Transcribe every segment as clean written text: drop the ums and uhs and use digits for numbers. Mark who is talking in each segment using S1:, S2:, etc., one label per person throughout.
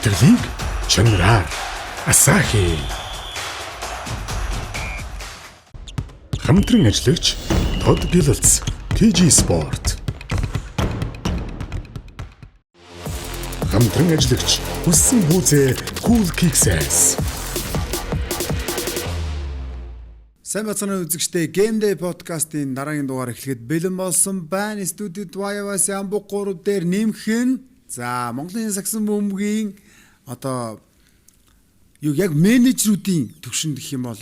S1: Сэтгэлийг чанараар Асахи. Хамтран ажиллагч Тод Гилэлц TG Sport. Хамтран ажиллагч Хүссэн хүүзээ Cool Kicks.
S2: Сайн бацгаана үзэгчдээ Game Day podcast-ийн дараагийн дугаар эхлэхэд бэлэн болсон байна. Студид YVS Амбуг 3 дээр нэмэх нь за Монголын сагсан бөмбөгийн одоо юу яг менежерүүдийн төвшөнд гэх юм бол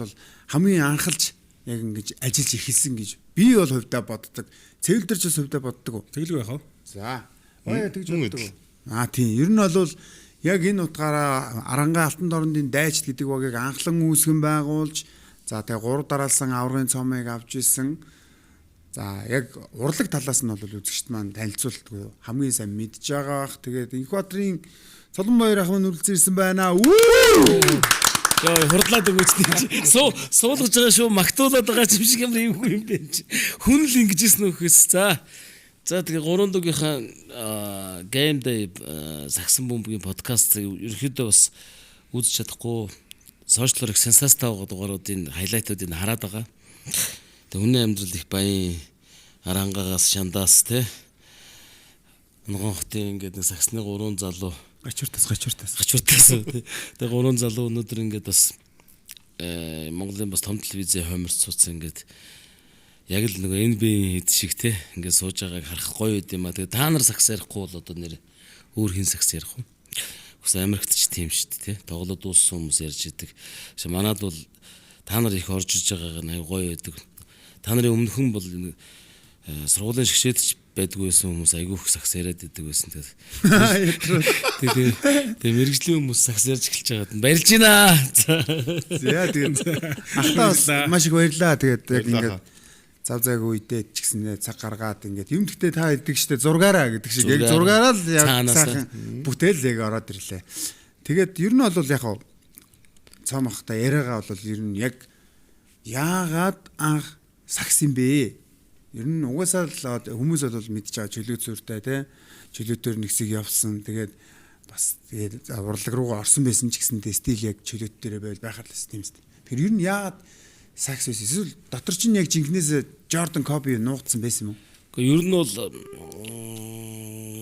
S2: хамгийн анхалж яг ингэж ажиллаж эхэлсэн гэж би бол хувьдаа боддог. Цэвэлдэрч бас хувьдаа боддог уу?
S3: Тэгэлгүй яах вэ?
S2: За. Ой тэгж боддог уу? Аа тийм. Ер нь бол яг энэ утгаараа Арангаа Алтан дорнодын дайчд гэдэг багийг анхлан үүсгэн байгуулж за тэгээ гурав дараалсан аврагын цомыг авч исэн. За яг урлаг талаас нь бол үзэгчд маань танилцуултгүй хамгийн сайн мэдж байгаа бах. Тэгээд Инхбатрын Цолон баяр ах маань үргэлж ирсэн байна.
S4: Йоо хурдлаад өгөөч тийм. Суу суулгаж байгаа шүү, магтуулаад байгаа юм шиг юм юм юм бэ чи. Хүн л ингэж ирсэн үхээс. За. За тэгээ гурван дугийнхаа Game Day сагсан бөмбөгийн подкаст ерөөхдөө бас үзэж чадахгүй сошиалор их сенсацтай байгаа дугааруудын хайлайтуудыг хараад байгаа. Тэгээ хүний амьдрал их баян арангаагаас шандаас те. Нгон хотын ингээд нэг сагсны гурван залуу
S2: Гачуртас гачуртас.
S4: Гачуртас. Тэгээ гурван залуу өнөөдөр ингээд бас Монголын бас том телевизийн хомирт суудсан ингээд яг л нөгөө NBA хэд шиг те ингээд сууж байгааг харах гоё байд юм а. Тэгээ та нар сагс ярихгүй бол одоо нэр өөр хин сагс ярих вэ? Үгүй Америкт ч тийм шүү дээ те. Тоглоод дууссан хүмүүс ярьж идэг. Манад бол та нар их орж иж байгааг нь аяг гоё байдаг. Та нарын өмнөхөн бол сургуулийн шгшээдч байдгүй байсан хүмүүс айгүй их сагс яриад идэг байсан. Тэгээд тэгээ мэрэгжлийн хүмүүс сагс ярьж эхэлж байгаад нь баярлж байна.
S2: За тэгээд ахтаа бас маш их баярлаа. Тэгээд яг ингээд зав зайг үедээ ч гэсэн нэ цаг гаргаад ингээд юм гэхдээ та хэлдэг штэ зургаараа гэдэг шиг яг зургаараа л яг сайхан бүтээл яг ороод ирлээ. Тэгээд ер нь бол яг цом ахта яриагаа бол ер нь яг яагаад анх сагс юм бэ? Ер нь угаасаа л хүмүүс бол мэдж байгаа чөлөө зүртэй те чөлөөтөр нэгсийг явсан. Тэгээд бас тэгээд урлаг руугаа орсон байсан ч гэсэн стил яг чөлөөт дээрээ байл байхаар л тийм үст. Тэгэхээр ер нь яагаад сакс байсан? Эсвэл дотор чинь яг жинхнээс Jordan Kobe нуугдсан байсан юм уу?
S4: Гэхдээ ер нь бол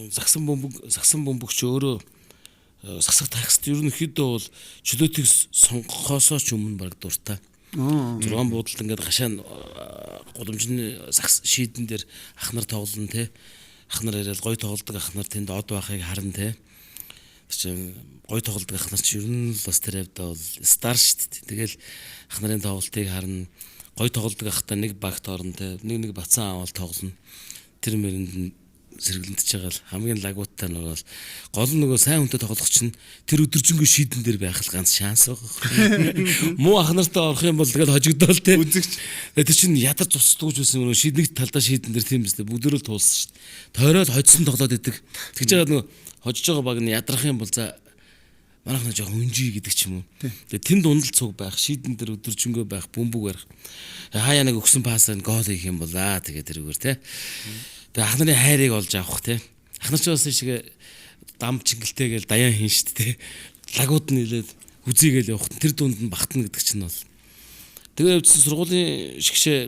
S4: сагсан бөмбөг сагсан бөмбөгч өөрөө сагсах такст ерөнхийдөө бол чөлөөтийг сонгохоосоо ч өмнө баг дуртай. 6 буудалд ингээд гашаа гудамжны сагс шийдэн дээр ах нар тоглоно те. Ах нар яриад гой тоглодог ах нар тэнд од байхыг харна те. Чинь гой тоглодог ах нар чи ер нь л бас тэр хавьдаа бол стар шүү дээ. Тэгэл ах нарын тоглолтыг харна. Гой тоглодог ахтай нэг багт орно те. Нэг нэг бацаан аваад тоглоно. Тэр мэрэнд нь сэргэлэнтэж байгаа л хамгийн лагуудтай нь бол гол нь нөгөө сайн хүнтэй тоглох чинь тэр өдөржингөө шийдэн дээр байх л ганц шанс байгаа. Муу ах нартай орох юм бол тэгэл хожигдоол те.
S3: Үзэгч.
S4: Тэр чинь ядарч цусдагч байсан нөгөө шийдник талдаа шийдэн дээр тийм биз дээ. Бүгдөө л туулсан шүү дээ. Тойроод хоцсон тоглоод идэг. Тэгж байгаа нөгөө хожиж байгаа баг нь ядрах юм бол за манайх нь жоохон өнжий гэдэг ч юм уу. Тэгээ тэнд ундал цуг байх, шийдэн дээр өдөржингөө байх, бөмбөг барих. Хаяа нэг өгсөн пасаа гол хийх юм бол аа тэгээ тэрүүгээр те. Тэгээ ах нарын хайрыг олж авах те. Ах нар ч бас шиг дам чингэлтэй гээл даян хийн штт те. Лагууд нь нилээд үзийгээл явах. Тэр дунд нь багтна гэдэг чинь бол. Тэгээ явжсан сургуулийн шгшээ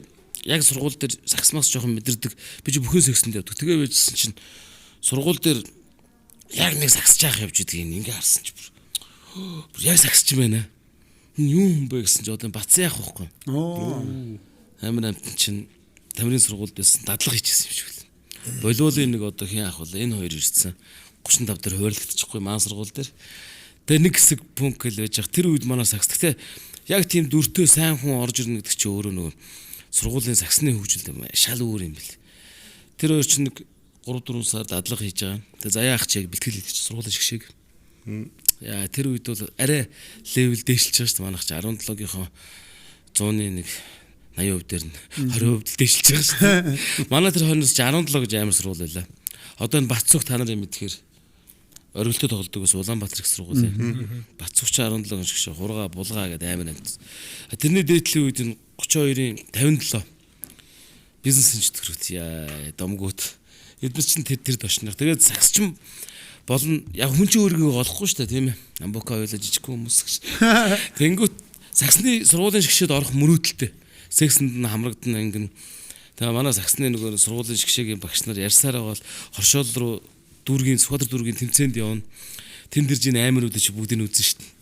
S4: яг сургууль дээр сагсмаас жоохон мэдэрдэг. Би чи бүхэн сагсанд явдаг. Тэгээ байжсэн чинь сургууль дээр яг нэг сагсж яах явж идгийг ингээ харсан чи бүр яг сагсч юм байна. Энэ юу юм бэ гэсэн чи одоо бацсан яах вэ? Амар амтэн чинь Тамирын сургуульд байсан дадлага хийчихсэн юм шиг л. Болиулын нэг одоо хин ах бол энэ хоёр ирсэн. 35 дээр хуваарлагдчихгүй маан сургууль дээр. Тэгээ нэг хэсэг пункт л байж ах тэр үед манай сагс. Гэтэ яг тийм дүртэй сайн хүн орж ирнэ гэдэг чи өөрөө нөгөө сургуулийн сагсны хөгжил шал өөр юм бэл. Тэр хоёр чинь нэг 3-4 сар дадлага хийж байгаа. Тэгээ заяа ах чи яг бэлтгэл хийдэг чи сургуулийн шгшээг. Яа тэр үед бол арай левел дээшилж байгаа шүү дээ. Манайх чи 17-гийнхоо 100-ны нэг 80% дээр нь 20% л дээшилж байгаа шүү дээ. Манай тэр хойноос чи 17 гэж амар сургууль байлаа. Одоо энэ Батцүх та нарын мэдхээр оргилтой тоглодог ус Улаанбаатар их сургуулийн. Батцүх чи 17 гэж шиг хурга булгаа гэдэг амар амт. Тэрний дээдлийн үед энэ 32-ын 57 бизнес инженерүүд яа домгууд эдгээр чинь тэр дошнох. Тэгээд сагсчин Болон яг хүн чинь өөрийгөө олохгүй шүү дээ, тийм ээ. Амбука ойлоо жижигхэн хүмүүс гэж. Тэнгүүт саксны сургуулийн шгшээд орох мөрөөдөлтэй. Сексэнд нь хамрагдана ингэн. Тэгээ манай саксны нөгөө сургуулийн шгшээгийн багш нар ярьсаар байгаа бол хоршоол руу дүүргийн Сүхбаатар дүүргийн тэмцээнд явна. Тэнд ирж энэ амар үүдэж бүгдийг нь үзэн шүү дээ.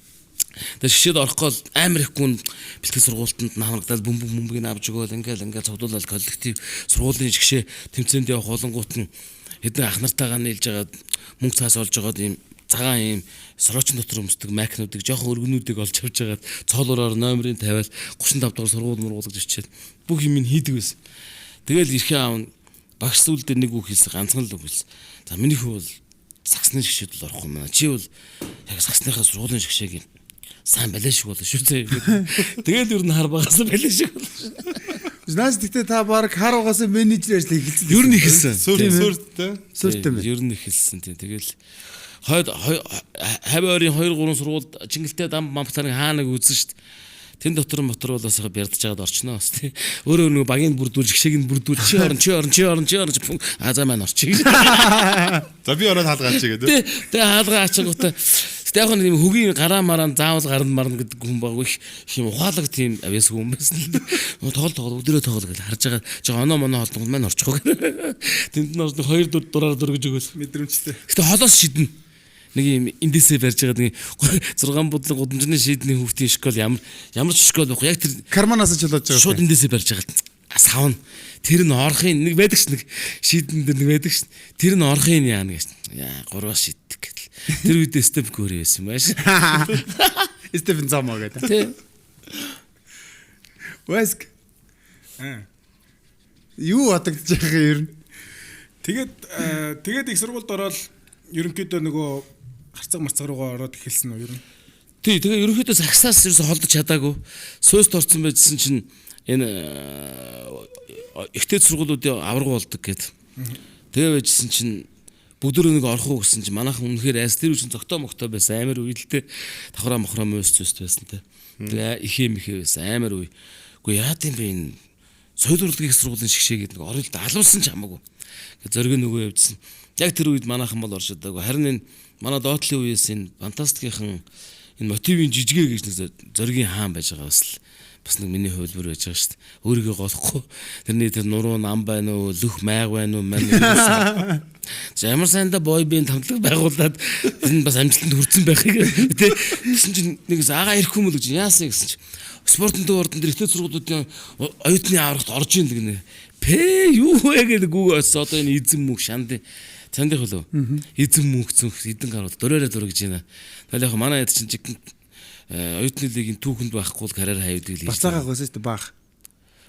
S4: Тэгээ шгшээд орох гол амар их гүн бэлтгэл сургуультанд нь хамрагдаад бөмбөг бөмбөгийг авч өгөөл ингээл ингээл цуглуулаад коллектив сургуулийн шгшээ тэмцээнд явах болонгууд нь хэдэн ах нартайгаа нийлж агаад мөнгө цаас олж агаад ийм цагаан ийм сороочин дотор өмсдөг майкнуудыг жоохон өргөнүүдийг олж авч агаад цоолороор номерын тавиал 35 дугаар сургууль мургуул гэж өчөөд бүх юм нь хийдэг байсан. Тэгэл эрхэн аав нь багш зүйлдээ нэг үг хэлсэн, ганцхан л үг хэлсэн. За миний хүү бол саксны шгшээд бол орохгүй маа. Чи бол яг саксныхаа сургуулийн шгшээг сайн балай шиг болно шүү дээ. Тэгэл ер нь хар багаас балай шиг болно шүү.
S2: Наас гэхдээ та баг хар угаасаа менежер ажил эхэлсэн.
S4: Ер нь эхэлсэн.
S3: Сүртэй.
S2: Сүртэй мэн.
S4: Ер нь эхэлсэн тийм. Тэгэл хойд хавь ойрын 2 3 сургуульд чингэлтэй дам мамптарын хаа нэг үзсэн шүү дээ. Тэн дотор мотор бол бас бярдж байгаад орчноо бас тий. Өөрөө нөгөө багийг бүрдүүлж, гişэгийг бүрдүүлж чи орон чи орон чи орон чи орон а за маань орчих гэж.
S3: За би ороод хаалгаа ачаа гэдэг.
S4: Тий. Тэгээ хаалгаа ачаангуудаа Гэтэ яг нэг юм хөгийн гараа мараа заавал гарна марна гэдэг хүн баг их юм ухаалаг тийм авьяас хүн байсан л дээ. Тоглол тоглол өдрөө тоглол гэж харж байгаа. Жоо оноо моноо холдонгод маань орчих уу. Тэнд нь орж хоёр дураар дөргөж өгөөл.
S5: Мэдрэмжтэй.
S4: Гэтэ холоос шиднэ. Нэг юм эндээсээ барьж байгаа нэг 6 будлан гудамжны шийдний хүүхдийн школ ямар ямар ч школ байхгүй. Яг тэр
S2: Карманаас ч болоод байгаа.
S4: Шууд эндээсээ барьж байгаа. Савна. Тэр нь орохын нэг байдаг ш нэг шийдэн дээр нэг байдаг ш. Тэр нь орохын яана гэж. Яа гурваас шийддэг гэл. Тэр үед Степ Кори байсан юм ааш.
S2: Стефен Замоо гэдэг.
S4: Тэ.
S2: Вэск. Юу бодогдож байгаа юм ер нь?
S5: Тэгээд тэгээд их сургуульд ороод ерөнхийдөө нөгөө харцаг марцаг руугаа ороод эхэлсэн үү ер нь?
S4: Тий, тэгээ ерөнхийдөө саксаас ерөөсө холдож чадаагүй. Сууст орсон байжсэн чинь энэ ихтэй сургуулиудын аварга болдог гэд. Тэгээ байжсэн чинь бүгдөө нэг орох уу гэсэн чинь манайхан үнэхээр айс тэр үчин зогтоо могтоо байсан амар үе л дээ. Давхраа мохроо мөс зүст байсан те. Тэгээ ихээ мэхээ байсан амар үе. Үгүй яа гэм бэ энэ соёл урлагийн их сургуулийн шгшээ гэдэг нэг орол алуулсан ч хамаагүй. Ингээ зориг нөгөө явжсан. Яг тэр үед манайхан бол орж чадаагүй. Харин энэ манай доотлын үеэс энэ фантастикийн энэ мотивын жижигэ гэж нэг зоригийн хаан байж байгаа бас л бас нэг миний хувилбар байж байгаа шүү дээ. Өөрийгөө голохгүй. Тэрний тэр нуруу нам байна уу, лөх майг байна уу, мань. Ямар сайнда бой бийн тамтлаг байгуулад энэ бас амжилтанд хүрсэн байхыг тий. Тэгсэн чинь нэгээс агаа ирэхгүй юм уу гэж яасан гэсэн чинь спортын төв ордон дээр ихтэй сургуулиудын оюутны аврагт орж ийн гэнэ. Пэ юу вэ гэдэг гүг очсон. Одоо энэ эзэн мөнх шанд цандих болов. Эзэн мөнх цөнх эдэн гарууд дөрөөрэ дөрөг гэж байна. Тэгэл яг манай яд чинь жигэн оюутны лигийн түүхэнд байхгүй л карьер хавьдаг л
S2: хийж. Бацаагаа гойсон шүү дээ баах.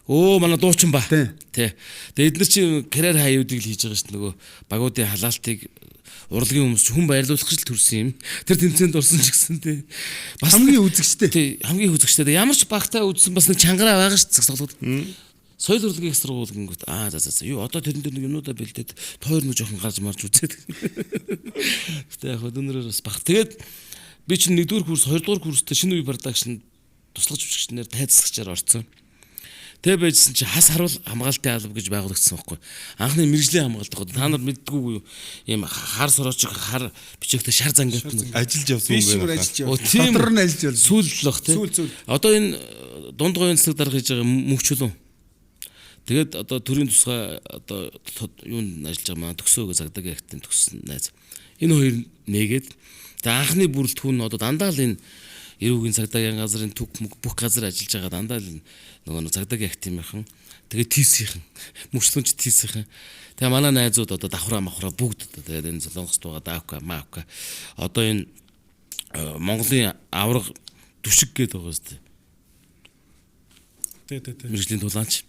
S4: Өө манай дуучин ба. Тий. Тэгээ эдгээр чинь карьер хавьдаг л хийж байгаа шүү дээ. Нөгөө багуудын халаалтыг урлагийн хүмүүс хүн баярлуулах гэж л төрсэн юм. Тэр тэмцээнд орсон ч гэсэн тий.
S2: Бас хамгийн үзэгчтэй.
S4: Тий, хамгийн үзэгчтэй. Ямар ч багтай үзсэн бас нэг чангараа байгаа шүү дээ тоглоод. Соёл урлагийн их сургууль гингүүт аа за за юу одоо тэрэн дээр нэг юмнуудаа бэлдээд тойр нэг жоохон гарч марж үзээд. Гэтэ яг өнөрөөр бас баг. Тэгээд би чинь 1-р курс, 2-р курстэй шинэ үе продакшн туслаж жүжигчнэр тайцсагчаар орцсон. Тэгээ байжсэн чи хас харуул хамгаалтын алба гэж байгуулагдсан байхгүй. Анхны мэрэгжлийн хамгаалт байхгүй. Та нар мэддэггүй юу? Ийм хар сорочиг хар бичээхтэй шар зангиат
S3: ажиллаж явсан юм байна.
S2: Дотор нь ажиллаж явсан.
S4: Сүүл л бах тий. Одоо энэ дунд гоён цэцэг дарга хийж байгаа мөнхчлөө. Тэгээд одоо төрийн тусгай одоо юунд ажиллаж байгаа маань төгсөөгөө загдаг актын төгссөн найз. Энэ хоёр нээгээд тэгээ анхны бүрэлдэхүүн нь одоо дандаа л энэ эрүүгийн цагдаагийн газрын төг бүх газар ажиллаж байгаа дандаа л нөгөө цагдаагийн активийнхан тэгээ тийсийнхэн мөчлөнч тийсийнхэн тэгээ манай найзууд одоо давхраа махраа бүгд одоо тэгээд энэ Солонгост байгаа даавка маавка одоо энэ Монголын авраг түшиг гэдэг байгаа зү.
S5: Тэ тэ тэ.
S4: Мэргэжлийн тулаанч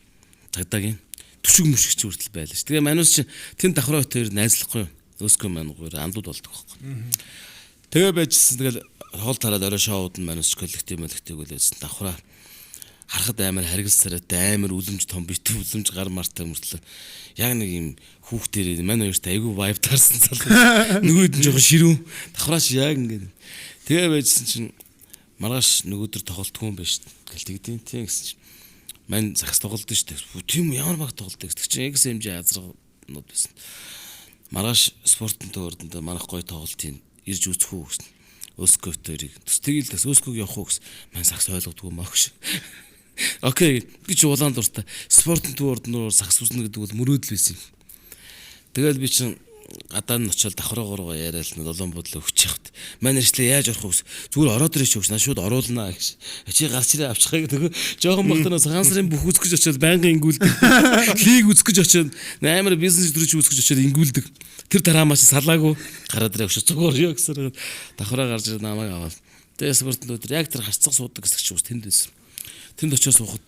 S4: цагдаагийн түшиг мөшгч хүртэл байлаа ш. Тэгээ манус чи тэн давхраа хоёр найзлахгүй юу? Өсгөө маань гуйр андууд болдог байхгүй. Тэгээ байжсэн тэгэл хоол тараад орой шоуд нь манус коллектив коллектив гэлээсэн давхраа харахад амар харгас царайтай амар үлэмж том битүү үлэмж гар мартай мөртлөө яг нэг юм хүүхдэрээ мань хоёрт айгүй вайб таарсан залуу нөгөөд нь жоохон ширүүн давхрааш яг ингээд тэгээ байжсэн чинь маргааш нөгөөдөр тоглолтгүй юм байна шүү дээ гэл тэгдэм тийм гэсэн чинь мань загас тоглолт шүү дээ тийм ямар баг тоглолт гэдэг чинь XMG азаргууд байсан. Маргааш спортын төвөрдөнд манайх гоё тоглолтын ирж үзэх үү гэсэн. Өскөтөрийг. Төстэйг л бас өскөг явах уу гэсэн. Ман сагс ойлгодгүй маа гэж. Окей, би чи улаан дуртай. Спортын төвөрдөнд сагс үзнэ гэдэг бол мөрөөдөл байсан юм. Тэгэл би чин гадаа нь очиод давхраагаараа яриад л долоон бодлоо өгч явахт. Манай иршлээ яаж орох вэ? Зүгээр ороод ирээч өгч наа шууд оруулнаа гэж. Чи гарч ирээ авчихаа гэдэг. Жохон багтаа цагаан сарын бүх үзэх гэж очиод байнгын ингүүлдэг. Лиг үзэх гэж очиод амар бизнес төрөж үзэх гэж очиод ингүүлдэг. Тэр тараамаас салаагүй гараад ирээ өгч зүгээр ёо гэсэн. Давхраа гарч ирээ намайг аваад. Тэгээ спортын өдөр яг тэр харцаг суудаг гэсэн чинь тэнд байсан. Тэнд очиод суухад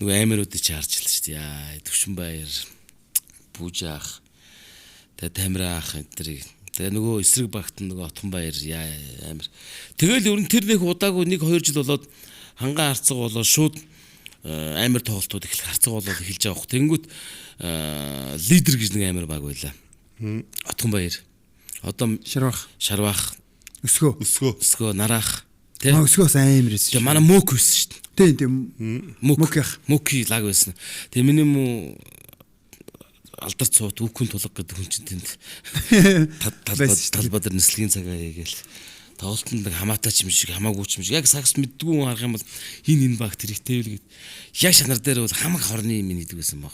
S4: нөгөө амируудыг чи харж илээ шүү дээ. Яа, Төвшин баяр, Бүжаах, тэгээ Тамира ах энэ тэрийг. Тэгээ нөгөө эсрэг багт нь нөгөө Отхон баяр яа амир. Тэгэл ер нь тэр нэг удаагүй 1 2 жил болоод хангаан харцаг болоод шууд амир тоглолтууд эхлэх харцаг болоод эхэлж байгаа хөх. Тэнгүүт лидер гэж нэг амир баг байлаа. Отхон баяр. Одоо
S2: Шарвах,
S4: Шарвах,
S2: өсгөө.
S3: Өсгөө.
S4: өсгөө нараах тэ.
S2: Маа өсгөө бас амар байсан.
S4: Тэгээ манай мөк байсан шүү дээ.
S2: Тийм тийм.
S4: Мөк
S2: Мөк яах.
S4: Мөки лаг байсан. Тэгээ миний мүү алдар цуут үхэн тулга гэдэг хүн чинь тэнд талбай
S2: Байсан шүү дээ.
S4: талбай дээр нислэгийн цагаа хийгээл тоглолтод нэг хамаатай ч юм шиг хамаагүй ч юм шиг яг сагс мэддгүй хүн харах юм бол хин энэ багт хэрэгтэй үл гэд яг шанар дээр бол хамаг хорны юм хийдэг байсан баг.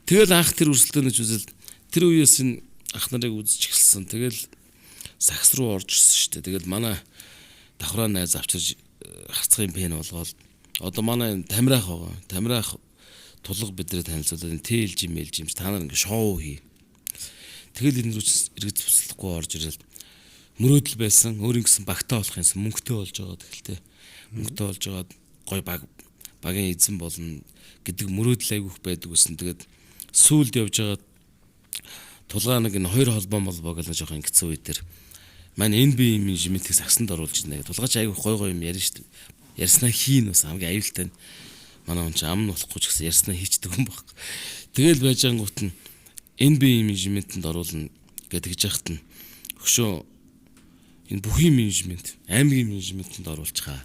S4: Тэгэл анх тэр өрсөлдөөнөж үзэл тэр үеэс энэ ах нарыг үзэж эхэлсэн. Тэгэл сагс руу орж ирсэн шүү дээ. Тэгэл манай давхраа найз авчирж харцгын пен болгоол одоо манай энэ Тамираах байгаа. Тамираах тулга бидрээ танилцуулаад энэ тэлж юм мэлж юм чи та нар ингээ шоу хий. Тэгэл энэ рүү ч эргэж туслахгүй орж ирэл мөрөөдөл байсан. Өөр ингэсэн багтаа болох юмсан мөнгөтэй болж байгаа тэгэл те. Мөнгөтэй болж байгаад гой баг багийн эзэн болно гэдэг мөрөөдөл айгүйх байдаг гэсэн. Тэгээд сүүлд явж байгаа тулгаа нэг энэ хоёр холбоо молбоо гэл жоохон ингэсэн үе дээр маань NB менежментийг сагсанд оруулж ирнэ гэх. Тулгаач айгүйх гой гой юм ярина шүү дээ. Ярьснаа хийн бас хамгийн аюултай нь. Манай хүн чинь ам нь болохгүй ч гэсэн ярьснаа хийчдэг хүн баг. Тэгэл байж ангуут нь NB менежментэнд оруулна гэдэг гэж яхад нь хөшөө энэ бүхий менежмент, аймгийн менежментэнд оруулчихаа.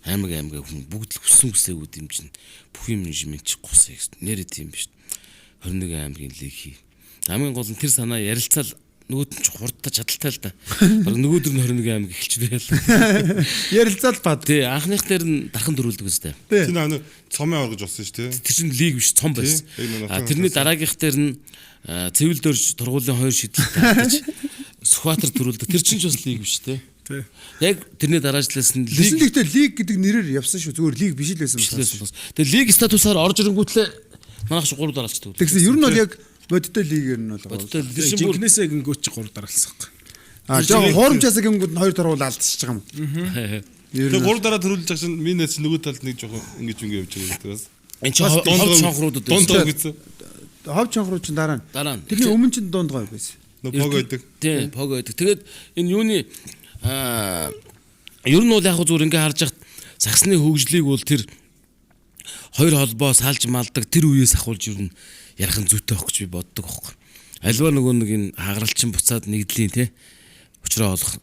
S4: Аймаг аймаг хүн бүгд л хүссэн хүсээгүй дэмжин бүхий менежмент чи гусаа гэсэн. Нэрээ тийм биш. 21 аймгийн лиг хий. Хамгийн гол нь тэр санаа ярилцаал нөгөөд нь ч хурдтай чадaltaй л да. Бараг нөгөөдөр нь 21 аймаг эхэлчихлээ л.
S2: Ярилцаал бад.
S4: Тий, анхных дээр нь дархан дөрүүлдэг үстэй.
S3: Тэр нэг цомын оргож болсон шүү дээ.
S4: Тэр чинь лиг биш, цом байсан.
S3: Тий, яг нэг
S4: А тэрний дараагийнх дээр нь цэвэл дөрж тургуулийн хоёр шидэлт тааж Сүхбаатар төрүүлдэг. Тэр чинь ч бас лиг биш те.
S5: Тий.
S4: Яг тэрний дараачлаас нь
S2: Лиг
S4: лиг
S2: гэхдээ лиг гэдэг нэрээр явсан шүү. Зүгээр лиг биш л байсан
S4: биш
S2: байна.
S4: лээс бас. Тэгээ лиг статусаар орж ирэнгүүтлээ манайх чи 3 дараалцдаг.
S2: Тэгсэн ер нь бол яг бодиттой лиг ер нь бол.
S4: Бодиттой тэр чинь бүр
S5: Жинкнээсээ гингүүт чи 3 дараалсан юм.
S2: А жоохон хуурамчаасаа гингүүд нь хоёр даруул алдчихж байгаа юм. Ер
S3: Тэгээ
S2: нь
S3: гур дараа төрүүлж байгаа чинь миний найз нөгөө талд нэг жоохон ингэж ингэ явж байгаа гэдэг бас.
S4: энэ чинь хов чонхруудад
S3: Дунд
S4: байсан.
S3: гов гэсэн.
S2: хов чонхруу чинь дараа нь.
S4: Дараа нь.
S2: Тэрний өмнө чинь дунд гой байсан.
S3: Нөө пог байдаг.
S4: Тий, пог байдаг. Тэгээд энэ юуны ер нь бол яг хөө зүгээр ингээ харж хахад сагсны хөгжлийг бол тэр хоёр холбоо салж малдаг тэр үеэс ахуулж ер нь ярих нь зүйтэй байх гэж би боддог аахгүй. Альва нөгөө нэг энэ хагаралчин буцаад нэгдлийн те учраа олох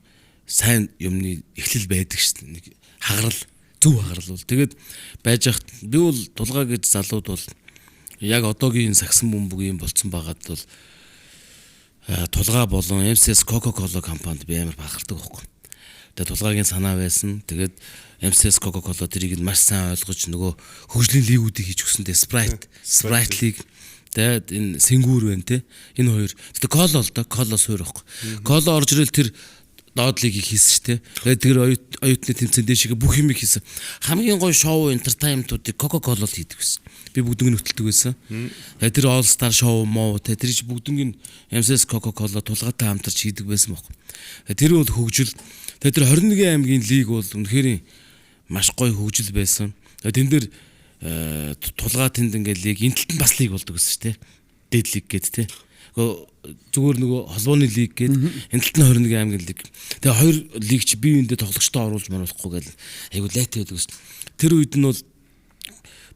S4: сайн юмны эхлэл байдаг шүү дээ. Нэг хагарал зөв хагарал бол тэгээд байж хахад би бол тулгаа гэж залууд бол яг одоогийн энэ сагсан бөмбөг юм болцсон байгаад бол тулгаа болон MCS Coca-Cola компанид би амар бахархдаг байхгүй. Тэгээд тулгаагийн санаа байсан. Тэгээд MCS Coca-Cola тэрийг нь маш сайн ойлгож нөгөө хөгжлийн лигүүдийг хийж өгсөн. Тэгээд Sprite лиг тэгээд энэ Сэнгүүр байна те. Энэ хоёр. Тэгээд Кола л доо, Кола суур байхгүй. Кола орж ирэл тэр доод лигийг хийсэн шүү те. Тэгээд тэр оюутны тэмцээн дээшгээ бүх юмыг хийсэн. Хамгийн гоё шоу энтертейнментуудыг Coca-Cola л хийдэг байсан. Би бүгднийг нөтөлдөг байсан. Тэгээд тэр All Star шоу моо те тэр чи бүгднийг MCS Coca-Cola тулгаатай хамтарч хийдэг байсан байхгүй. Тэгээд тэр бол хөгжил. Тэгээд тэр 21 аймгийн лиг бол үнэхээр маш гоё хөгжил байсан. Тэгээд тэн дээр тулгаа тэнд ингээд лиг энэ талд нь бас лиг болдог гэсэн шүү те. Дээд лиг гээд те. Зүгээр нөгөө холбооны лиг гээд энэ талд нь 21 аймгийн лиг. Тэгээ хоёр лиг чи бие биендээ тоглогчтой оруулж маруулахгүй гэл айгу лайтай байдаг гэсэн. Тэр үед нь бол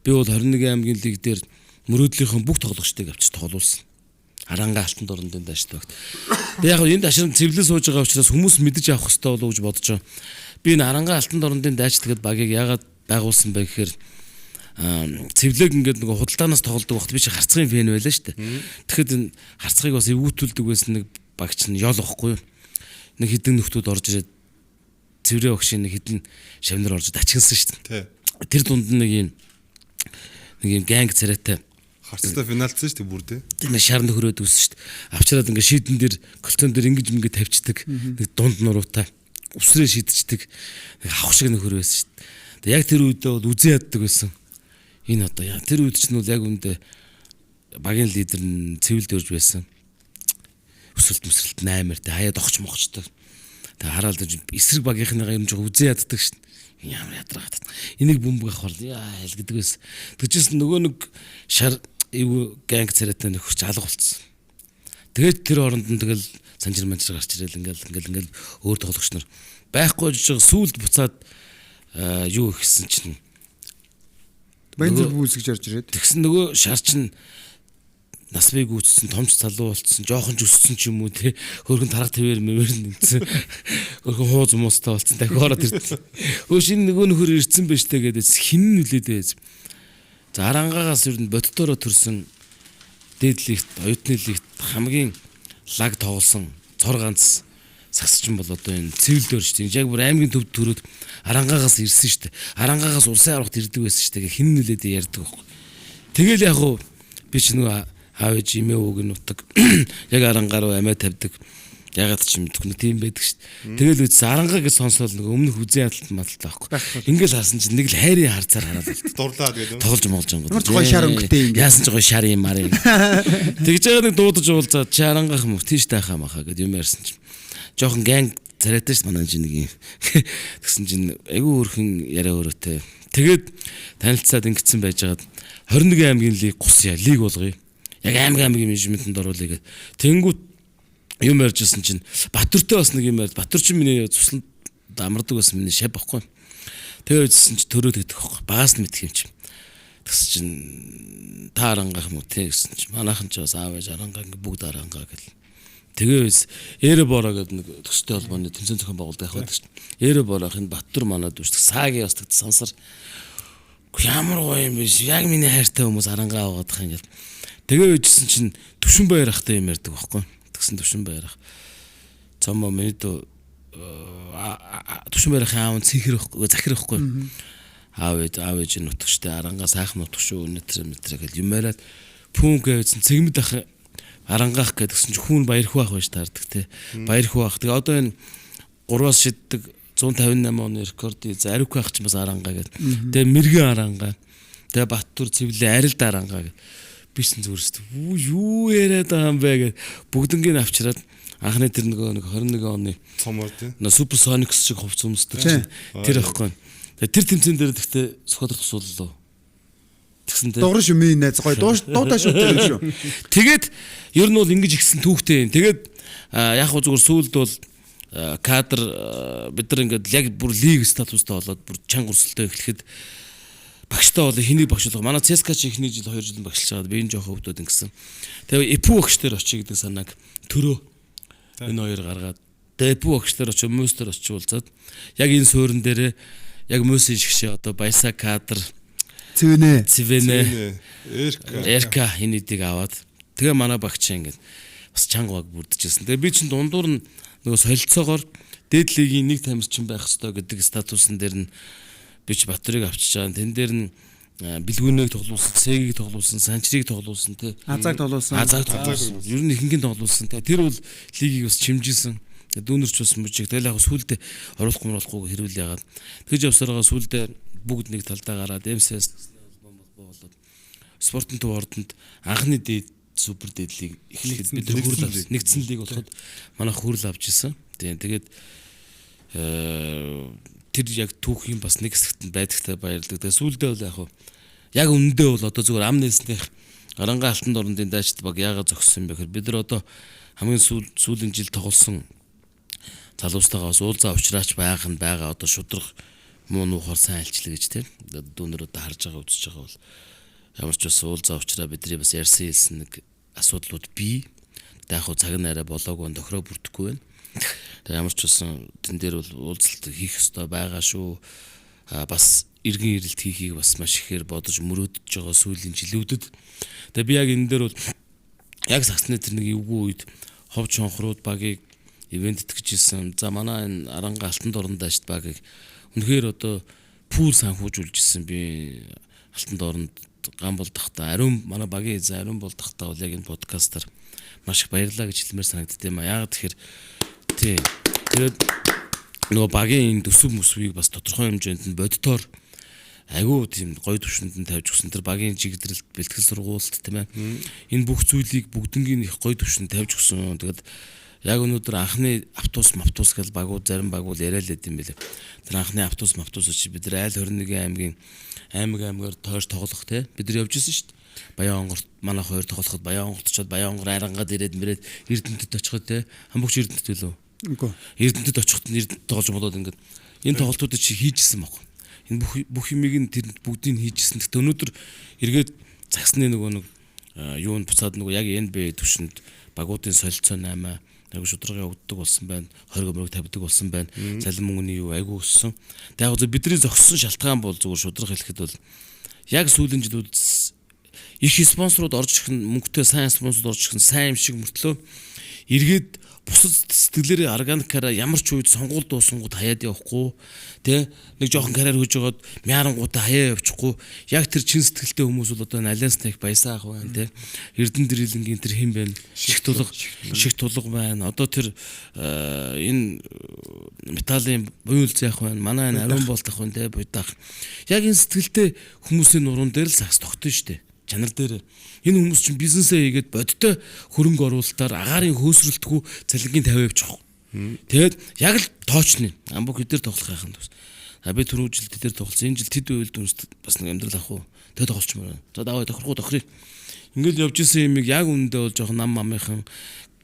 S4: би бол 21 аймгийн лиг дээр мөрөөдлийнхөө бүх тоглогчдыг авчиж тоглуулсан. Аранга алтан дурандын дашд багт. Тэгээ яг энд аширн цэвлэн сууж байгаа учраас хүмүүс мэдэж авах хэрэгтэй болов уу гэж бодож байгаа. Би энэ аранга алтан дурандын дайчд гэдэг багийг яагаад байгуулсан бэ гэхээр Цэвлэг ингээд нөгөө худалдаанаас тоглодог багт би чи харцгын фэн байлаа шүү дээ. Тэгэхэд энэ харцгыг бас эвгүүтүүлдэг байсан нэг багч нь ёл واخгүй юу. Нэг хідэн нөхдүүд орж ирээд цэврээ багшийн нэг хідэн шавнар орж дачигсан шүү дээ. Тэр дунд нэг юм ганг царайтай
S3: харцтай финалцсан шүү дээ бүр дээ.
S4: Тийм шар нөхрөөд үссэн шүү дээ. Авчираад ингээд шийдэн дээр колтон дээр ингэж ингэ тавьчихдаг. Нэг дунд нуруутай үсрээ шидчихдэг. Нэг авах шиг нөхөр байсан шүү дээ. Яг тэр үедээ бол үзэн яддаг байсан. Энэ одоо яа тэр үед чинь бол яг үндэ багийн лидер нь цэвэлд өрж байсан. Өсөлт мөсрэлт 8-аар тэ хаяад огч могчтой. Тэг хараал эсрэг багийнхныгаа юм жоо үзэн яддаг шүү дээ. Ямар ядраад. Энийг бөмбөг авах бол яа хэл гэдэг байсан. Тэгжсэн нөгөө нэг шар эвгүй ганг царайтай нөхөрч алга болцсон. Тэгээд тэр оронд нь тэгэл санжир манжир гарч ирэл ингээл өөр тоглогч нар байхгүй жиж байгаа сүулт буцаад юу ихсэн чинь
S2: Баянзар бүлс гэж орж ирээд.
S4: Тэгсэн нөгөө шар чинь нас бий гүйцсэн, томч залуу болцсон, жоохон ч өссөн ч юм уу те. Хөрхөн тарах твэр мэмэр нэмсэн. Хөрхөн хууз муустай болцсон. Дахин ороод ирсэн. Хөөш энэ нөгөө нөхөр ирсэн байж тээ гэдээс хин нүлээд байж. За Арангаагаас ер нь боддороо төрсэн дээд лигт, оюутны лигт хамгийн лаг тоглосон цор ганц сагсчин бол одоо энэ цэвэл дөр шүү дээ. Яг бүр аймгийн төвд төрөөд Арангаагаас ирсэн шүү дээ. Арангаагаас улсын аврагт ирдэг байсан шүү дээ. Хин нүлээд ярьдаг байхгүй. Тэгэл яг уу би ч нөгөө аав ээж имээ өвөг нутаг яг Арангаа руу амиа тавьдаг. Ягаад ч юм мэдгүй тийм байдаг шүү дээ. Тэгэл үз Арангаа гэж сонсоод нөгөө өмнөх үзэн ядалт мадалтай байхгүй. Ингээл харсан чинь нэг л хайрын харцаар хараад болтой.
S3: Дурлаад гэдэг.
S4: Тоглож моглож юм.
S2: Ямар ч гоё шар өнгөтэй ингээд.
S4: Яасан ч гоё шар юм аа. Тэгж байгаа нэг дуудаж уулзаад чи Арангаах юм уу? Тийш тайхаа махаа гэд юм ярьсан чинь. Жохон ганг царайтай шүү манай чинь нэг юм. Тэгсэн чинь айгүй өөрхөн яриа өрөөтэй. Тэгээд танилцаад ингэсэн байжгаад 21 аймгийн лиг гусъя. Лиг болгоё. Яг аймаг аймгийн менежментэнд оруулъя гэд. Тэнгүүт юм ярьжсэн чинь Батөртэй бас нэг юм ярьд. Батөр чинь миний цусланд амардаг байсан миний шав баггүй. Тэгээ үзсэн чинь төрөөд гэдэг байхгүй. Багаас нь мэдх юм чинь. Тэгсэн чинь та Арангаах юм уу те гэсэн чинь манайхан ч бас аав ээж Арангаа ингээ бүгд Арангаа гэл. Тэгээ үз Эрэ Боро гэдэг нэг төстэй холбооны тэмцээн зохион байгуулалт явах байдаг чинь. Эрэ Борох энэ Баттур манад үүсдэг. Саагийн бас тэгт сансар ямар гоё юм биш. Яг миний хайртай хүмүүс Арангаа аваад их юм гэл. Тэгээ үжсэн чинь Төвшин баяр ахтай юм ярьдаг байхгүй. Тэгсэн Төвшин баяр ах. Цомоо миний дөө Төвшин баяр ахын аав нь цэнхэр байхгүй, захир байхгүй. Аав ээж нутагчтай Арангаа сайхан нутаг шүү өнөтр мэтрэ гэл юм яриад пүн гэвсэн цэгмэд ах Арангаах гэдгсэн чинь хүүн Баярхүү ах байж таардаг те. Баярхүү ах. Тэгээ одоо энэ 3-аас шиддэг 158 оны рекордын Зариук ах чинь бас Арангаа гэдэг. Тэгээ Мэргэн Арангаа. Тэгээ Баттур Цэвлээ Арилд Арангаа гэдэг. Би чинь зүрст юу яриад байгаа юм бэ гэд бүгднгийн авчираад анхны тэр нөгөө нэг 21 оны
S3: цомоор тий.
S4: Нөө Суперсоникс шиг хувц өмсдөг чинь тэр ихгүй. Тэгээ тэр тэмцээн дээр гэхдээ Сүхбаатар тусууллаа. Тэгсэн дээ.
S2: Дуурай шүү миний найз гоё дуудаа шүү тэр шүү.
S4: Тэгээд ер нь бол ингэж ихсэн түүхтэй юм. Тэгээд яг хөө зүгээр сүүлд бол кадр бид нар ингээд яг бүр лиг статустай болоод бүр чанга өрсөлдөө эхлэхэд багштай бол хэнийг багш болох. Манай ЦСКА ч эхний жил 2 жил багшлж байгаад би энэ жоохон хөвгүүд ингэсэн. Тэгээ Эпу багш дээр очие гэдэг санааг төрөө энэ хоёр гаргаад тэгээ Эпу багш дээр очие Мөс дээр очиж уулзаад яг энэ суурин дээр яг Мөсийн шгшээ одоо Баяса кадр
S2: Цэвэнэ
S4: Эрка энэ эдийг аваад тэгээ манай багч ингээд бас чанга баг бүрдэжсэн. Тэгээ би чинь дундуур нь нөгөө солилцоогоор дээд лигийн нэг тамирчин байх ёстой гэдэг статусан дээр нь би ч Батрыг авчиж байгаа. Тэн дээр нь бэлгүүнийг тоглуулсан, Цэгийг тоглуулсан, Санчрыг тоглуулсан тий.
S2: Азааг тоглуулсан.
S4: Азааг тоглуулсан. Ер нь ихэнх нь тоглуулсан тий. Тэр бол лигийг бас чимжижсэн. Дүүнерч бас мужиг. Тэгэл яг сүулдэ оруулахгүй хэрүүл яагаад. Тэгж явсараа сүулдэ бүгд нэг талдаа гараад МСС болоод спортын төв ордонд анхны дээд супер дээд лиг эхлэхэд бид хүрэл авсан. Нэгдсэн лиг болоход манай хүрэл авч исэн. Тийм тэгээд тэр яг түүхийн бас нэг хэсэгт нь байдагтай баярлаг. Тэгээ сүүлдээ бол яг яг үнэндээ бол одоо зүгээр ам нээснийх Арангаа алтан дорнодын дайчид баг яагаад зогссон юм бэ гэхээр бид нар одоо хамгийн сүүлийн жил тоглосон залуустайгаа бас уулзаа уучраач байх нь байгаа одоо шудрах муу нуухаар сайн альчлаа гэж тийм дүүнер одоо харж байгаа үзэж байгаа бол ямар ч бас уулзаа уучраа бидний бас ярьсан хэлсэн нэг асуудлууд бий. Тэг яг цаг нь арай болоогүй тохироо бүрдэхгүй байна. Тэг ямар ч байсан тэн дээр бол уулзалт хийх ёстой байгаа шүү. бас эргэн ирэлт хийхийг бас маш ихээр бодож мөрөөдөж байгаа сүүлийн жилүүдэд. Тэгээ би яг энэ дээр бол яг сагсны тэр нэг эвгүй үед хов чонхрууд багийг ивент итгэж исэн. За манай энэ Аранга Алтан дорн дашт багийг үнэхээр одоо пул санхүүжүүлж исэн. Би Алтан дорнд гам болдохдоо ариун манай багийн эзэн ариун болдохдоо бол яг энэ подкастаар маш их баярлалаа гэж хэлмээр санагдд юм а. Яагаад тэгэхээр тий тэгээд нөгөө багийн энэ төсөв мөсвийг бас тодорхой хэмжээнд нь бодитоор айгүй тийм гоё төвшөнд нь тавьж өгсөн. Тэр багийн чигдрэлт, бэлтгэл сургуульд тийм ээ. Энэ бүх зүйлийг бүгднгийн их гоё төвшөнд тавьж өгсөн. Тэгээд яг өнөөдөр анхны автобус мавтобус гэж багууд зарим багууд яриа л байд юм билээ. Тэр анхны автобус мавтобус чи бид нар айл 21 аймгийн аймаг аймгаар тойрч тоглох те бид нар явж исэн шүү дээ. Баян онгорт манай хоёр тоглоход Баян онгорт очоод Баян онгор айрангаад ирээд мөрөөд Эрдэнэтэд очиход те хамбогч Эрдэнэт билүү?
S2: Үгүй.
S4: Эрдэнэтэд очиход нь Эрдэнэт тоглож болоод ингээд энэ тоглолтуудыг чи хийжсэн баг. Энэ бүх юмыг нь тэр бүгдийг нь хийжсэн. Гэхдээ өнөөдөр эргээд загсны нөгөө нэг юунд буцаад нөгөө яг NBA түвшинд багуудын солилцоо 8 айгу шударга явагддаг болсон байна. 20 мөрөг тавьдаг болсон байна. Цалин мөнгөний юу айгу өссөн. Тэг яг зөв бидний зогссон шалтгаан бол зүгээр шударга хэлэхэд бол яг сүүлийн жилүүд их спонсорууд орж ирэх нь мөнгөтэй сайн спонсорууд орж ирэх нь сайн юм шиг мөртлөө эргээд бусад сэтгэлээрээ органикаараа ямар ч үед сонгуул дуусангууд хаяад явахгүй тэ нэг жоохон карьер хөөж жагаад мяарангуудаа хаяа явчихгүй яг тэр чин сэтгэлтэй хүмүүс бол одоо Альянс нэг баясаа ах байна тэ Эрдэнэ дриллингийн тэр хэн байна шиг тулга байна одоо тэр энэ металлын буюул зяах байна манай энэ ариун болт ах байна тэ буйдаах яг энэ сэтгэлтэй хүмүүсийн нуруунд дээр л сагс тогтно штэ чанар дээр энэ хүмүүс чинь бизнесээ хийгээд бодиттой хөрөнгө оруулалтаар агаарын хөөсрөлтгүй цалингийн 50 явчих. Тэгээд яг л тоочны. Амбук өдөр тоглох хайханд бас. А би түрүү жил тэд дээр тоглосон. Энэ жил тэд үйл дүнст бас нэг амьдрал авах уу. Тэ тоглолчмоор байна. За даваа тохирохгүй тохирё. Ингээл явж исэн юмыг яг үүндээ бол жоохон нам мамынхан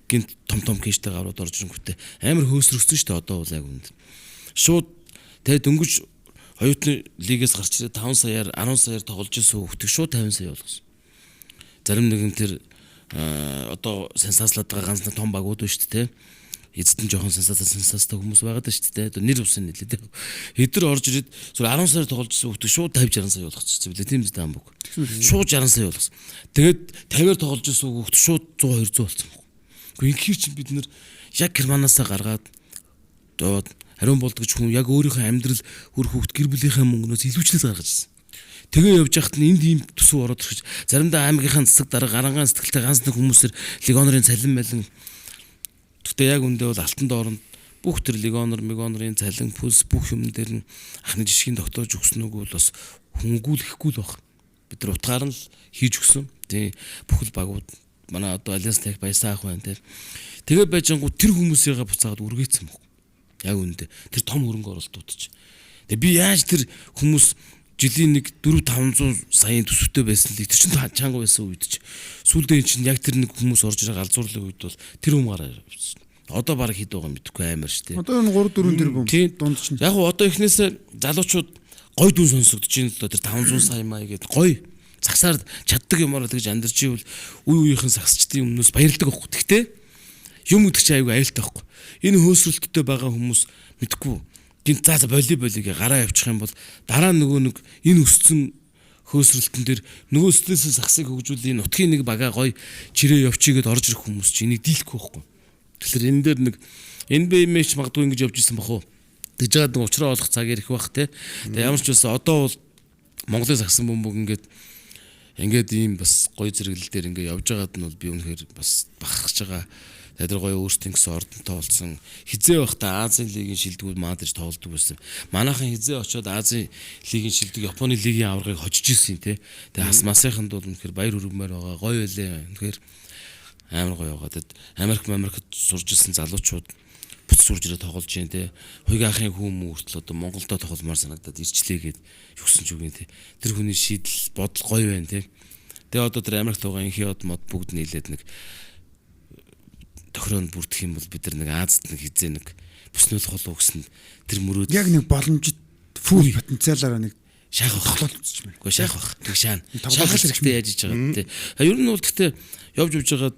S4: гинт том том кейштэй гарууд орж ирэнгүүтээ амар хөөсрөгцөн шүү дээ одоо бол яг үүнд. Шууд тэ дөнгөж оюутны лигээс гарч ирээ 5 саяар 10 саяар тоглож исэн хүүхдийг шууд 50 сая болгосон. Зарим нэгэн тэр одоо сенсацлаад байгаа ганц нэг том багууд байна шүү дээ. Эцэд нь жоохон сенсацтай хүмүүс байгаад байна шүү дээ. Одоо нэр усын нэлээ дээ. Эдгээр орж ирээд зүгээр 10 саяар тоглож исэн хүүхдийг шууд 50 60 сая болгочихсон билээ. Тийм биз дээ амбуг. Шууд 60 сая болгосон. Тэгээд 50-аар тоглож исэн хүүхд шууд 100 200 болсон юм. Гэхдээ инхээр чинь бид нэр яг Германаасаа гаргаад доод ариун болд гэж хүн яг өөрийнхөө амьдрал үр хүүхд гэр бүлийнхээ мөнгнөөс илүүчлэл гаргаж ирсэн. Тэгээ явж байхад нь энд ийм төсөв ороод ирэх. Заримдаа аймгийнхаа засаг дарга гарангаан сэтгэлтэй ганц нэг хүмүүсээр легионерын цалин малин. Гэхдээ яг үндэ бол алтан дооронд бүх тэр легионер, мегонерын цалин, пульс бүх юм дээр нь анхны жишгийн тогтоож өгсөн үг бол бас хүнгүүлэхгүй л баг. Бид нар утгаар нь л хийж өгсөн. Тийм бүхэл багууд манай одоо Альянс тех баясаа ах байна тийм. Тэгээ байжангуу тэр хүмүүсийгээ буцаагаад үргээцсэн баг. Яг үндэ тэр том хөрөнгө оруулалтууд чи. Тэгээ би яаж тэр хүмүүс жилийн нэг 4 500 саяын төсөвтэй байсан л тэр чинь чанга байсан үед чи сүүлдээ чинь яг тэр нэг хүмүүс орж ирээ галзуурлын үед бол тэр хүм гараа явсан. Одоо баг хэд байгаа мэдэхгүй амар шүү дээ.
S2: Одоо энэ 3 4 тэрбум дунд чинь.
S4: Яг гоо одоо эхнээсээ залуучууд гой дүн сонсогдож байна л доо тэр 500 сая мая гэдэг гой загсаар чаддаг юмараа тэгж амьдарч ивэл үе үеийнхэн сагсчдын өмнөөс баярлдаг байхгүй. Тэгтээ юм гэдэг чинь аягүй аюултай байхгүй. Энэ хөөсрөлттэй байгаа хүмүүс мэдхгүй гинт за боли болигээ гараа явчих юм бол дараа нөгөө нэг энэ өсцөн хөөсрөлтөн дээр нөгөө өснөөсөө сагсыг хөгжүүлээ нутгийн нэг бага гой чирээ явчихъя гэд орж ирэх хүмүүс чинь энийг дийлэхгүй байхгүй. Тэгэхээр энэ дээр нэг NBA матч магадгүй ингэж явж исэн бах уу. Тэгж жаад нэг уучраа олох цаг ирэх бах те. Тэгээ ямар ч байсан одоо бол Монголын сагсан бөмбөг ингээд ийм бас гоё зэрэглэл дээр ингээд явж байгаад нь бол би үнэхээр бас бахархаж байгаа. Тэр гоё өөрсдийн гэсэн ордонтой болсон. Хизээ байхдаа Азийн лигийн шилдэгүүд маад ир тоглодог байсан. Манайхан хизээ очиод Азийн лигийн шилдэг, Японы лигийн аваргыг хожиж исэн те. Тэгээ хас масынханд бол үнэхээр баяр хүргэмээр байгаа. Гоё байлээ. Үнэхээр амар гоё байгаа. Тэгэд Америк Америкт сурж исэн залуучууд буц сурж ирээ тоглож जैन те. Хуйг ахын хүүм хүртэл одоо Монголдо тогломоор санагдаад ирчлээ гэд югсэн ч үгүй те. Тэр хүний шийдэл бодол гоё байна те. Тэгээ одоо тэр Америкт байгаа инхи од мод бүгд нийлээд нэг тохироонд бүрдэх юм бол бид нар нэг Азад нэг хизээ нэг бүснүүлэх болов гэсэн тэр мөрөөд
S2: яг нэг боломжит фул потенциалаараа нэг
S4: шаах бах.
S2: тоглолт үзчих мэн.
S4: Үгүй шаах бах. Тэг шаана. Шаах л хэрэгтэй яаж иж байгаа те. Ер нь бол гэхдээ явж явж байгаа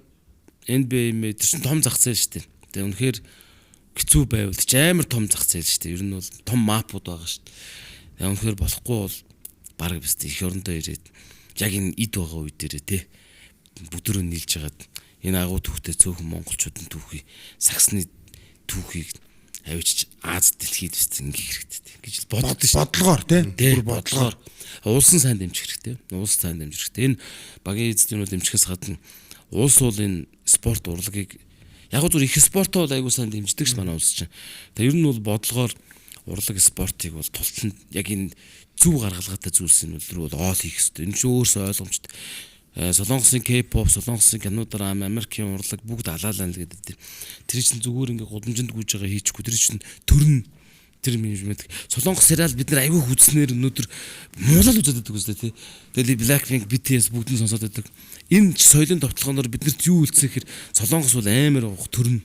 S4: NBA мэ тэр чинь том зах зээл шүү дээ. Тэгээ үнэхээр хэцүү байвал чи амар том зах зээл шүү дээ. Ер нь бол том мапууд байгаа шүү дээ. Үнэхээр болохгүй бол бараг биз их орондоо ирээд яг энэ эд байгаа үе дээрээ те бүдрөө нийлж хагаад энэ агуу түүхтэй цөөхөн монголчуудын түүхий саксны түүхийг авчиж Аз дэлхийд биз ингэх хэрэгтэй гэж боддог
S2: шүү. Бодлогоор те
S4: бүр бодлогоор улсын сайн дэмжих хэрэгтэй. Улс сайн дэмжих хэрэгтэй. Энэ багийн эзлэнүүд дэмжихээс гадна улс бол энэ спорт урлагийг яг зүр их спортоо бол айгуу сайн дэмждэг ш манай улс чинь. Тэгээ ер нь бол бодлогоор урлаг спортыг бол тултал нь яг энэ зөв гаргалгаатай зүйлс нь рүү бол оол хийх хэрэгтэй. Энэ чинь өөрсөө ойлгомжтой. Солонгосын K-pop, Солонгосын кино драма, Америкийн урлаг бүгд алаалаа л гэдэг. Тэр чинь зүгээр ингээ гудамжинд гүйж байгаа хийчихгүй. Тэр чинь төрн тэр менежмент. Солонгос сериал бид нар аягүй хүзнээр өнөөдөр муулал үзээд байдаг үстэй тий. Тэгэл Blackpink, BTS бүгд нь сонсоод байдаг. Энэ соёлын товтлогооноор биднэрт юу үлдсэн гэхээр Солонгос бол амар уух төрн.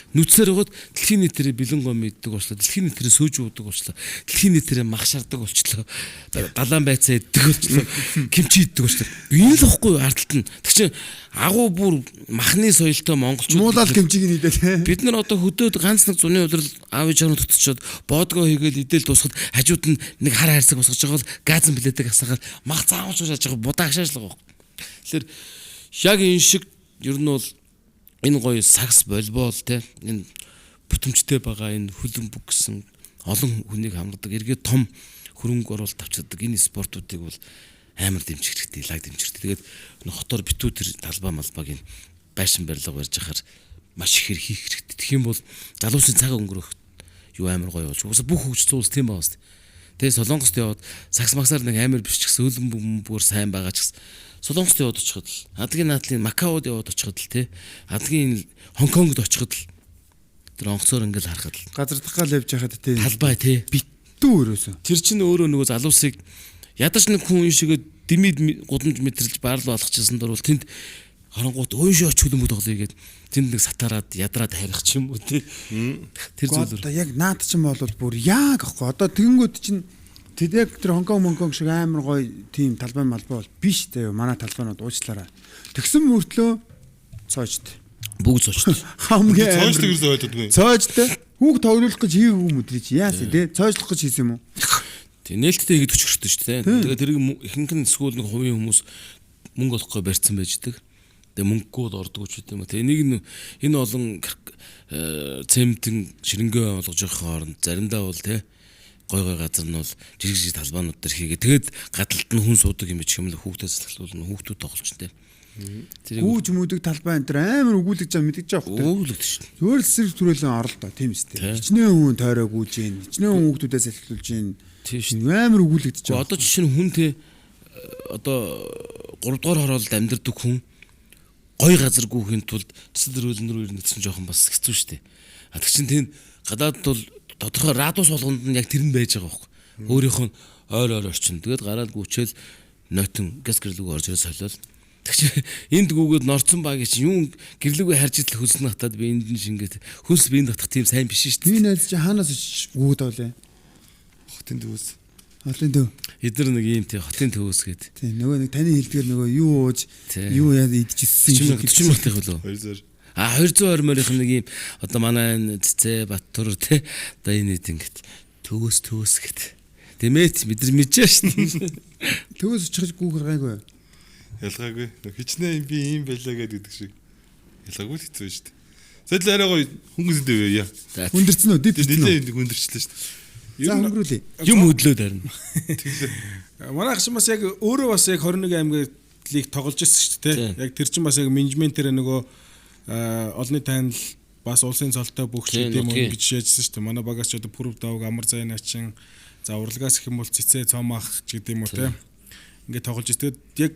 S4: Нүцсээр өгөөд дэлхийн нийтээрээ бэлэн гом иддэг болчлоо. Дэлхийн нийтээрээ сөөж уудаг болчлоо. Дэлхийн нийтээрээ мах шардаг болчлоо. Далаан байцаа иддэг болчлоо. Кимчи иддэг болчлоо. Энэ л ихгүй ардталт нь. Тэг чинь агуу бүр махны соёлтой монголчууд
S2: муулал кимчиг нь идэл.
S4: Бид нар одоо хөдөөд ганц нэг зуны удирал аав ээж аав тутчоод боодгоо хийгээл идэл дуусахад хажууд нь нэг хар хайрцаг босгож байгаа бол газан биледэг асаагаад мах заавал шааж байгаа будаа агшааж л байгаа. Тэгэхээр яг энэ шиг ер нь бол энэ гоё сакс волейбол те энэ бүтэмжтэй байгаа энэ хөлбөмбөг гэсэн олон хүнийг хамгадаг эргээд том хөрөнгө оруулалт авчирдаг энэ спортуудыг бол амар дэмжих хэрэгтэй, лаг дэмжих хэрэгтэй. Тэгээд хотоор битүү тэр талбай малбайг энэ байшин барилга барьж ахаар маш ихээр хийх хэрэгтэй. Тэгэх юм бол залуусын цаг өнгөрөх юу амар гоё болж. Угсаа бүх хөгжсөн улс тийм байгаа үст. Тэгээ Солонгост яваад сакс максаар нэг амар биш ч гэсэн хөлбөмбөгөөр сайн байгаа ч гэсэн Солонгост яваад очиход л, Адгийн наадлын Макаод яваад очиход л те, Адгийн Хонконгд очиход л тэр онгоцоор ингээл харахад л
S2: газар дахь гал явж байхад те
S4: талбай те
S2: битүү өрөөсөн.
S4: Тэр чинь өөрөө нөгөө залуусыг ядаж нэг хүн шигээ димид гудамж мэтрэлж баарлуу алхажсэн дөрвөл тэнд харангуут өөшөө оч хөлбөмбөг тоглоё гэд тэнд нэг сатараад ядраад харих ч юм уу те. Тэр зүйл
S2: одоо яг наад чинь бол бүр яг ахгүй. Одоо тэгэнгүүт чинь тэд яг тэр Хонконг шиг амар гоё тийм талбай малбай бол биш заяа. Манай талбайнууд уучлаарай. Тэгсэн мөртлөө цоожд.
S4: Бүгд цоожд.
S2: Хамгийн амар.
S3: Цоожд ерөөсөө ойлгодгүй.
S2: Цоожд. Хүүг тоглох гэж хийгээгүй юм өдрий чи яасан те. Цоожлох гэж хийсэн юм уу?
S4: Тэг нээлттэй хийгээд өчөх хэрэгтэй шүү дээ. Тэгээд тэрийг ихэнх нь эсвэл нэг хувийн хүмүүс мөнгө олохгүй барьсан байждаг. Тэгээ мөнгөгүй бол ордгоо ч гэдэм юм. Тэгээ энийг нь энэ олон цемтэн ширэнгөө олгож явах хооронд заримдаа бол те гой гой газар нь бол жирэг жирэг талбайнууд дээр хийгээ. Тэгээд гадалт нь хүн суудаг юм чи юм л хүүхдээс салхилуулна, хүүхдүүд тоглож те.
S2: Тэрийг гүүж мүдэг талбай энэ төр амар өгүүлэж байгаа мэдэж байгаа хөөх.
S4: Өгүүлэгдэж шин.
S2: Зүгээр л сэрэг төрөлөн оролдоо тийм үстэй. Хичнээн хүн тойроо гүүж гин, хичнээн хүн хүүхдүүдээ салхилуулж гин.
S4: Тийм шин.
S2: Амар өгүүлэгдэж байгаа.
S4: Одоо жишээ нь хүн те одоо 3 дугаар хороолд амьдардаг хүн гой газар гүүхийн тулд цэцэл рүү рүү ирнэ гэсэн жоохон бас хэцүү шттэ. А тэг чин тийм гадаад бол тодорхой радиус болгонд нь яг тэр нь байж байгаа байхгүй. Өөрийнх нь ойр ойр орчин. Тэгээд гараад гүчээл нойтон газ гэрлүүг орж ирээ солиол. Тэг чи энд гүгээд норцсон баг чинь юун гэрлүүгээ харж идэл хөлснө хатаад би энд нь шингээд хөлс би энд татах тийм сайн биш шүү дээ.
S2: Би найз чи хаанаас очиж гүгээд авлаа?
S3: Хотын төвөөс.
S2: Хотын төв.
S4: Эдгээр нэг ийм тий хотын төвөөс гээд.
S2: Тий нөгөө нэг таны хэлдгээр нөгөө юу ууж юу яа идчихсэн
S4: юм шиг 40 мянга болов.
S3: 200.
S4: А 220 морийнх нэг ийм одоо манай энэ Цэцэ Баттур те одоо энэ хэд ингээд төвөөс төвөөс гэт. Тэмээт бид нар мэдэж шин.
S2: Төвөөс очих гүүхэр гайгүй.
S3: Ялгаагүй. Хичнээн би ийм байлаа гэдэг шиг. Ялгаагүй л хэцүү шүү дээ. Сэтэл арай гоё хөнгөн зэндээ яа.
S2: Хүндэрсэн үү? Дип
S3: нэлээд хүндэрчлээ шүү дээ.
S2: За хөнгөрүүлээ.
S4: Юм хөдлөөд харина.
S3: Тэглээ.
S5: Манай ах чинь бас яг өөрөө бас яг 21 аймгийн лиг тоглож ирсэн шүү дээ. Яг тэр чинь бас яг менежментээр нөгөө олонний танил бас улсын цолтой бүх ч гэдэм юм гэж яжсэн шүү дээ. Манай багаас ч одоо Пүрв давг Амар зайна чин за урлагаас гэх юм бол Цэцэ Цомах ч гэдэм юм уу те. Ингээд тоглож ирсэн. Тэгээд яг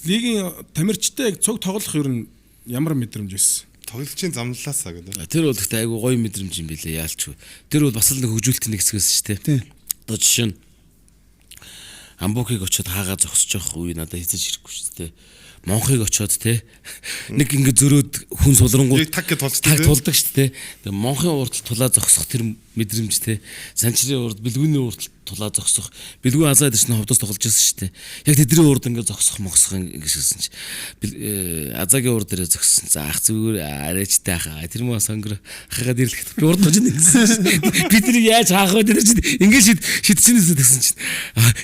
S5: лигийн тамирчтай яг цуг тоглох ер нь ямар мэдрэмж байсан?
S3: Тоглолчийн замналаасаа гэдэг.
S4: Тэр бол ихтэй айгүй гоё мэдрэмж юм билээ яалчгүй. Тэр бол бас л нэг хөгжүүлэлтийн нэг хэсгээс шүү дээ. Одоо жишээ нь Амбукийг очиод хаагаа зогсож явах үе надад хэзээ ирэхгүй шүү дээ. Монхыг очиод те нэг ингэ зөрөөд хүн сулрангууд
S3: таг гэж тулцдаг.
S4: Таг тулдаг шүү дээ. Тэгээ Монхын урдтал тулаа зогсох тэр Мэдрэмж те. Санчрын урд бэлгүүний урд тулаа зогсох. Бэлгүү азаад ирсэн ховдос тоглож байсан шүү дээ. Яг тэдний урд ингээ зогсох могсох ингэ шигсэн чи. Азаагийн урд дээрээ зогссон. За ах зүгээр арайчтай хаа. Тэр мөн сонгор хахаад ирлэхэд би урд ножин ингэсэн чи. Би тэрийг яаж хаах вэ тэр чинь ингээ шидчихнэ гэсэн чинь.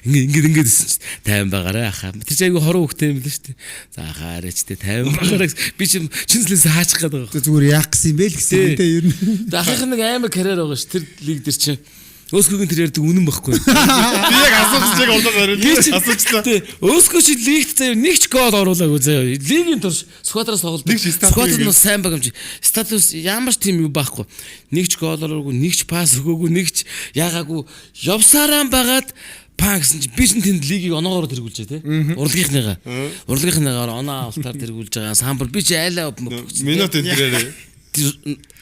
S4: Ингээ ингээ ингээ гэсэн чинь 50 багаарай ахаа. Тэр чинь айгүй хорон хөхтэй юм л шүү дээ. За ахаа арайчтай 50 багаарай. Би чинь чинслээс хаачих гээд байгаа.
S2: Зүгээр яах гэсэн юм бэ л гэсэн юм те ер нь.
S4: Ахынх нэг амар карьер байгаа ш. Тэр лиг дээр чинь Өөсгөгийн тэр ярьдаг үнэн байхгүй.
S3: Би яг асууж яг олоод барил. Асуучлаа.
S4: Тий. Өөсгөө чи лигт заяа нэг ч гол оруулаагүй заяа. Лигийн турш Сквадраас тоглолт. Сквадрас нь сайн баг юм чи. Статус ямар ч тийм юу байхгүй. Нэг ч гол оруулаагүй, нэг ч пас өгөөгүй, нэг ч яагаагүй. Явсараа багаад паа гэсэн чи би чинь тэнд лигийг оноогоор тэргүүлжээ тий. Урлагийнхныгаа. Урлагийнхныгаар оноо авалтаар тэргүүлж байгаа. Самбар би чи айлаа
S3: минут энэ дээрээ.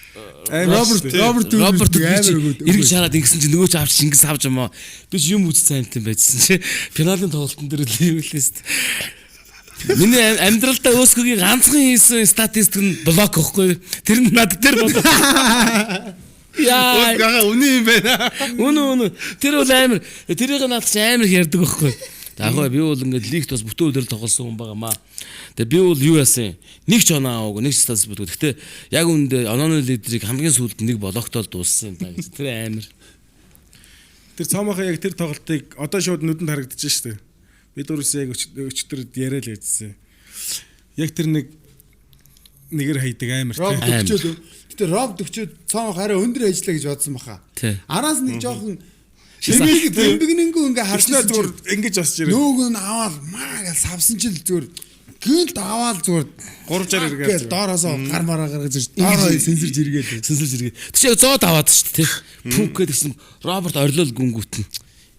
S2: Роберт
S4: эргэж хараад ингэсэн чи нөгөө ч авч ингэс авч юм аа. Би чи юм үзсэн амт юм байжсэн чи. Финалийн тоглолтын дээр л юу лээ шүү дээ. Миний амьдралдаа өөсгөгийн ганцхан хийсэн статистик нь блок ихгүй. Тэр нь над дээр болоо. Яа.
S3: Өөсгөө үнэн юм байна.
S4: Үнэн үнэн. Тэр бол амар. Тэрийг над чи амар их ярьдаг байхгүй. Яг би бол ингээд лигт бас бүтэн өдөр тоглосон хүн байгаа маа. Тэгээ би бол юу яасан? Нэг ч оноо аваагүй, нэг ч статус бүтгүү. Гэхдээ яг үүндээ онооны лидерийг хамгийн сүүлд нэг блоктол дууссан юм да гэж. Тэр амар.
S5: Тэр цоомохоо яг тэр тоглолтыг одоо шууд нүдэнд харагдаж шүү дээ. Бид өөрөөсөө яг өчтөр яриа л яжсэн. Яг тэр нэг нэгэр хайдаг амар
S2: тийм. Роб төгчөөд. Гэтэ Роб төгчөөд цоомох арай өндөр ажиллаа гэж бодсон баха. Араас нэг жоохон Тэмбигнэнгүү ингээ харснаа
S5: зүгээр ингэж асч ирээ.
S2: Нөөг нь аваад маа гэж савсан чил зүгээр гинт аваад зүгээр
S5: 360 эргээд
S2: доороосоо гар мараа гаргаж ирж доороо сэнсэрж эргээд
S4: сэнсэрж эргээд. Тэг чи яг зоод аваад шүү дээ. Пүнк гэдгсэн Роберт орилол гүнгүүт нь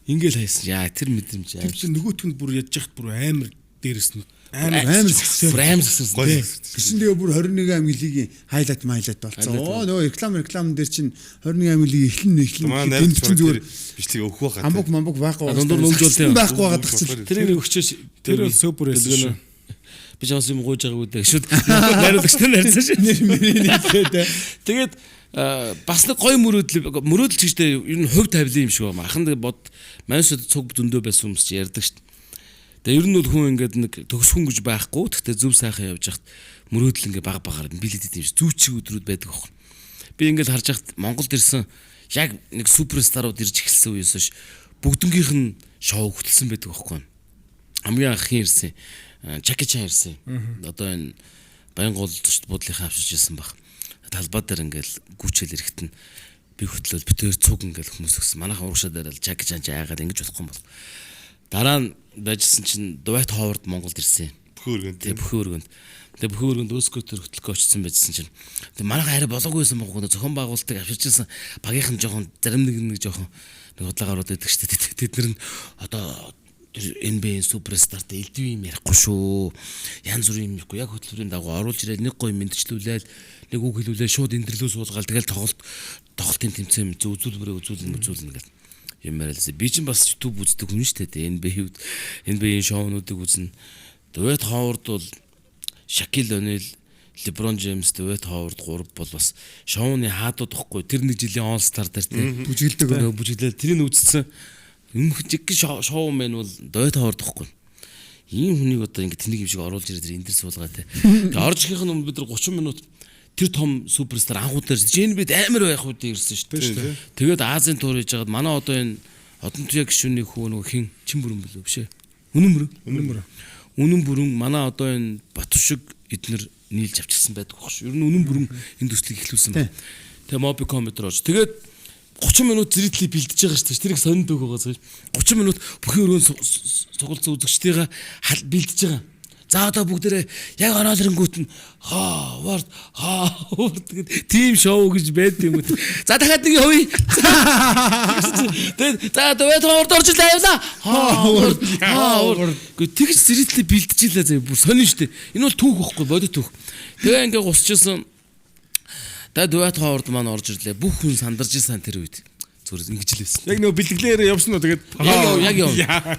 S4: ингээл хайсан. Яа тэр мэдрэмж
S5: аим. Тэр чинь нөгөөтг нь бүр ядж яхад бүр амар дээрээс нь
S2: амар сэгсэр.
S4: Амар сэгсэр.
S2: Тэгсэн тэгээ бүр 21 аймаг лигийн хайлайт майлайт болцсон. Оо нөгөө реклам дээр чинь 21 аймаг лигийн эхлэн
S3: энд чинь зүгээр бичлэг өгөх байхаа.
S2: Амбук мамбук байхгүй
S4: байгаа. Дундуур нөмжүүлсэн
S2: байхгүй байгаа чинь.
S4: Тэр нэг өгчөөс
S5: тэр бол супер байсан шүү.
S4: Би ч бас юм гуйж байгаа үү шүүд найруулагчтай нарьсан шүү.
S2: Нэр мөрийн нийлээ те.
S4: Тэгээд бас нэг гоё мөрөөдөл ч гэжтэй ер нь хувь тавилын юм шиг байна. Ахын бод манайсад цуг зөндөө байсан хүмүүс чи ярьдаг шүү. Тэгээ ер нь бол хүн ингээд нэг төгсгөн гэж байхгүй. Гэхдээ зөв сайхан явж хахад мөрөөдөл ингээд баг багаар билетэд юм шиг зүүчиг өдрүүд байдаг аахгүй. Би ингээд харж хахад Монголд ирсэн яг нэг суперстарууд ирж эхэлсэн үеэс хойш бүгднгийнх нь шоу хөтөлсөн байдаг аахгүй. Хамгийн анх хин ирсэн. Жаки Чан ирсэн. Одоо энэ Баянгол зочд буудлынхаа авчирч ирсэн баг. Талбай дээр ингээд гүчэл эрэхтэн би хөтлөөл битээр цуг ингээд хүмүүс өгсөн. Манайхан урагшаа дээр л Жаки Чан айгаад ингэж болохгүй юм бол. Дараа нь байжсэн чинь Дуайт Ховард Монголд ирсэн.
S3: Бүхэн өргөнд.
S4: Тэгээ бүхэн өргөнд. Тэгээ бүхэн өргөнд өөсгөө төр хөтлөхөө очсон байжсэн чинь. Тэгээ манайхан арай болоогүй байсан байхгүй. Зохион байгуулалтыг авчирч ирсэн багийнхан жоохон зарим нэг нэг жоохон нэг худлаа гарууд байдаг шүү дээ. Тэд нар нь одоо тэр NBA суперстартай элдв юм ярихгүй шүү. Янз бүрийн юм ярихгүй. Яг хөтөлбөрийн дагуу оруулж ирээд нэг гоё мэдчлүүлээл, нэг үг хэлүүлээ шууд эндэрлүү суулгаал тэгэл тоглолтын тэмцээн үзүүлбэрээ үзүүлнэ гэл. Юм яриалаа. Би чинь бас YouTube үздэг хүн шүү дээ. NBA-ийн шоунуудыг үзнэ. Дуайт Ховард бол Шакил О'Нил, LeBron James, Дуайт Ховард 3 бол бас шоуны хаадууд ихгүй. Тэр нэг жилийн All Star дээр тийм
S2: бүжгэлдэг.
S4: Бүжгэлээ. Тэрийг үзсэн. Өмнөх жиг шоу мэн бол Дуайт Ховард ихгүй. Ийм хүнийг одоо ингэ тэнийг юм шиг оруулж ирээд тэр энэ дэр суулгаа те. Тэгээ орж ирэхийнх нь өмнө бид нар 30 минут тэр том суперстар анхудаар NBA-д амар байх үед ирсэн шүү дээ. Тэгээд Азийн тур хийж байгаад манай одоо энэ Одон туяа гишүүний хүү нөгөө хин чин бүрэн бөлөө биш ээ. Үнэн бүрэн.
S5: Үнэн бүрэн.
S4: Үнэн бүрэн манай одоо энэ Батүшиг эднэр нийлж авчирсан байдаг багш. Ер нь үнэн бүрэн энэ төслийг эхлүүлсэн байна. Тэгээ Mobicom өдр орж. Тэгээд 30 минут зэрэглээ бэлдэж байгаа шүү дээ. Тэр их сонирдог байгаа зүйл. 30 минут бүхэн өрөөнд цуглцсан үзэгчдийгээ бэлдэж байгаа. За одоо бүгдээрээ яг оноолронгүүт нь Ховард Ховард гэд тим шоу гэж байд юм уу. За дахиад нэг явъя. Тэгээд за Дуайт Ховард орж ирлээ явлаа. Ховард Ховард гэ тэгж зэрэглээ бэлдэж илээ заа бүр сонин штэ. Энэ бол түүх واخгүй бодит түүх. Тэгээ ингээ гусчихсан. За Дуайт Ховард маань орж ирлээ. Бүх хүн сандарч исэн тэр үед. Зүгээр ингэж л байсан.
S5: Яг нөгөө бэлтгэлээр явсан уу тэгээд
S4: яг яв.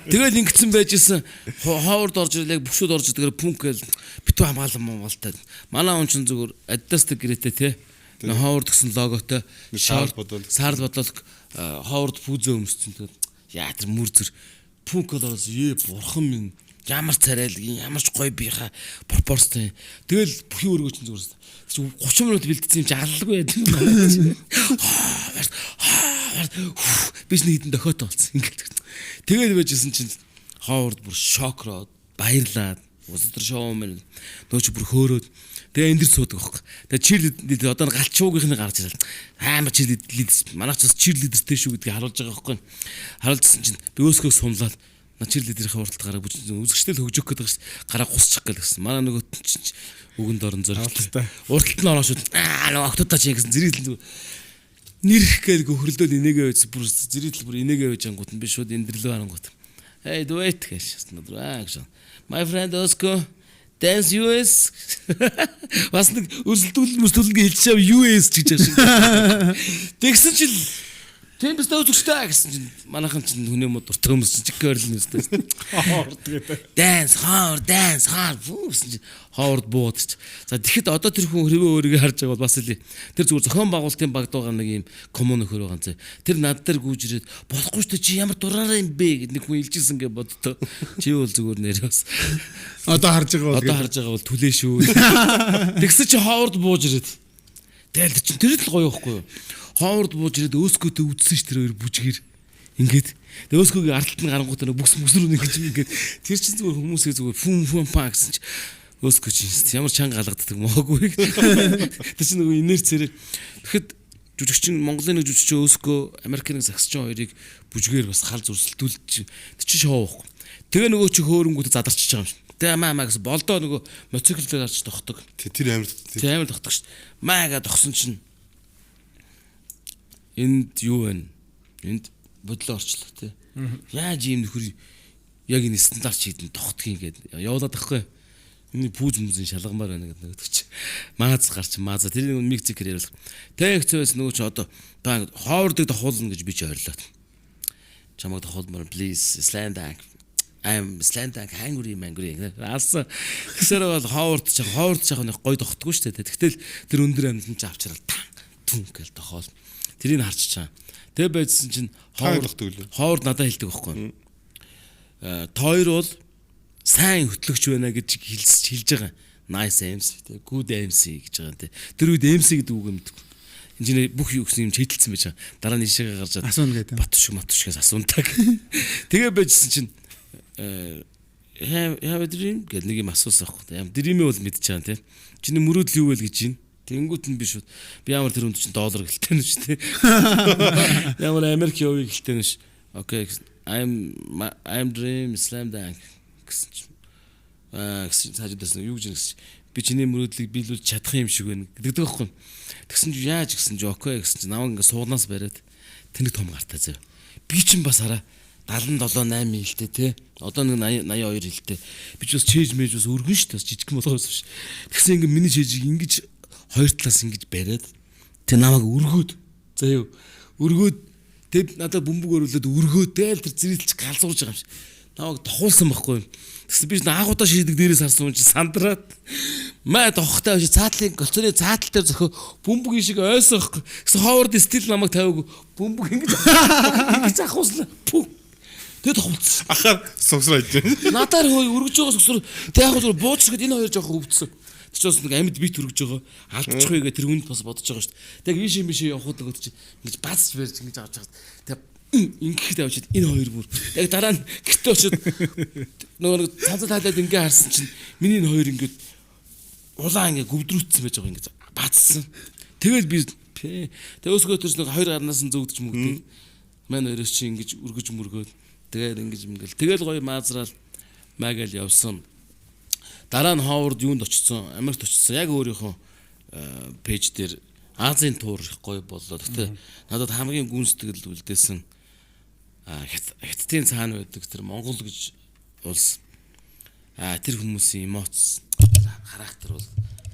S4: Тэгэл ингэсэн байж исэн. Ховард орж ирлээ, бүшүүд орж ирэхээр пүнк гэл битүү хамгаалан монголтай. Манай хүн чинь зүгээр Adidas-тэй гэрээтэй те. Ховард гэсэн логотой
S3: Саарл бодвол.
S4: Саарл бодвол Ховард пүүзөө өмссөн. Тэгээд яа тэр мүр зүр пүнк колороос ээ бурхан минь ямар царайлаг ямар ч гоё бийнхаа пропорцтой. Тэгэл бүхий өргөө чинь зүгээр. 30 минут бэлдсэн юм чи алалгүй байд. Би ч нэг хэдэн дохиотой болсон. Ингээд. Тэгээд байжсэн чинь Ховард бүр шокроод баярлаад өдөр шоу мэн нөө чи бүр хөөрөөд тэгээ энэ дэр суудаг байхгүй. Тэгээ чирлид одоо галчуугийнхны гарч ирэл амар чирлид манайх ч бас чирлидертэй шүү гэдгийг харуулж байгаа байхгүй. Харуулжсэн чинь би өөсгөө сумлаад на чирлидерийн уралд гараа бүжин үзэгчтэй л хөгжөх гэдэг шүү. Гараа гусчих гээл гэсэн. Манай нөгөөт чинь үгэнд орон зоригтой. Урталт нь ороо шүү. Аа нөгөө октодоо чи гэсэн зэрэг л нэрх гээл гөхөрлөөд инээгээ байж бүр зэрэг л бүр инээгээ байж ангууд нь би шууд энэ дэрлөө харангуут. Hey do it гэж аа гэж. My friend Osco dance US. Бас нэг өрсөлдүүл мөсөлдүүл хэлчихээ US гэж байгаа шиг. Тэгсэн чинь тийм биз дээ үзэгчтэй гэсэн чинь манайхан чинь хүний мод дуртай хүмүүс чинь чиг ойрлно өстэй.
S5: Ховард гэдэг.
S4: Dance hard dance hard гэсэн чинь Ховард бууд чи. За тэгэхэд одоо тэр хүн хэрвээ өөрийгөө харж байгаа бол бас л тэр зүгээр зохион байгуулалтын багд байгаа нэг юм коммун нөхөр байгаа юм зэ. Тэр над дээр гүйж ирээд болохгүй шүү дээ чи ямар дураараа юм бэ гэд нэг хүн илжсэн гэж боддоо. Чи бол зүгээр нэр бас.
S2: Одоо харж байгаа бол
S4: одоо харж байгаа бол түлээ шүү. Тэгсэн чи Ховард бууж ирээд. Тэгэл чинь тэр л гоё байхгүй юу? Ховард бууж ирээд өөскөөтэй үдсэн ш тэр хоёр бүжгээр. Ингээд тэгээ өөскөөгийн ардталт нь гарангуутаа нэг бүкс бүкс рүү ингэж ингээд тэр чинь зүгээр хүмүүсээ зүгээр фүн фүн па гэсэн чи өөскөө чинь ямар чанга алгаддаг моогүй. Тэр чинь нөгөө инерцээрээ тэгэхэд жүжигчин Монголын нэг жүжигчин өөскөө Америкийн нэг сагсчин хоёрыг бүжгээр бас хал зүрсэлдүүлж тэр чинь шоу байхгүй. Тэгээ нөгөө чи хөөрөнгүүтээ задарчиж байгаа юм шиг. Тэгээ маа маа гэсэн болдоо нөгөө мотоцикл дээр гарч тохдог.
S3: Тэр амар
S4: Тэр амар тохдог шүү. Маа гэ тохсон чинь энд юу вэ? Энд бодлоо орчлоо тий. Яаж ийм нөхөр яг энэ стандарт шийдэн тогтдгийг гээд явуулаад тахгүй. Миний пүүз мүзэн шалгамаар байна гэдэг нөгөөдөг чи. Мааз гарч мааза тэр нэг микцикэр яриулах. Тэг их цөөс нөгөө чи одоо та Ховардыг давхуулна гэж би чи ойрлоо. Чамайг давхуулмаар please slam dunk. I'm slam dunk hungry mangry алсан. Тэгсээр бол Ховард чи Ховард ч яг нэг гой тогтдгүй шүү дээ. Тэгтэл тэр өндөр амьтан чи авчрал тан түн гэл тохоол. Тэрийг харчиж чаа. Тэгээ байжсэн чинь Ховард надад хэлдэг байхгүй. Та хоёр бол сайн хөтлөгч байна гэж хэлж байгаа. Nice MC тэ good MC гэж байгаа тэ. Тэр үед MC гэдэг үг мэдгүй. Энд чинь бүх юу гэсэн юм чийтэлсэн байж байгаа. Дараа нь ишээгээ гарч
S2: асууна гэдэг.
S4: Батшиг матшигээс асуунтаг. Тэгээ байжсэн чинь have a dream гэл нэг юм асуусан байхгүй. Ям dream-ээ бол мэдж байгаа тэ. Чиний мөрөөдөл юу вэ гэж байна. Тэнгүүт нь би шууд би ямар тэр хүнд чинь доллар гэлтэй нь шүү дээ. Ямар Америк явъя гэлтэй нь ш. Окей I'm dream slam dunk гэсэн чинь гэсэн цаажуудаас юу гэж гэсэн чинь би чиний мөрөөдлийг биелүүлж чадах юм шиг байна гэдэг байхгүй. Тэгсэн чинь яаж гэсэн чинь окей гэсэн чинь намайг ингээ суулнаас бариад тэнэг том гартаа зав. Би чинь бас хараа 77 8 хэлтэй те. Одоо нэг 80 82 хэлтэй. Би ч бас чээж мэж бас өргөн шүү дээ. Бас жижигхэн болгоос биш. Тэгсэн ингээ миний чээжийг ингэж хоёр талаас ингэж бариад тэг намайг өргөөд заяа өргөөд тэг надад бөмбөг өрүүлээд өргөөд тэгэл тэр зэрэлж галзуурж байгаа юм шиг. Намайг тохуулсан байхгүй юу. Тэгсэн би анх удаа шийдэг дээрээс харсан юм чи сандраад маа тохтой биш цаатлын голцооны цаатал дээр зөхөө бөмбөг шиг ойсон байхгүй. Тэгсэн Ховард стил намайг тавиагүй бөмбөг ингэж ингэж ахуулсан. Пү. Тэгээ тохуулсан.
S3: Ахаар согсроо иж байна.
S4: Надаар хөөе өргөж байгаа согсроо. Тэг яг зөв бууж ирэхэд энэ хоёр жоохон өвдсөн. Тэр чинь бас нэг амьд бит өргөж байгаа. Алдчихгүй гэ тэр хүнд бас бодож байгаа шүү дээ. Тэг ийш юм бишээ явахад нөгөө чинь ингэж бацж барьж ингэж авч байгаа. Тэг ингэхэд авчиад энэ хоёр бүр яг дараа нь гэртээ очиод нөгөө нэг цанцаа тайлаад ингээ харсан чинь миний энэ хоёр ингээд улаан ингээ гөвдрүүцсэн байж байгаа ингээ бацсан. Тэгэл би тэг өсгөө төрс нэг хоёр гарнаас нь зөгдөж мөгдөв. Мань хоёроос чи ингэж өргөж мөргөөд тэгэл ингэж ингээл тэгэл гоё маазраал магаал явсан. Дараа нь Ховард юунд очсон? Америкт очсон. Яг өөрийнхөө пэйж дээр Азийн тур их гоё боллоо. Гэтэ надад хамгийн гүн сэтгэл үлдээсэн хятадын цаана байдаг тэр Монгол гэж улс. Тэр хүмүүсийн эмоц, характер бол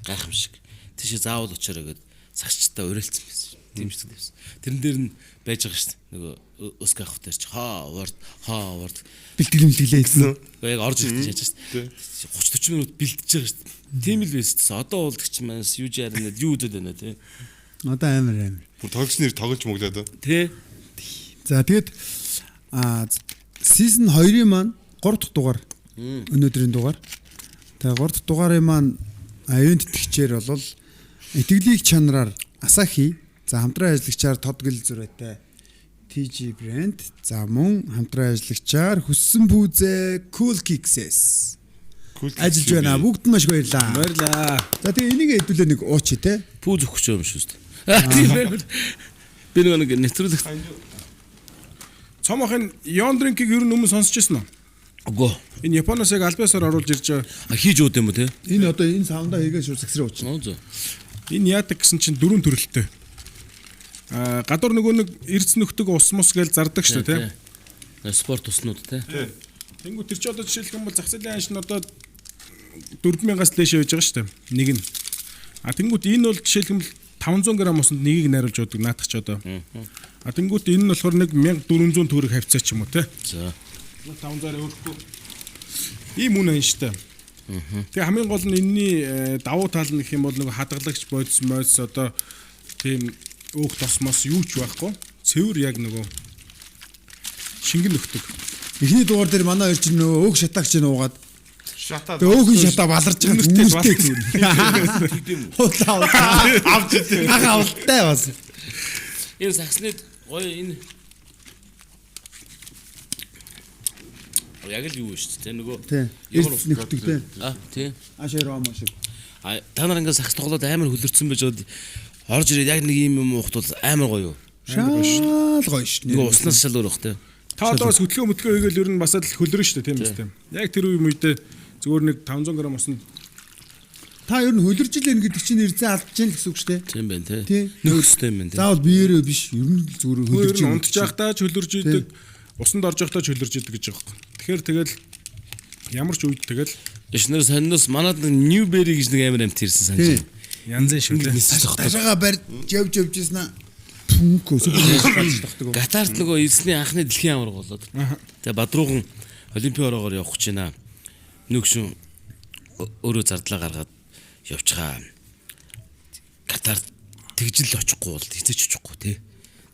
S4: гайхамшиг. Тийшээ заавал очоорой гэд сагчтай уриалсан байсан. Тийм ч гэсэн. Тэрэн дээр нь байж байгаа шүү дээ. Нөгөө Өск авах дээр чи Ховард
S2: бэлтгэл мэлтгэлээ гэсэн.
S4: Яг орж ирэх гэж яаж шүү дээ. 30 40 минут бэлтэж байгаа шүү дээ. Тийм л байсан. Одоо уулдаг чи манаас юу жарнаад юу үзээд байна те.
S2: Одоо амар.
S3: Бүр тоглогч нэр тоглож мөглөөд.
S4: Тэ.
S2: За тэгэд season 2-ын маань 3 дахь дугаар. Өнөөдрийн дугаар. Тэгээ 3 дахь дугаарын маань ивент тэтгэгчээр бол итгэлийг чанараар Asahi, за хамтран ажиллагчаар Тодгэл зүрээтэй TG брэнд, за мөн хамтран ажиллагчаар Хүссэн пүүзээ Cool Kicks-с ажиллаж байна. Бүгд нь маш их баярлаа.
S5: Баярлаа.
S2: За тэгээ энийг хэдүүлээ нэг уучи те.
S4: Пүүз өгөх юм шүү дээ. Тийм ээ. Би нэг нэвтрүүлэг
S5: Цомохын Yondrink-ийг ер нь өмнө сонсч ирсэн үү?
S4: Үгүй.
S5: Энэ Японоос яг аль биесээр оруулж ирж байгаа.
S4: Хийж ууд юм уу те?
S2: Энэ одоо энэ саундаа хийгээ шууд сагсраа уучна.
S4: Нөө зөө.
S5: Энэ яадаг гэсэн чинь дөрвөн төрөлтэй. Гадуур нөгөө нэг эрдэс нөхдөг ус мус гэж зардаг шүү дээ,
S4: тий. Спорт уснууд те.
S5: Тэнгүү тэр чи одоо жишээлх юм бол зах зээлийн анш нь одоо 4000-аас дээш явж байгаа шүү дээ. Нэг нь. А тэнгүүт энэ бол жишээлх юм бол 500 г усанд нэгийг найруулж явдаг наадах ч одоо. А тэнгүүт энэ нь болохоор нэг 1400 төгрөг хавцаа ч юм уу те.
S4: За.
S5: 500-аар өөрөхгүй. Ийм үн анштай. Тэгээ хамгийн гол нь энэний давуу тал нь гэх юм бол нэг хадгалагч бодис модис одоо тийм өөх тосмоос юу ч байхгүй. Цэвэр яг нөгөө шингэн нөхдөг.
S2: Эхний дугаар дээр манай хоёр чинь нөгөө өөх шатаагч нь уугаад
S3: Шатаа.
S2: Тэгээ өөхөн шатаа баларч байгаа үүртэй. Худлаа.
S3: Авч идэв.
S2: Ага авалтай бас.
S4: Энэ саксны гоё энэ яг л юу шүү дээ нөгөө
S2: ямар нөхдөг те.
S4: А тий.
S2: Ашаа ромо шиг.
S4: А та нар ингээд сакс тоглоод амар хөлөрцөн байж бод орж ирээд яг нэг юм юм уухт бол амар гоё юу.
S2: Шал гоё шүү.
S4: Нөгөө уснаас шал өөр бах те.
S5: Та одоо бас хөтлөө мөтлөө хийгээл ер нь бас л хөлөрнө шүү дээ тийм үстэй. Яг тэр үе үедээ зүгээр нэг 500 г усанд
S2: та ер нь хөлөрж илэн гэдэг чинь эрзээ алдаж гин л гэсэн үг шүү дээ.
S4: Тийм байна те. Нөхөстэй юм байна те.
S2: Заавал биеэрээ биш ер нь л зүгээр хөлөрж
S5: ер нь унтж байхдаа ч хөлөрж идэг, усанд орж байхдаа ч хөлөрж идэг гэж байгаа юм. Тэгэхээр тэгэл ямар ч үед тэгэл
S4: Ишнэр сонноос манад нэг New Berry гэж нэг амар амт ирсэн санаж байна.
S5: Янзын шүү дээ.
S2: Ташаага барь явж явж ирсэн аа. Пүнк өсөж тогтдог.
S4: Гатарт нөгөө элсний анхны дэлхийн аварга болоод. Тэгээ Бадруухан олимпийн ороогоор явах гэж байна. Нүгшин өөрөө зардлаа гаргаад явчихаа. Катарт тэгжил очихгүй бол хэзээ ч очихгүй тий.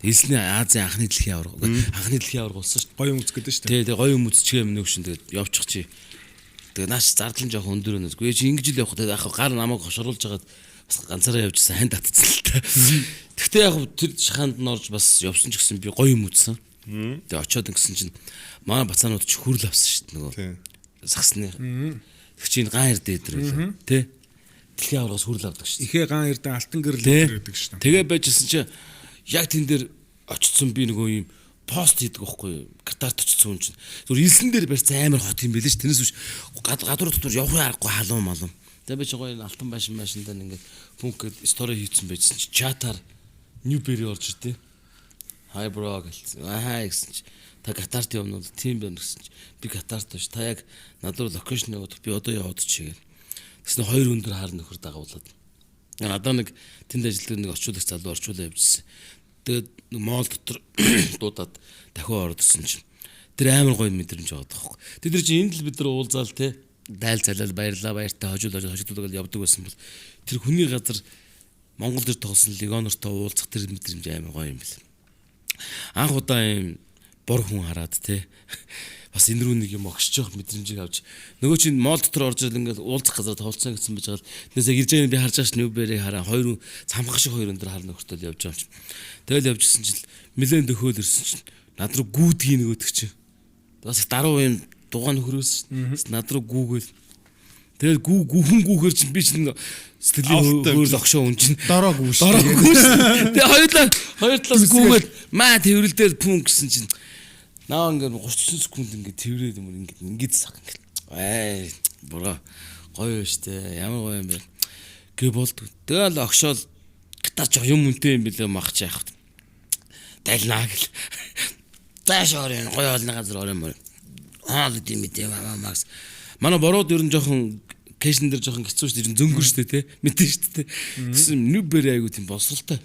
S4: Элсний Азийн анхны дэлхийн аварга. Анхны дэлхийн аварга болсон шүү.
S5: Гоё юм үзэх гэдэг шүү
S4: дээ. Тий, тэгээ гоё юм үзчихээ юм нүгшин тэгээд явчих чи. Тэгээ нааш зардал нь жоохон өндөр өнөөс. Гүй чи ингэж л явах. Тэгээ яг гар намайг хошруулж хагаад бас ганцаараа явжсэн ханд татцсан л та. Гэхдээ яг тэр шахаанд нь орж бас явсан ч гэсэн би гоё юм үзсэн. Тэгээ очиод ингэсэн чинь манай бацаанууд ч хүрл авсан шүү дээ нөгөө. Сагсны. Тэг чинь ган эрдэ өдр байлаа. Тэ? Дэлхийн аваргаас хүрл авдаг шүү дээ.
S5: Ихээ ган эрдэ алтан гэрэл гэдэг шүү дээ.
S4: Тэгээ байжсэн чинь яг тэн дээр очсон би нөгөө юм пост хийдэг байхгүй юу? Катарт очсон хүн чинь. Зүгээр элсэн дээр барьсан амар хот юм байлээ ш. Тэрнээс биш гадуур дотор явахын аргагүй халуун малун. Тэгээ би чи гоё алтан байшин байшиндаа ингээд пүнк гээд стори хийцэн байжсэн чи чатаар New Berry орж ирдээ. Hi bro гэлсэн. Аа гэсэн чи та Катарт явна уу? Тийм байна гэсэн чи би Катарт биш. Та яг над руу локейшн явуулах би одоо яваад чи гэл. Тэгсэн хоёр өндөр хар нөхөр дагуулад. Надаа нэг тэнд ажилладаг нэг орчуулагч залуу орчуулаа явжсэн. Тэгээд нэг моол дотор дуудаад дахиад ороод ирсэн чинь тэр амар гоё мэдрэмж байгаа байхгүй. Тэд нар чинь энд л бид нар уулзаал те дайл цалиал баярлаа баяртай хожил хожил хожигдуулаад явдаг байсан бол тэр хүний газар Монгол дээр тоглосон легионертой уулзах тэр мэдрэмж амар гоё юм бэл. Анх удаа юм бор хүн хараад те бас энэ рүү нэг юм огшиж явах мэдрэмжийг авч нөгөө чинь моол дотор орж ирэл ингээд уулзах газар тоглолцсон гэсэн байж байгаа л тэрнээс яг ирж байгааг би харж байгаа ш Нью-Берийг хараа хоёр цамхаг шиг хоёр өндөр хар нөхөртөл явж байгаа юм чинь. Тэгэл явжсэн чинь нилээн дөхөөл ирсэн чинь над руу гүүдгийн нөгөөдөг чинь. Бас даруй юм дугаан нөхрөөс над руу гүүгээл. Тэгэл гүү гүхэн гүүхээр чинь би чинь сэтгэлийн хөөрл огшоо хүн чинь
S2: дороо гүүш.
S4: Дороо гүүш. Тэгээ хоёр талаас гүүгээл маа тэрвэл дээр пүн гэсэн чинь наа ингээд 30 секунд ингээд тэрврээд юм ингээд ингээд сах ингээд. Аа буруу гоё штэ ямар гоё юм бэ гэ болд. Тэгэл огшоол гитар жоо юм үнтэй юм бэлээ мах чи яах вэ? Дайлнаа гэл. Зааш орё гоё олны газар орё мөр. Аа л тийм мэдээ макс. Манай бороод ер нь жоохон кэшн дээр жоохон хэцүү шүү дээ. Зөнгөр шүү дээ те. Мэдэн шүү дээ. Тэгсэн Нью-Берри айгуу тийм босролтой.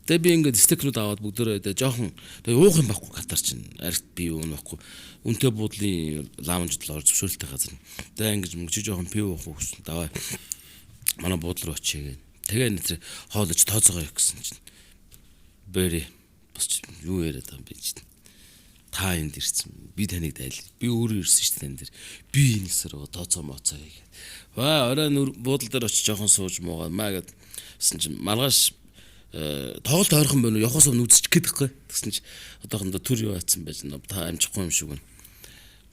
S4: Тэгээ би ингээд стекнүүд аваад бүгдээрээ тэгээ жоохон тэгээ уух юм байхгүй Катар чинь архит би юу нөхгүй. Үнтэй буудлын лаунжд л орж зөвшөөрөлтэй газар. Тэгээ ингэж мөнгө чи жоохон пив уух уу гэсэн. Давай. Манай буудлын руу очие гэ. Тэгээ энэ тэр хоолож тооцоогоо явах гэсэн чинь Бэри бас юу яриад байгаа юм бэ чинь. Та энд ирсэн. Би таныг дайл. Би өөрөө ирсэн шүү дээ тань дээр. Би энэ гэсээр тооцоо моцоо хийгээд. Ваа орой нүр буудлын дээр очиж жоохон сууж муугаа маа гэдсэн чинь маргааш тоглолт ойрхон байна уу? Явахаас өмнө үзчих гээд байхгүй. Тэгсэн чинь одоохондоо төр юу атсан байж та амжихгүй юм шиг байна.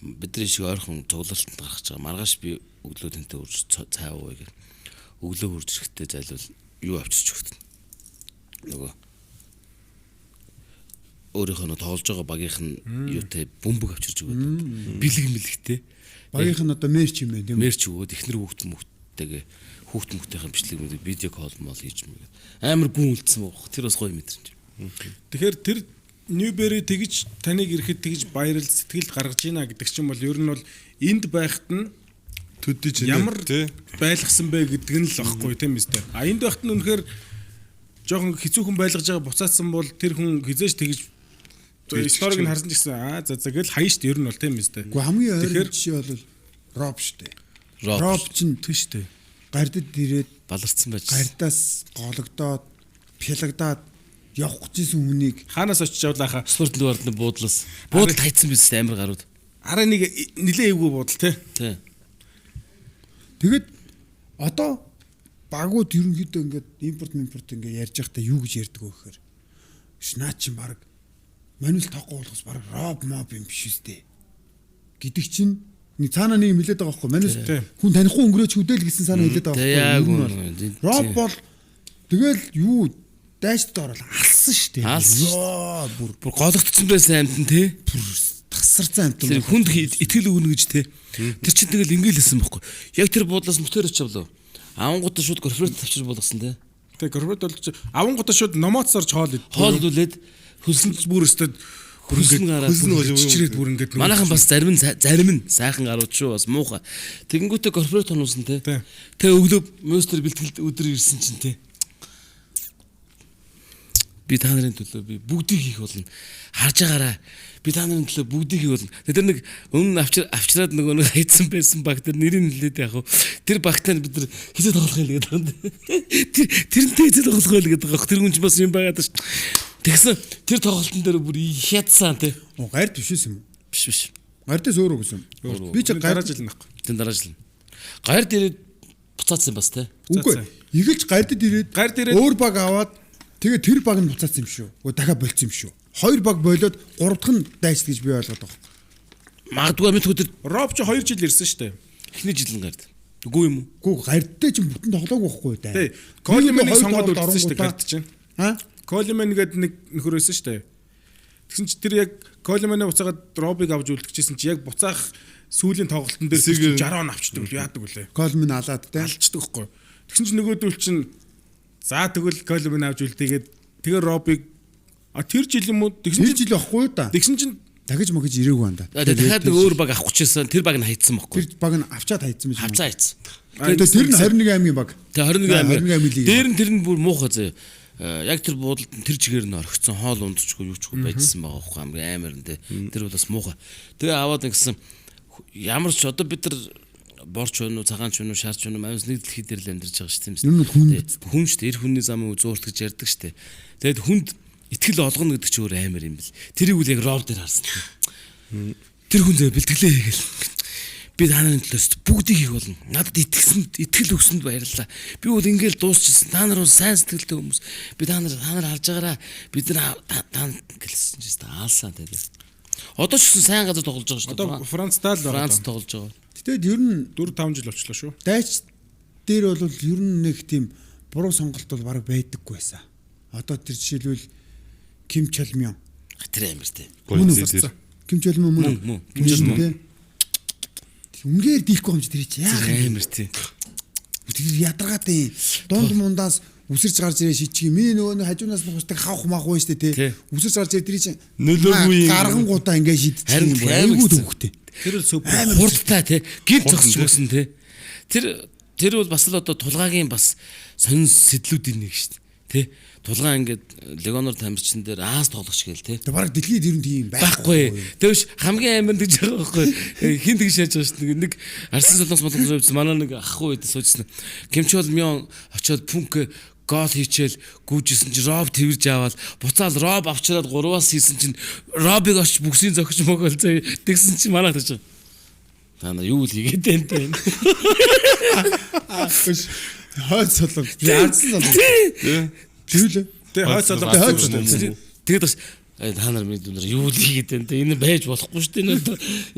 S4: Бидний шиг ойрхон цуглалтанд гарах гэж байгаа. Маргааш би өглөө тэнтэй үрж цай ууя гэх. Өглөө хурж ирэхдээ зайлвал юу авчирч өгтөн. Нөгөө өөрийнх нь тоглож байгаа багийнх нь юутай бөмбөг авчирч өгөөд. Бэлэг мэлэгтэй.
S2: Багийнх нь одоо мерч юм байна тийм үү?
S4: Мерч өгөөд эхнэр хүүхд мөхтэйгээ хүүхд мөхтөйхээ бичлэг мэд видео кол мол хийж мэгээд. Амар гүн үлдсэн байх. Тэр бас гоё мэдрэмж.
S5: Тэгэхээр тэр Ньюбери тэгж таныг ирэхэд тэгж баярлал сэтгэл гаргаж ийна гэдэг чинь бол ер нь бол энд байхад нь
S3: Төдий чинь
S5: ямар байлгасан бэ гэдэг нь л аахгүй тийм үстэй. А энд байхад нь үнэхээр жоохон хэцүүхэн байлгаж байгаа буцаацсан бол тэр хүн хизээж тэгж сториг нь харсан ч гэсэн аа за за гэл хаяа штэ ер нь бол тийм үстэй.
S2: Гэхдээ хамгийн ойрын жишээ бол Роб штэ. Роб чинь
S5: тийм штэ.
S2: Гардад ирээд
S4: баларцсан байж.
S2: Гардаас гологдоод пялагдаад явах гэжсэн хүнийг
S5: хаанаас очиж авлаа хаа?
S4: Спортын дугаард нь буудлаас. Буудалд хайцсан биз амар гарууд.
S5: Арай нэг нилээ эвгүй буудал тий.
S4: Тий.
S2: Тэгэд одоо багууд ерөнхийдөө ингээд импорт ингээд ярьж байхдаа юу гэж ярьдаг вэ гэхээр наа чинь баг манул тоохгүй болохоос баг роб моб юм биш үстэй гэдэг чинь нэг цаанаа нэг юм хэлээд байгаа байхгүй манул хүн танихгүй өнгөрөөч хөдөөл гэсэн санаа хэлээд байгаа байхгүй. Роб бол тэгэл юу дайчд орол алсан шүү дээ.
S4: Йоо бүр гологдсон байсан амтан тий.
S2: Бүр тасарсан амтан.
S4: Тэр хүнд итгэл өгнө гэж тий. Тэр чинь тэгэл ингээл хэлсэн байхгүй. Яг тэр буудлаас мотор очивлоо. Авангуудаа шууд корпорат авчир болгосон тий.
S5: Тэг корпорат болж авангуудаа шууд номоц орж хоол ид.
S4: Хоол идүүлээд
S5: хөлсөн бүр өстөд
S4: хөлсөн гараад
S5: чичрээд бүр ингээд
S4: манайхан бас зарим нь сайхан гарууд шүү бас муухай. Тэгэнгүүтээ корпорат хонуусан тий. Тэг өглөө мөстер бэлтгэл өдөр ирсэн чинь тий. Би та нарын төлөө би бүгдийг хийх болно. Харж байгаарай. Би та нарын төлөө бүгдийг хийх болно. Тэр нэг өмнө авчираад нөгөө нэг хайцсан байсан баг тэр нэрийг нэлээд яг хөө. Тэр багтаа бид нар хизээ тоглох юм гэдэг юм. Тэр тэрнтэй хизээ тоглох байл гэдэг байгаа. Тэр хүн чинь бас юм байгаад ш. Тэгсэн тэр тоглолтын дээр бүр хятсан тий.
S2: Гард биш юм уу?
S4: Биш.
S2: Гардаас өөр үгүй юм. Би чи
S5: дараа жил нахгүй.
S4: Тэр дараа жил. Гард ирээд буцаацсан бас тий.
S2: Үгүй. Игэлж гардад ирээд өөр баг аваад тэгээ тэр баг нь буцаацсан юм шүү. Үгүй дахиад болцсон юм шүү. Хоёр баг болоод гурав дахь нь дайчд гэж би ойлгоод байгаа.
S4: Магадгүй мэдгүй тэр
S5: Роб чи 2 жил ирсэн шүү дээ.
S4: Эхний жил нь гард. Үгүй юм уу?
S2: Үгүй гардтай чинь бүтэн тоглоогүй байхгүй юу?
S5: Тий. Колименийг сонгоод үлдсэн шүү дээ гард чинь.
S2: Аа?
S5: Колимен гэдэг нэг нөхөр байсан шүү дээ. Тэгсэн чи тэр яг Колименээ буцаагаад Робыг авч үлдчихсэн чи яг буцаах сүүлийн тоглолтын дээр 60 он авчдаг үл яадаг үлээ.
S2: Колимен алаад те.
S5: Алчдаг байхгүй. Тэгсэн чи нөгөөдөл чинь за тэгвэл Колимен авч үлдээгээд тэгээ Робыг а тэр жил юм уу?
S2: Тэгсэн чинь жил байхгүй юу да.
S5: Тэгсэн чинь
S2: дахиж мөгөж ирээгүй анда.
S4: Дахиад нэг өөр баг авах гэжсэн. Тэр баг нь хайцсан байхгүй.
S2: Тэр баг нь авчаад хайцсан байж.
S4: Авцаа хайцсан.
S2: Тэгээ тэр нь 21 аймгийн баг.
S4: Тэгээ 21
S2: аймгийн лиг.
S4: Дээр нь тэр нь бүр муухай заяа. Яг тэр буудалд тэр чигээр нь орхисон хоол ундчгүй юу чгүй байжсан байгаа байхгүй амар амар нь тэр бол бас муухай. Тэгээ аваад ингэсэн ямар ч одоо бид нар борч байна уу цагаан ч байна уу шарч байна уу амс нэг дэлхий дээр л амьдарч байгаа шүү дээ.
S2: Юм хүн
S4: хүн шүү дээ. Эр хүний замын зуурт гэж ярьдаг шүү дээ. Тэгээд хүнд итгэл олгоно гэдэг чинь өөр амар юм бэл. Тэрийг үл яг роб дээр харсан. Тэр хүн зөө бэлтгэлээ хийгээл. Би та нарын төлөөс бүгдийг хийх болно. Надад итгэсэн, итгэл өгсөнд баярлалаа. Би бол ингээл дуусчихсан. Та нар бол сайн сэтгэлтэй хүмүүс. Би та нар харж байгаараа бид нар та гэлсэн чинь аалсан тэгээд. Одоо ч гэсэн сайн газар тоглож байгаа шүү дээ.
S5: Одоо Францтай л байгаа.
S4: Франц тоглож байгаа.
S2: Гэтэл ер нь
S5: 4 5 жил болчлоо шүү.
S2: Дайч дээр бол ер нь нэг тийм буруу сонголт бол бараг байдаггүй байсан. Одоо тэр жишээлбэл Ким Чалмион.
S4: Тэр амар тий.
S2: Ким Чалмион мөн.
S4: Ким Чалмион.
S2: Үнгээр дийлэхгүй юм чи тэр чи яах
S4: амар тий.
S2: Тэр ядаргаатай дунд мундаас үсэрч гарч ирээ шийдчих юм. Миний нөгөө хажуунаас нь хусдаг хавх мах уу штэ тий. Үсэрч гарч ирээ тэр чи
S3: нөлөөгүй
S2: гаргангуудаа ингээ шийдчих юм. Айгуу төвхтэй.
S5: Тэр л супер
S4: хурдтай тий. Гинт зогсож өгсөн тий. Тэр бол бас л одоо тулгаагийн бас сонин сэтлүүдийн нэг штэ. Тэ тулгаан ингээд легонор тамирчин дээр аас тоглогч гээл тэ.
S2: Тэг баг дэлхийд ер нь тийм
S4: байхгүй. Тэгвш хамгийн амар тэгж байгаа байхгүй. Хин тэгж шааж байгаа шүү дээ. Нэг Арслан Солонгос молонгос явсан манай нэг ах үед суужсэн. Кимчол Мён очоод пүнк гол хийчээл гүйжсэн чинь Роб тэрж аваад буцаал Роб авчираад 3-аас хийсэн чинь Робыг очиж бүксийн зогч мөгөл зөө тэгсэн чинь манай тэгж. Та нар юу л хийгээд байна те.
S2: Хойд солонгос. Би Арслан солонгос. Тэвлээ.
S5: Тэ хойд солонгос.
S4: Тэгээд бас та нар миний дүнээр юу л хийгээд байна те. Энэ байж болохгүй шүү дээ.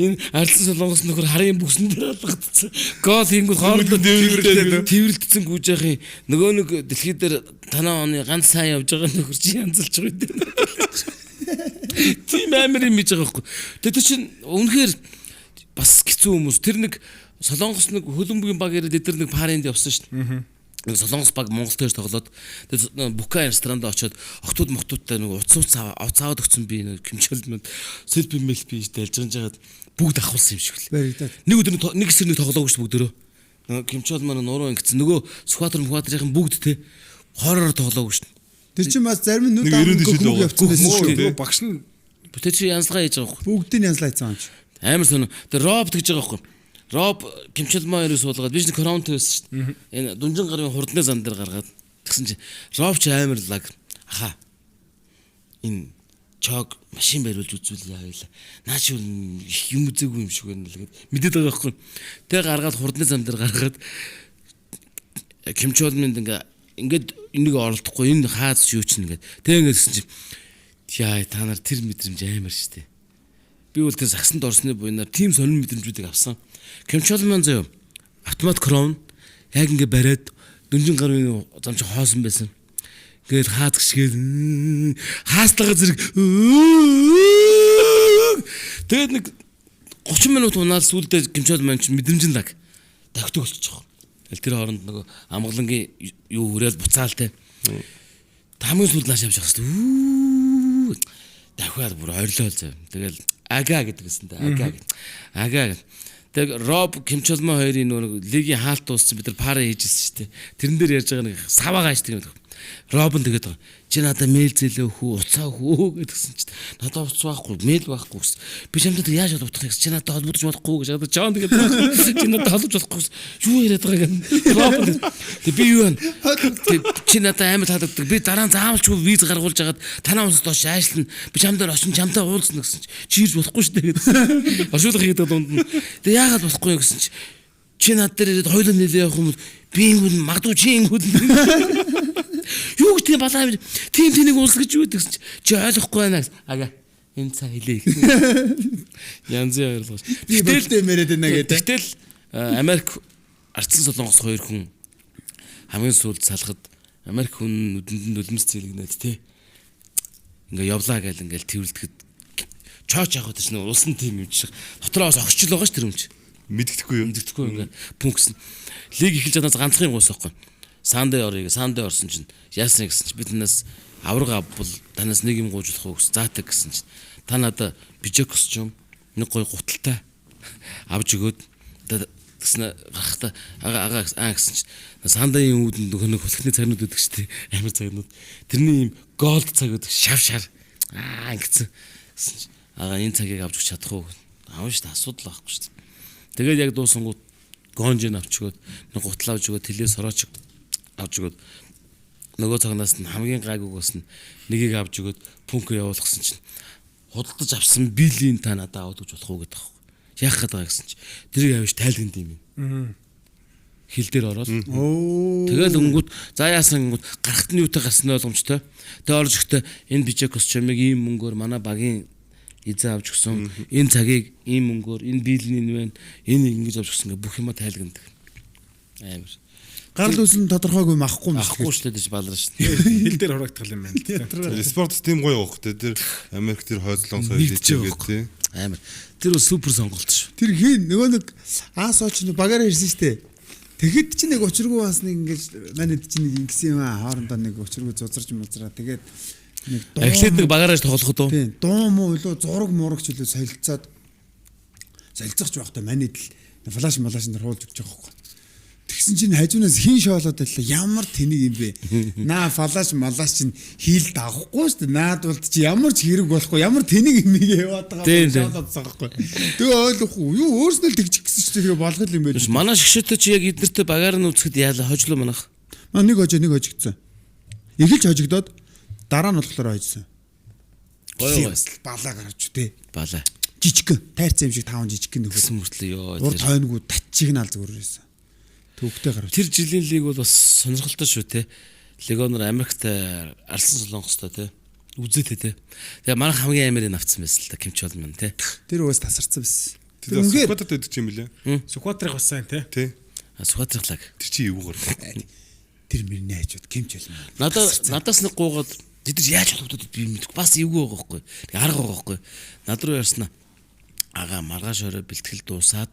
S4: Энэ энэ Арслан солонгос нөхөр харын бүксэн дээр алгагдсан. Гол хийнгүүт хоорондоо тэрвэрлдсэн гүйж яхин нөгөө нэг дэлхий дээр танаа оны ганц сайн явж байгаа нөхөр чи янзалж байгаа юм. Тийм амар юм хийж байгаа байхгүй. Тэгээд чинь үнэхээр бас хэцүү хүмүүс. Тэр нэг Солонгос нэг хөлбөмбөгийн баг ирээд эдгээр нэг паринд явсан шүү дээ. Нэг Солонгос баг Монголд хоёр тоглоод тэгээд Бука ресторанд очиод октод моктуудтай нэг уц аваад өгсөн би нэг кимчэл мэд селфи мэлфи хийж дэлжиж жагаад бүгд ахуулсан юм шиг л. Нэг өдөр нэг хэсэг нэг тоглоогүй шүү бүгдөрөө. Кимчэл маань нуруу ингэсэн нөгөө Сүхбаатар Мөхбаатарын бүгд те хоороор тоглоогүй шүү.
S2: Тэр чинь бас зарим нь нүд амгүй явцсан байсан шүү дээ.
S5: Багш нь
S4: тэр чинь янзлага хийж байгаа байхгүй.
S2: Бүгдийг янзлаа хийсэн юм чи.
S4: Амар сонь. Тэр Роб тэгж байгаа байхгүй. Роб Кимчэлмаа хоёрыг суулгаад би ч кроунт байсан шүү дээ. Энэ дүнжин гарын хурдны зам дээр гаргаад тэгсэн чинь Роб ч амар лаг. Аха. Энэ чог машин бариулж үзүүлээ хоёлаа. Наа чи их юм үзээгүй юм шиг байна л гэд мэдээд байгаа байхгүй. Тэг гаргаад хурдны зам дээр гаргаад Кимчэлмэнд ингээ ингээд энийг оролдохгүй энэ хаац юу чинь ингээд тэг ингээд гэсэн чинь яа та нар тэр мэдрэмж амар шүү дээ. Би бол тэр сагсанд орсны буйнаар тийм сонин мэдрэмжүүдийг авсан. Кимчолман заяа автомат крон яг ингээ бариад дүнжин гарын зам чи хоосон байсан. Ингээд хаацгшгээл хаастага зэрэг тэгээд нэг 30 минут унаал сүүлдээ Кимчолман чи мэдрэмжин лаг давхдаг болчих. Тэгэл тэр хооронд нөгөө амгалангийн юу хүрээл буцаал те. Хамгийн сүүлд нааш явж байгаа шүү. Дахиад бүр орилоо заяа. Тэгэл ага гэдэг гэсэн дээ. Ага. Ага. Тэг Роб Кимчолмон хоёрын нөгөө лигийн хаалт дууссан бид нар пара хийжсэн шүү дээ. Тэрэн дээр ярьж байгаа нэг саваа гааш тийм. Роб нь тэгээд байгаа. Чи надад мэйл зээлээ хүү, уцаа хүү гэдгсэн чинь надад уц байхгүй, мэйл байхгүй гэсэн. Би чамдад яаж холбогдох гэсэн. Чи надад холбогдож болохгүй гэж. Одоо Жон тэгээд чи надад холбож болохгүй гэсэн. Юу яриад байгаа гэн. Роб тэг би юу вэ? Тэг чи надад амар таалагддаг. Би дараа нь заавалчгүй виз гаргуулж агаад танаа улсад очиж ажиллана. Би чамдаар очин чамтай уулзна гэсэн чи. Чи ирж болохгүй шүү дээ гэсэн. Оршуулга хийдэг дунд нь. Тэг яагаад болохгүй гэсэн чи. Чи над дээр ирээд хоёулаа нэлээ явах юм бол би ингэвэл магадгүй чи ингэвэл юу гэх тийм балаа тийм тэнийг уулзах гэж юу гэсэн чи чи ойлгохгүй байна гэсэн. Ага энэ цаа хэлээ. Янз бүр ойлгож.
S2: Гэтэл дэмэрэд байна гэдэг.
S4: Гэтэл Америк Арцсан Солонгос хоёр хүн хамгийн сүүлд салахад Америк хүн нүдэнд нь нулимс зэлгэнээд те. Ингээ явлаа гэл ингээл тэрвэрлдэхэд чооч явах гэж нэг улсан тим юм шиг. Дотроо бас огчл байгаа ш тэр юм чи.
S3: Мэддэхгүй юу?
S4: Мэддэхгүй ингээ пүнксэн. Лиг эхэлж чадаас ганцхан юм гуйс байхгүй. Сандэ орё. Сандэ орсон чинь яасан гэсэн чинь би танаас авраг авбал танаас нэг юм гуйж болох уу гэсэн. Заатаг гэсэн чинь та надад бижек костюм нэг гой гуталтай авч өгөөд тэгснэ гарахта ага ага аа гэсэн чинь сандагийн үүдэнд нөгөө нэг хүлхний цагнууд өгдөг шүү дээ. Амар цагнууд. Тэрний юм голд цаг өгдөг шав шар. Аа ингэсэн. Гэсэн чинь ага энэ цагийг авч өгч чадах уу? Аав шүү дээ. Асуудал байхгүй шүү дээ. Тэгээд яг дуусангууд гонжин авч өгөөд нэг гутал авч өгөөд тэлээ сорооч авч өгөөд нөгөө цагнаас нь хамгийн гайгүйг бас нь нэгийг авч өгөөд пүнк явуулсан чинь худалдаж авсан билийн та надад аваад өгч болох уу гэдэг аахгүй. Яах гээд байгаа гэсэн чи тэрийг авч тайлганд юм. Хил дээр ороод. Тэгэл өнгөт за яасан гингүүд гарахт нь юутай гарсан ойлгомжтой. Тэгээ орж ирэхдээ энэ бижек костюмыг ийм мөнгөөр манай багийн эзэн авч өгсөн. Энэ цагийг ийм мөнгөөр энэ биелний энэ байна. Энэ ингэж авч өгсөн гэх бүх юма тайлгнадаг. Амар.
S2: Гарал үүсэл нь тодорхойгүй махгүй юм
S4: шүү. Ахгүй шүү дээ балар шүү дээ.
S5: Хил дээр хураагдах юм байна.
S3: Тэр спорт тийм гоё явах те. Тэр Америк тэр хойдлон соёл хийгээд тий.
S4: Амар. Тэр бол супер сонголт шүү.
S2: Тэр хин нөгөө нэг аас оч нэг багаараа ирсэн шүү дээ. Тэгэхэд чи нэг учиргүй бас нэг ингэж манайд чи нэг ингэсэн юм аа хоорондоо нэг учиргүй зузарч музраа тэгээд нэг дуу
S4: эхлээд нэг багаараа тоглох уу?
S2: Тийм. Дуу муу илүү зураг мурагч илүү солилцоод солилцохч байхдаа манайд л флаш малаш энэ хуулж өгч байгаа байхгүй. Тэг Тэгсэн чинь хажуунаас хин шоолоод байлаа. Ямар тэнэг юм бэ? Наа фалаш малаш чинь хийл дагахгүй шүү дээ. Наад болд чи ямар ч хэрэг болохгүй. Ямар тэнэг юм яваад байгаа юм шоолоод байгаа байхгүй. Тэгээ ойлгохгүй. Юу өөрснөө л тэгчих гэсэн чинь тэгээ болох юм байл.
S4: Манай шгшээтэй чи яг эднэртэй багаар нь үзэхэд яалаа хожлоо манах.
S2: Маа нэг хожоо нэг хожигдсон. Эхэлж хожигдоод дараа нь болохоор хожсон.
S4: Гоё гоё.
S2: Балаа гарч үү те.
S4: Балаа.
S2: Жижигхэн тайрцсан юм шиг таван жижигхэн нөхөр.
S4: Тэгсэн мөртлөө ёо.
S2: Урд хойнгүй татчиг наал зүгээр байсан. Төвхтэй гарч.
S4: Тэр жилийн лиг бол бас сонирхолтой шүү те. Легонор Америкт Арсан Солонгостой те. Үзээтэй те. Тэгээ манайх хамгийн амирыг авцсан байсан л та Кимчол мэн те.
S2: Тэр уус тасарсан байсан.
S3: Тэр Сүхбаатарт байдаг юм билээ.
S5: Сүхбаатарыг бас сайн те.
S3: Тий.
S4: Сүхбаатархлаг.
S3: Тэр чи эвгүйгээр.
S2: Тэр мөрний хажууд Кимчол мэн.
S4: Надаас нэг гуугаад тэд нар яаж холбогдоод би мэдэхгүй. Бас эвгүй байгаа байхгүй. Нэг арга байгаа байхгүй. Над руу ярьснаа ага маргааш орой бэлтгэл дуусаад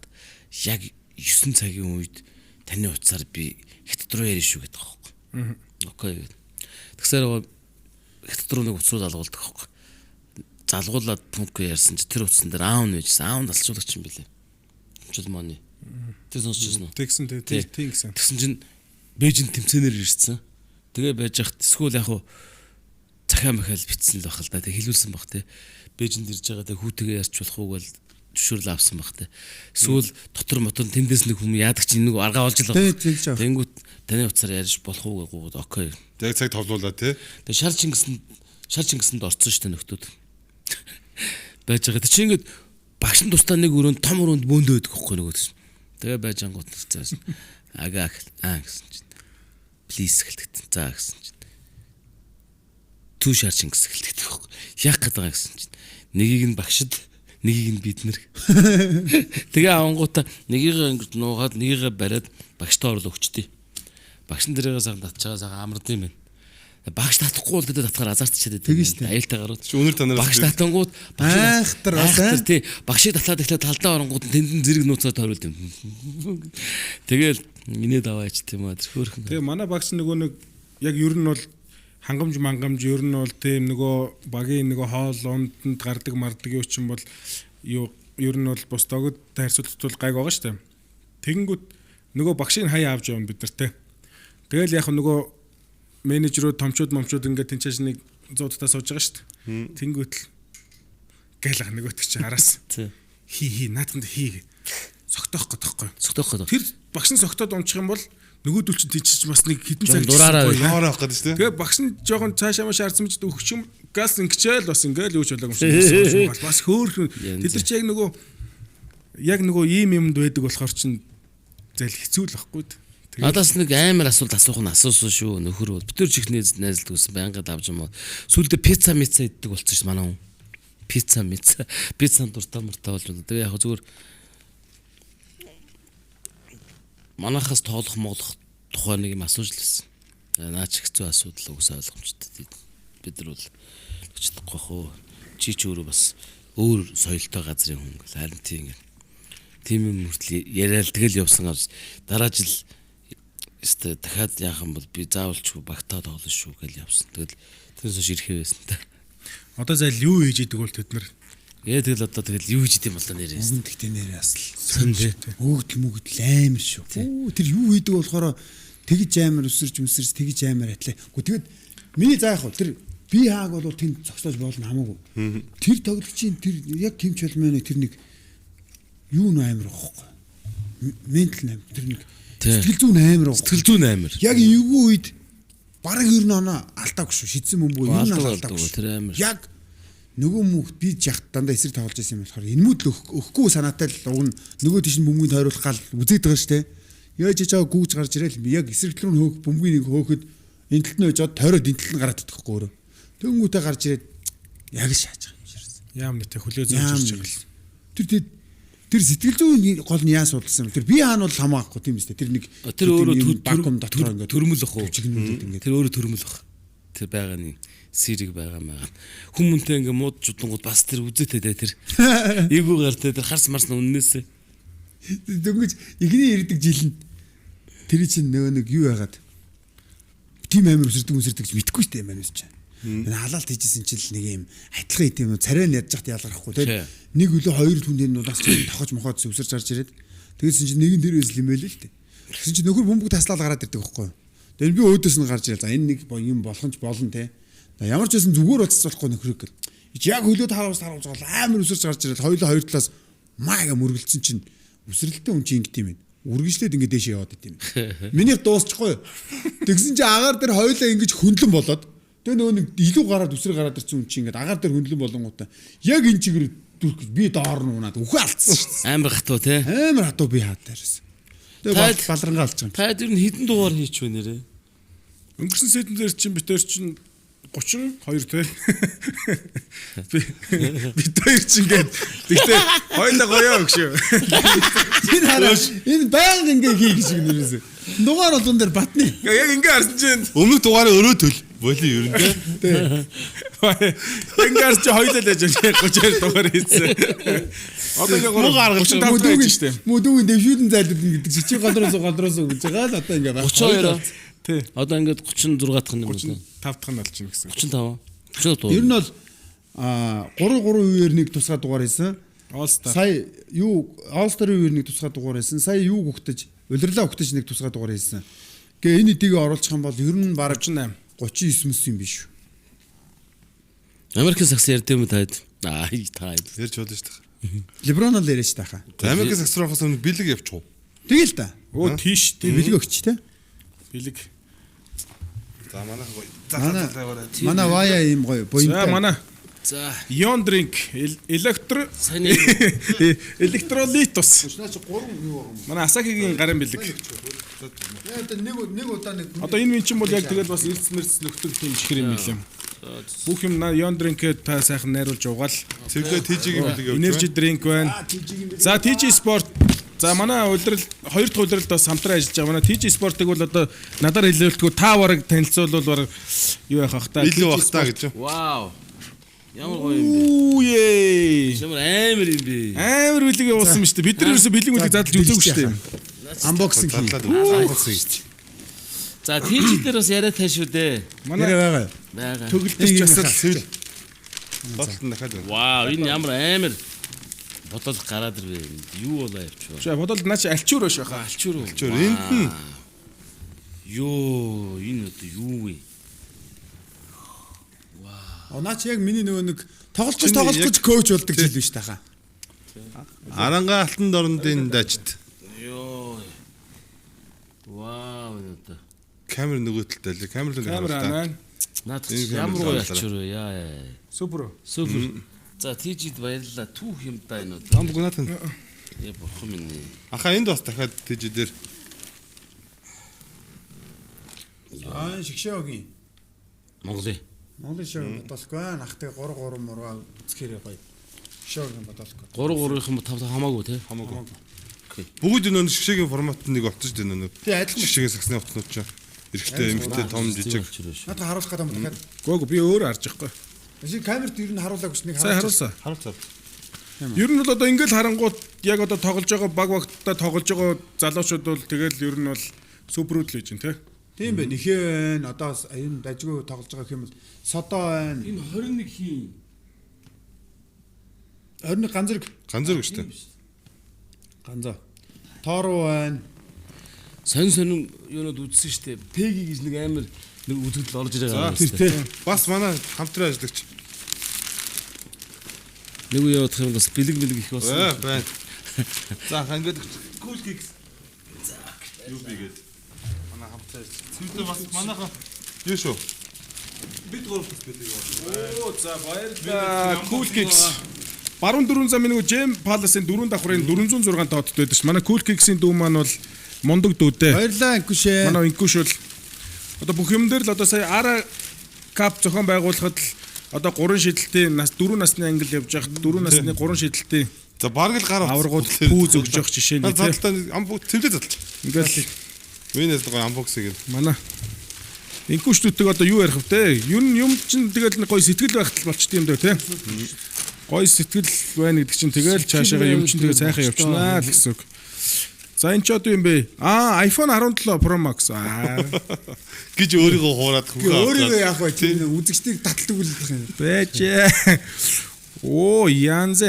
S4: яг 9 цагийн үед таны утсаар би хятад руу ярина шүү гэдэг байхгүй. Окей гэдэг. Тэгсээр хятад руу нэг утас руу залгуулдаг байхгүй. Залгуулад пунк ярьсан чи тэр утсан дээр аав нь байжсэн. Аав нь алчуулагч юм билээ. Хэмжил моны. Тэр сонсч ирсэн үү?
S5: Тэгсэн тийм гэсэн.
S4: Тэгсэн чинь Бээжин тэмцээнээр ирсэн. Тэгээ байж хат эсвэл яг хуу захиа махаал битсэн л байх л да. Тэг хэлүүлсэн баг те. Бээжинд ирж байгаа тэг хүүтэйгээ ярьч болох уу гэл зөвшөөрөл авсан баг те. Эсвэл дотор мотор тэндээс нэг хүм яадаг чинь нэг аргаа олж л
S2: байгаа.
S4: Тэнгүүт таны утсаар ярьж болох уу гэгүүд окей.
S3: Яг цаг товлуулаа те.
S4: Тэг шар чингэсэнд орцсон шүү дээ нөхдүүд. Байж байгаа. Тэг чи ингээд багш нь тусдаа нэг өрөөнд том өрөөнд бөөндөө байдаг хөхгүй нөгөө тийм. Тэгээ байж ангууд цааш. Ага аа гэсэн чинь. Плиз гэлтэгтэн. За гэсэн чинь. Түү шар чингэс гэлтэгдэх хөхгүй. Яах гээд байгаа гэсэн чинь. Нэгийг нь багшд, нэгийг нь бид нэр. Тэгээ авангуудаа нэгийг ингэж нуугаад нэгийг бариад багштай орлоо өгчдээ. Багш нь дэрээ сайхан татчаа сайхан амард юм байна. Багш татахгүй бол тэд татгаар азарч чаддаг. Аюултай гарууд.
S3: Өнөр танаас
S4: багш татангууд
S2: айхтар бас
S4: тий. Багшийг татлаад эхлээд талдаа оронгууд тэнд нь зэрэг нууцаа тойруулд юм. Тэгэл инээд аваач тийм аа тэр хөөрхөн.
S5: Тэгээ манай багш нөгөө нэг яг ер нь бол хангамж мангамж ер нь бол тийм нөгөө багийн нөгөө хоол унданд гардаг мардаг юу ч юм бол юу ер нь бол бус догдтой харьцуулахад бол гайг байгаа шүү дээ. Тэгэнгүүт нөгөө багшийг хаяа авч явна бид нар те. Тэгэл яг нөгөө менежерүүд томчууд момчууд ингээд тэнцээж нэг 100 таа сууж байгаа шүү дээ. Тэнгүүт л гээл ах нөгөөт чи араас. Хий хий нааданд хий. Согтоох гээд тахгүй.
S4: Согтоох гээд.
S5: Тэр багш нь согтоод унчих юм бол нөгөөдөл чинь тийчж бас нэг хэдэн цаг
S4: дураараа
S3: хоороо авах гэдэг шүү дээ.
S5: Тэгээ багш нь жоохон цаашаа маш харсан мэт өгч юм газ ингэчээл бас ингээл юу ч болоогүй юм шиг бас хөөрхөн. Тэд нар чи яг нөгөө ийм юмд байдаг болохоор чинь зээл хэцүү л байхгүй.
S4: Надаас нэг амар асуулт асуух нь асуусан шүү нөхөр бол. Бид нар чих найзлдаг гэсэн байнга давж юм уу. Сүүлдээ пицца мицца иддэг болсон шүү манай хүн. Пицца мицца. Пиццанд дуртай муртай болж байна. Тэгээ яг зүгээр манайхаас тоолох моглох тухай нэг юм асууж л байсан. Наа ч хэцүү асуудал угсаа ойлгомжтой. Бид нар бол чадахгүй бах уу. Чи ч өөрөө бас өөр соёлтой газрын хүн гэл харин тийм ингэ. Тийм юм хүртэл яриад тэгэл явсан авс. Дараа жил өстой дахиад яах юм бол би заавалчгүй багтаа тоглоно шүү гэж явсан. Тэгэл тэрнээс хойш ирэхээ байсан та.
S5: Одоо зайл юу хийж идэг бол тэд нар.
S4: Тэгэл одоо тэгэл юу хийж идэм болоо нэрээ.
S2: Өмнө тэгтээ нэрээ бас л
S4: сон тий.
S2: Өгдөл мөгдөл амар шүү. Тэр юу хийдэг болохоор тэгж амар өсөрч өмсөрч тэгж амар атлаа. Гэхдээ тэгэд миний за яг хөө тэр би хааг бол тэнд зогсоож болно хамаагүй. Тэр тоглогчийн тэр яг Ким Чолмёны тэр нэг юу н амар байхгүй. Ментал амар тэр нэг сэтгэл зүйн амар.
S4: Сэтгэл зүйн амар.
S2: Яг эвгүй үед бараг ер нь оноо алдаагүй шүү. Шидсэн бөмбөгөө ер нь алдаагүй.
S4: Тэр амар.
S2: Яг нөгөө мөнхт би жахт дандаа эсрэг тоглож байсан юм болохоор энэмүүд л өгөхгүй санаатай л уг нь нөгөө тийш нь бөмбөгийг тойруулах гал үзээд байгаа шүү дээ. Яаж хийж байгаа гүүж гарч ирээл яг эсрэг рүү хөөх бөмбөгийг нэг хөөхөд энэ талд нь ойжоод тойроод энэ талд нь гараад идэхгүй өөрөө. Тэнгүүтээ гарч ирээд яг л шааж байгаа юм шиг.
S5: Яам нэтэ хөлөө зөөж ирж байгаа л.
S2: Тэр тэр сэтгэл зүйн гол нь яа судалсан юм. Тэр би хаан бол хамаахгүй тийм үстэй. Тэр нэг
S4: тэр өөрөө
S2: вакуум дотор ингээд
S4: төрмөл ах уу.
S2: Чигнүүлээд ингээд
S4: тэр өөрөө төрмөл ах. Тэр байгаа нэг сэрэг байгаа маа. Хүн мөнтэй ингээ мууд жудлангууд бас тэр үзээтэй те тэр. Эвгүй гартай тэр харс марс үннээсээ.
S2: Дөнгөж игний ирдэг жил нь тэр чинь нөгөө нэг юу яагаад тийм амир өсөрдөг гэж мэдэхгүй шүү дээ манайс чинь. Энэ халаалт хийжсэн чинь л нэг юм адилхан идэм юм царай нь ядж хат ялгархгүй те. Нэг үлээ хоёр түн тэр нулаас чинь тохож мохоод өсөрч гарч ирээд тэгсэн чинь нэг нь тэр байсан юм байл л дээ. Тэгсэн чинь нөхөр бөмбөг таслаад гараад ирдэг байхгүй юу. Тэгээ би өөдөөс нь гарч ирэл. За энэ нэг юм болох нь ч болно те. Ямар ч байсан зүгээр болцсон болохгүй нөхрийг гэл. Яг хөлөө таруулж таруулж амар үсэрч гарч ирэл. Хоёулаа хоёр талаас маа гэ мөргөлдсөн чинь үсрэлтээ хүн чинь ингэдэм юм. Үргэлжлээд ингэ дээшээ яваад идэм. Минийх дуусчихгүй. Тэгсэн чинь агаар дээр хоёулаа ингэж хөндлөн болоод тэгээ нөгөө нэг илүү гараад үсрэг гараад ирсэн хүн чинь ингээд агаар дээр хөндлөн болонгуудаа яг энэ чигээр дүрх гэж би доор нь унаад үхээ алдсан шүү дээ.
S4: Амар хатуу те.
S2: Амар хатуу би хаад дээрсэн. Тэгээ балрангаа алж байгаа юм.
S4: Та тэр нь хэдэн дугаар хийч вэ нэрээ?
S5: Өнгөрсөн сетэн дээр чинь бид хоёр чинь 32 те. Би бид хоёр чинь ингээд тэгтээ хоёлаа гоё өгш юу.
S2: Энэ хараа энэ байнга ингээ хий гэж нэрээс. Дугаар болгон дээр батны.
S5: Яг ингээ харсан чинь
S3: Өмнөх дугаараа өрөө төл. Боли ер нь те.
S5: Ингээ харсан чинь хоёлаа л яж 32 дугаар хийсэн. Одоо ингээ 35 дугаар хийж штэ.
S2: Мөдүүгийн дэвшүүлэн зайлуулна гэдэг чи чи голроос голроос гэж байгаа л одоо ингээ байна.
S4: 32.
S5: Тий.
S4: Одоо ингээд 36 дахь нь юм уу?
S5: 35 дахь нь болчихно гэсэн.
S4: 35. 35.
S2: Ер нь бол 3 3 үеэр нэг тусгай дугаар хийсэн.
S5: All Star.
S2: Сая юу All Star үеэр нэг тусгай дугаар хийсэн. Сая юу гүхтэж, улирлаа гүхтэж нэг тусгай дугаар хийсэн. Гээ энэ эдийг оруулах юм бол ер нь бараг
S5: 38.
S2: 39 мэс юм биш үү?
S4: Америкийн сагс ярьд юм таад. Аа таад.
S3: Ярьж болно шүү дээ.
S2: Леброн л яриаш таахаа.
S3: Америк сагс руу хас өмнө бэлэг явчих уу?
S2: Тэгэл та.
S5: Өө тийш
S2: Тэг бэлэг өгч те.
S5: Бэлэг.
S3: За манайх гоё. За за за.
S2: Манай Вая ийм гоё буянтай.
S5: За манай
S4: За
S5: Ion drink электро
S4: саяны
S5: электролит ус.
S2: Наа чи 3 юу байгаа юм.
S5: Манай Асакигийн гарын бэлэг.
S2: Яа одоо нэг нэг удаа нэг
S5: Одоо энэ минь чинь бол яг тэгэл бас эрдэс мэрдэс нөхдөг тийм чихэр юм билээ. Бүх юм Ion drink-ээ та сайхан найруулж угаал.
S3: Цэвлээ TG-ийн бэлэг явж.
S5: Energy drink байна. За TG Sport. За манай улирал хоёр дахь улиралд бас хамтран ажиллаж байгаа. Манай TG Sport-ыг бол одоо надаар хэлэлтгүй та бараг танилцуулбал бараг юу яах бах та.
S3: Илүү бах та гэж.
S4: Вау. Ямар гоё юм бэ?
S5: Үе.
S4: Ямар амар юм бэ?
S5: Амар бэлэг явуулсан юм шүү дээ. Бид нар ерөөсөө бэлэг мүлэг задлж үзээгүй шүү дээ.
S2: Unboxing хий.
S3: Задлаад unboxing хийж.
S4: За TG дээр бас яриа тааш шүү дээ.
S5: Манай
S2: Яриа байгаа.
S4: Байгаа.
S5: төгөлдөр ч бас л
S3: Цэвэл. Бодлол нь дахиад байна.
S4: Вау, энэ ямар амар бодол гараад ирвэ. Юу болоо явчих вэ?
S5: Шаа бодол наа чи альчуур биш байхаа.
S4: Альчуур уу?
S3: Альчуур энд нь
S4: Йоо, энэ одоо юу вэ?
S2: Наа чи яг миний нөгөө нэг тоглож тоглож гэж коуч болдог жил биш таахаа.
S3: Аранга алтан дорндын дажид.
S4: Йоо. Вау, энэ одоо
S3: Камер нөгөө талд байлаа. Камер л
S5: Камер аа.
S4: наадах
S3: Энэ
S4: ямар
S3: камер
S4: гоё
S3: л
S4: альчуур вэ? Яа яа.
S5: Супер.
S4: Супер. За TG-д баярлалаа. Түүх юм да энэ одоо.
S3: Ам бүгнат нь.
S4: Яа бурхан минь.
S3: Аха энд бас дахиад TG дээр
S2: Аа шигшээгийн.
S4: Монголын.
S2: Монголын шоугийн бодолгүй аа. Нахтай 3 3 мургаа үзэхээр гоё. Шоугийн бодолгүй.
S4: 3 3-ын 5 5 хамаагүй те.
S3: хамаагүй. Бүгд энэ шигшээгийн формат нэг болчихсон шүү дээ нэг.
S2: Тий адилхан.
S3: Шигшээгийн сагсны утаснууд чинь эрэгтэй, эмэгтэй, том, жижиг.
S2: Надад харуулах гэдэг юм дахиад.
S5: Гүг би өөрөө харж байхгүй.
S2: Чи камерт ер нь харуулаагүй ш нэг
S5: Сая харуулсан.
S3: Харуулцаа.
S5: Ер нь бол одоо ингээл харангуут яг одоо тоглож байгаа баг багтаа тоглож байгаа залуучууд бол тэгэл ер нь бол суперүүд л байж гин те.
S2: Тийм байх. Нэхээ байна. Одоо бас энэ дажгүй тоглож байгаа юм бол Содо байна.
S4: Энэ 21 хийн.
S2: 21 ганцэрэг.
S3: Ганц зэрэг шүү дээ.
S2: Ганзаа. Тооруу байна.
S4: Сонь сонин юунод үзсэн штэ. Пеги гэж нэг амар нэг үзэгдэл орж ирээ байгаа
S2: Тэр
S4: юм
S2: тий.
S3: Бас манай хамтран ажиллагч.
S4: Нэг үе явах юм бас бэлэг бэлэг их болсон.
S3: Ээ байна. За хаа ингээд cool kicks. За. Юу би гээд. Манай хамтран ажиллагч. Цэвлээ бас манайхан юу шүү. Бид гурав бас бэлэг байна.
S5: Оо за баярлалаа. Cool Kicks. Баруун дөрвөн замын нөгөө Gem Palace-ын дөрвөн давхрын 406 тоотод байдаг ш. Манай Cool Kicks-ийн дүү маань бол мундаг дүүтэй.
S2: Баярлалаа Инкүшээ.
S5: Манай Инкүш бол одоо бүх юм дээр л одоо сая Ара Cup зохион байгуулахад л одоо 3 шидэлтийн нас 4 насны англи явж байхад 4 насны 3 шидэлтийн
S3: За бараг л гар
S5: аваргууд пүүз өгж явах жишээ нь тий.
S3: Задлаа амбу цэвлээ задлж.
S5: Ингээл
S3: Минээс гоё unboxing гэдэг.
S5: манай Инкүш дүүтэйг одоо юу ярих вэ? Ер нь юм чинь тэгэл нэг гоё сэтгэл байхад л болчт юм дөө тий. Гоё сэтгэл байна гэдэг чинь тэгэл цаашаага юм чинь тэгээ сайхан явчихнаа л гэсэн үг. За энэ ч одоо юм бэ? Аа iPhone 17 Pro Max. Аа
S3: Гэж өөрийгөө хуураад
S2: Гэ өөрийгөө яах вэ? Тийм үзэгчдийг таталдаг үлдэх юм.
S5: бэж. Оо янз.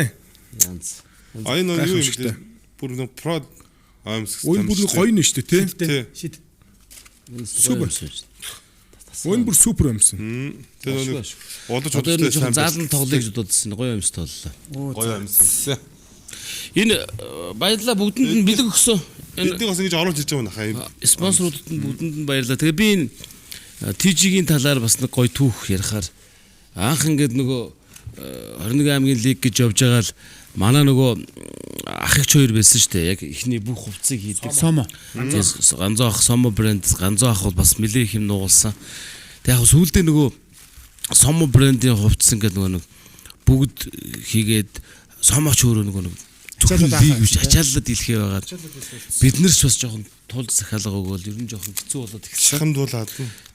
S4: Янз.
S3: А энэ юу юм
S5: Гайхамшигтай.
S3: бэ? Бүр нэг про Оймс.
S5: Өн бүр гоё нь шүү дээ, тий.
S2: Шид.
S5: Супер. Өн бүр супер юмсан.
S3: Тэр нэг удаж
S4: Одоо ер нь
S3: удажтай
S4: жоохон
S3: сайн
S4: заалан тоглоё гэж бодсон. Гоё юмс тоглолоо.
S3: Гоё юмсан.
S4: Энэ баярлалаа бүгдэнд нь бэлэг өгсөн. Энэ
S3: Бидний бас ингэж оруулж иж байгаа юм хаа.
S4: спонсоруудад нь бүгдэнд нь баярлалаа. Тэгээ би энэ TG-гийн талаар бас нэг гоё түүх ярихаар анх ингээд нөгөө 21 аймгийн лиг гэж явж байгаа л манай нөгөө ах эгч хоёр байсан шүү дээ. Яг эхний бүх хувцсыг хийдэг.
S2: Сомо.
S4: Ганзоо ах Сомо брэнд, Ганзоо ах бол бас нэлээ их юм нугалсан. Тэг яг сүүлдээ нөгөө Сомо брендийн хувцс ингээд нөгөө нэг бүгд хийгээд Сомоч өөрөө нөгөө нэг зөвхөн лиг биш ачааллаад илхээ байгаад бид нар ч бас жоохон тул захиалга өгөөл ер нь жоохон хэцүү болоод эхэлсэн.
S3: Шахамдуулаад.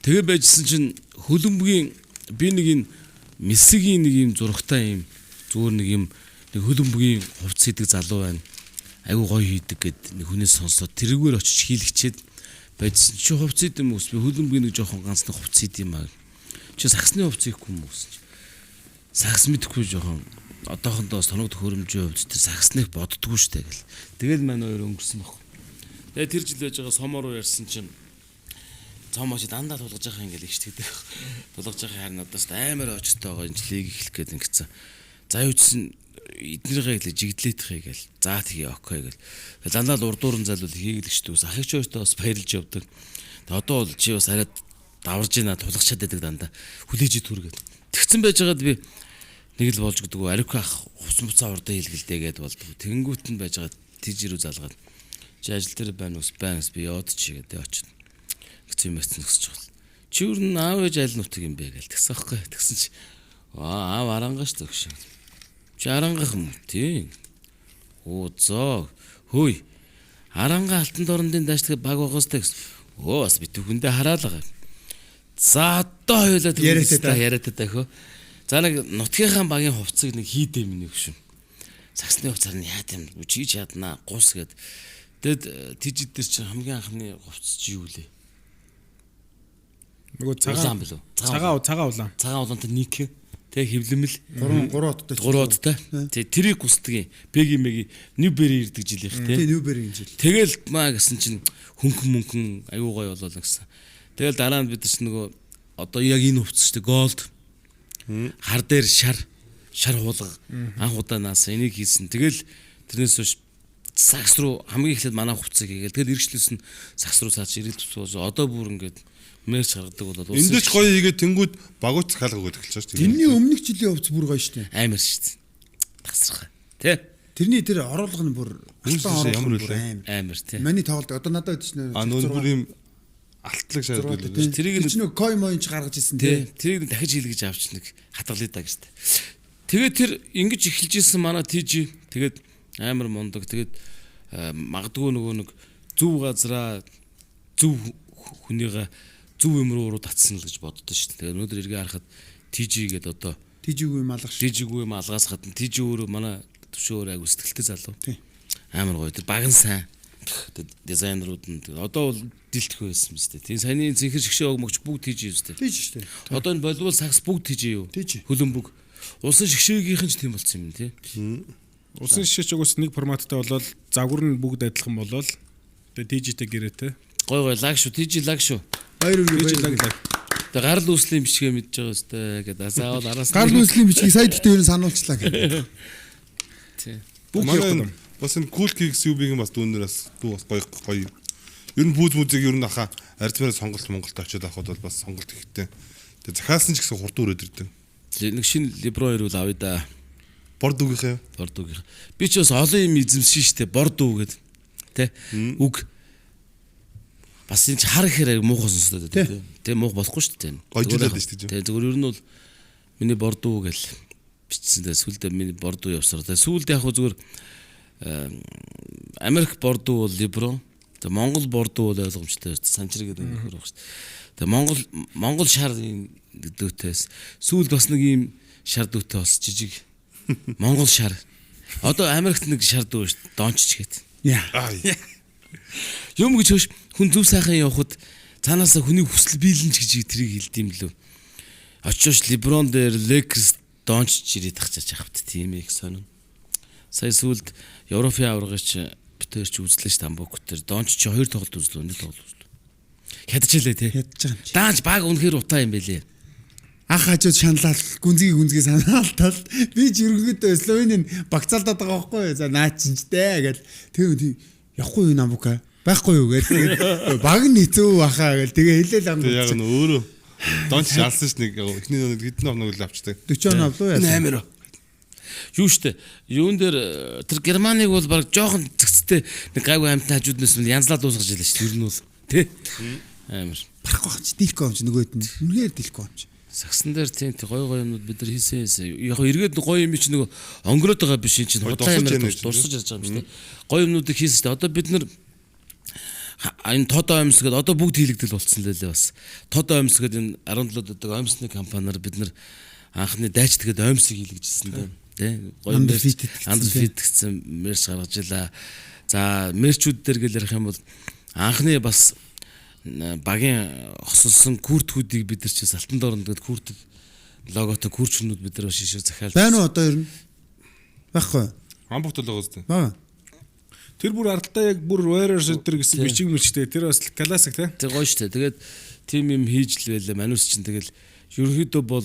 S4: Тэгээ байжсэн чинь хөлбөмбөгийн би нэг энэ Мессигийн нэг юм зурагтай юм зүгээр нэг юм нэг хөлбөмбөгийн хувцс хийдэг залуу байна. Айгуу гоё хийдэг гэд нэг хүнээс сонсоод тэрүүгээр очиж хийлгчээд байжсэн. Чи хувцс хийд юм уу? Би хөлбөмбөгийн нэг жоохон ганц нэг хувцс хийд юм аа. Чи сагсны хувцс хийхгүй юм уу гэсэн чи. Сагс мэдэхгүй жоохон одоохондоо соног төхөөрөмжийн хувьд тэр сагсныг боддгоо штэ гэл. Тэгэл манай хоёр өнгөрсөн баг. Тэгээ тэр жил байж байгаа сомор руу ярьсан чинь цомооч дандаа тулгаж байгаа ингээл ихчдэг. Тулгаж байгаа харин одоо амар очтой байгаа энэ лиг эхлэх гээд ингэсэн. За юу гэсэн эднэргээ гэлээ жигдлээдхээ гэл. За тэгээ окей гэл. Тэгээ дандаа л урдуурн залуул хийгэлэгчдэг. Ус ахигч хоёртой бас баярлж явдаг. Тэгээ одоо бол чи бас арай даварж ийна тулгачаад байдаг дандаа. Хүлээж итүр гэл. Тэгсэн байжгаад би нэг л болж гэдэг. Ариук ах хувц муцаа урдаа хийлгэлдэ гээд болдог. Тэнгүүт нь байжгаад тийж рүү залгаад чи ажил дээр байна ус байна ус би яваад чи гэдэг очив. Гэсэн юм ярьсан гэсэн чинь. Чи өөр нь аав ээж аль нутаг юм бэ гэл тэгсэн аахгүй. Тэгсэн чи аа аав арангаа шүү дээ гэж. Чи арангах юм уу? Тийм. Оо зоо. Хөөе. Арангаа алтан дорндын даашдаг баг байгаас та гэсэн. Өө бас би түүхэндээ хараал байгаа. За одоо хоёулаа
S2: Яриатай
S4: яриатай та хөө. За нэг нутгийнхаа багийн хувцсыг нэг хийдэ миний хөшин. Сагсны хувцаар нь яад юм чийж чаднаа гус гэд. Тэгэд тийж дээр чинь хамгийн анхны хувцс чи юу лээ?
S5: Нөгөө
S4: Улаан
S5: цагаан
S4: билүү?
S5: Цагаан улаан.
S4: Цагаан улаантай ник тэ хэвлэмэл
S2: 3 оттой.
S4: 3 оттой. Тэ тэрийг гусдгийн Бэги мэги Нью Бери ирдэг жилийнх тэ.
S2: Тий, Нью Бери жил.
S4: Тэгэл маа гэсэн чинь хөнгөн мөнгөн аюу гоё болоо л гэсэн. Тэгэл дараа нь бид нар чинь нөгөө одоо яг энэ хувцс шүү дээ голд. Хар дээр шар хуулга анх удаа наасан энийг хийсэн. Тэгэл тэрнээс хойш сакс руу хамгийн эхлээд манай хувцсыг хийгээл. Тэгэл иргэшлээс нь сакс руу цааш ирэл тус одоо бүр ингээд мерч гаргадаг болоод
S3: Энд ч гоё хийгээд тэнгүүд багууц захиалга өгöd эхэлж байгаа шүү дээ.
S2: Тэрний өмнөх жилийн хувцс бүр гоё шүү дээ.
S4: Амар шүү дээ. Тасархай. Тэ?
S2: Тэрний тэр оруулга нь бүр алтан оруулга
S3: ямар
S2: нь бүр
S3: үлээ?
S2: амар.
S4: Амар тий.
S2: Миний тоглолт одоо надад өгч нэ.
S3: А нөө бүр юм алтлаг шаард үлээ.
S4: Тэрийг
S2: Тэр чинь нөгөө кой моён ч гаргаж ирсэн
S4: Тий.
S2: тий.
S4: Тэрийг дахиж хийлгэж авч нэг хадгалъя да гэж. Тэгээд тэр ингэж эхэлж исэн манай TG тэгээд амар мундаг. Тэгээд магадгүй нөгөө нэг зөв газраа зөв хүнийгээ зөв юм руу уруу татсан л гэж боддоо шүү дээ. Тэгээд өнөөдөр эргээ харахад TG гэдэг одоо
S2: TG-гүй юм алгаш.
S4: TG-гүй юм алгаас гадна TG өөрөө манай төвшөөр айгу сэтгэлтэй залуу.
S2: Тий.
S4: Амар гоё. Тэр баган сайн. Тэгээд дизайнерууд нь одоо бол дэлтэх байсан мэт. Тийм саяны цэнхэр шгшээ огмогч бүгд TG юм зү.
S2: TG шүү дээ.
S4: Одоо энэ болвол сакс бүгд TG юу?
S2: TG.
S4: Хөлбөмбөг. Улсын шгшээгийнхэн ч тийм болсон юм тий.
S5: Улсын шишээч угаас нэг форматтай болоод загвар нь бүгд адилхан болоод тэгээ TG-тэй гэрээтэй.
S4: Гой гой лаг шүү. TG лаг шүү.
S2: Баяр хүргэе.
S5: TG
S2: баяр
S5: лаг
S2: хүргэе.
S5: лаг.
S4: Тэгээ гарал үүслийн бичгээ мэдж байгаа өстэй гэдэг. Заавал араас нь-
S2: Гарал үүслийн бичгийг сая гэхдээ ер нь сануулчлаа гэх.
S4: Тий.
S5: Бүх
S3: Манай
S5: явах
S3: энэ
S5: юм.
S3: бас энэ Cool Kicks UB-ийн бас дүүнер бас дүү бас гоё гоё. Ер нь пүүз мүзийг ер нь аха арьцмаар сонголт Монголд очиод авахд бол бас сонголт ихтэй. Тэгээ захиалсан ч гэсэн хурд үрээд ирдэг.
S4: Нэг шинэ Леброн ирвэл авъя да.
S3: Бор дүүгийнхээ.
S4: Бордуугийнх. Би ч бас олон юм эзэмшин штэ бордуу гэд. Тэ? Үг. Бас энэ ч хар ихээр аяг муухай сонсдод байдаг тэ. Тэ муух болохгүй штэ тэ.
S3: Гойжуулаад байна штэ, тийм.
S4: Тэ зүгээр ер нь бол миний бордуу гэл бичсэн дээ. Сүүлдээ миний бордуу явсаар. Тэ сүүлд яг хөө зүгээр Америк бордуу бол Леброн. Тэ Монгол бордуу бол ойлгомжтой шүү дээ. Санчир гэдэг нөхөр баг шүү дээ. Тэ Монгол шар ийм дүүтэйс. Сүүлд бас нэг ийм шар дүүтэй бас жижиг Монгол шар. Одоо Америкт нэг шар дүү шүү дээ. Дончч гээд.
S2: Яа.
S3: Аа.
S4: Юм гэж хөөш хүн зөв сайхан явхад цаанаасаа хүний хүсэл биелэн ч гэж тэрийг хэлд юм лөө. Очоош Леброн дээр Лейкерс Дончч ирээд тахчаач явах бт тийм их сонин. Сая сүүлд Европын аваргач бит Тэр чи үзлээ шүү Амбук тэр. Донч чи 2 тоглолт үзлээ, 1 тоглолт үзлээ. Хядчихлээ тий.
S2: Ядж байгаа юм чи.
S4: Даанч баг үнэхээр утаа юм бэлээ.
S2: Ах хажууд шаналал гүнзгий санаалтал би ч ерөнхийдөө Словенийн багцаалдаад байгаа байхгүй юу? За наа чинь ч дээ гэл тэр тийм явахгүй юу Намбука байхгүй юу гэл тэгээд баг нь хэцүү баха гэл тэгээ хэлээл
S3: Яг
S2: ангууд
S3: нь өөрөө Донч ялсан ш нэг эхний нэг хэдэн оног л авчдаг.
S2: 40 он авлуу яасан.
S4: 8 Юу штэ. Юун дээр тэр Германыг бол баг жоохон зэгцтэй нэг гайгүй амтны хажууднаас нь янзлаа дуусгаж илээ шүү дээ. Ер нь бол тий. Амар.
S2: Барахгүй ч дийлэхгүй юм чи нөгөөд нь. Үнэхээр дийлэхгүй юм чи.
S4: Сагсан дээр тийм гоё гоё юмнууд бид нар хийсэн хийсэн. Яг хөө эргээд гоё юм чи нөгөө онгороод байгаа биш юм чинь худлаа юм дурсаж ярьж байгаа юм шүү дээ. Гоё юмнуудыг хийсэн шүү дээ. Одоо бид нар энэ тод оймс гэдэг одоо бүгд хийлэгдэл болцсон лээ бас. Тод оймс гэдэг энэ 17 дөдөг оймсны компаниар бид нар анхны дайчд гэдэг оймсыг хийлгэжсэн дээ. Тэ гоё Undefeated гэсэн мерч гаргаж илаа. За мерчүүд дээр гэл ярих юм бол анхны бас багийн хосолсон күртгүүдийг бид нар чи Салтан дооронд гэдэг күртг логотой күрчнүүд бид нар шишээ захиалж
S2: байна уу одоо ер нь байхгүй.
S3: Хамбурт л байгаа зү.
S2: Бага.
S5: Тэр бүр ардтаа яг бүр Warriors өдр гэсэн бичиг мэлчтэй. Тэр бас классик тий.
S4: Тэр гоё штэ. Тэгээд тим юм хийж л байлаа. Манус чинь тэгэл ерөнхийдөө бол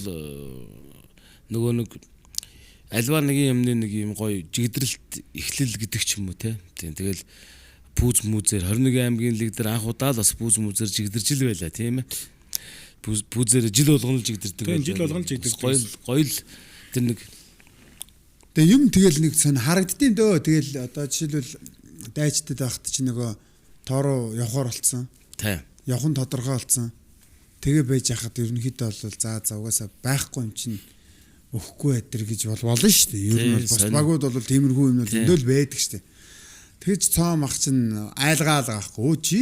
S4: нөгөө нэг альва нэгэн юмны нэг юм гоё жигдрэлт эхлэл гэдэг ч юм уу те. Тийм тэгэл пүүз мүзээр 21 аймгийн лиг дээр анх удаа л бас пүүз мүзээр жигдэрж л байлаа тийм ээ. Пүүзээр жил болгоно л жигдэрдэг.
S5: Тийм жил болгоно л жигдэрдэг.
S4: Гоё гоё л тэр нэг
S2: Тэгээ юм тэгэл нэг сон харагддیں дөө. Тэгэл одоо жишээлбэл дайчдад байхад чи нөгөө тоороо явхаар болцсон.
S4: Тийм.
S2: Явхан тодорхой болцсон. Тэгээ байж хахад ерөнхийдөө бол за угаасаа байхгүй юм чинь өгөхгүй эдэр гэж бол болно шүү дээ. Ер нь бол бус багууд бол тиймэрхүү юм бол зөндөл байдаг шүү дээ. Тэгэж цоом ах чинь айлгаал гаахгүй. Өө чи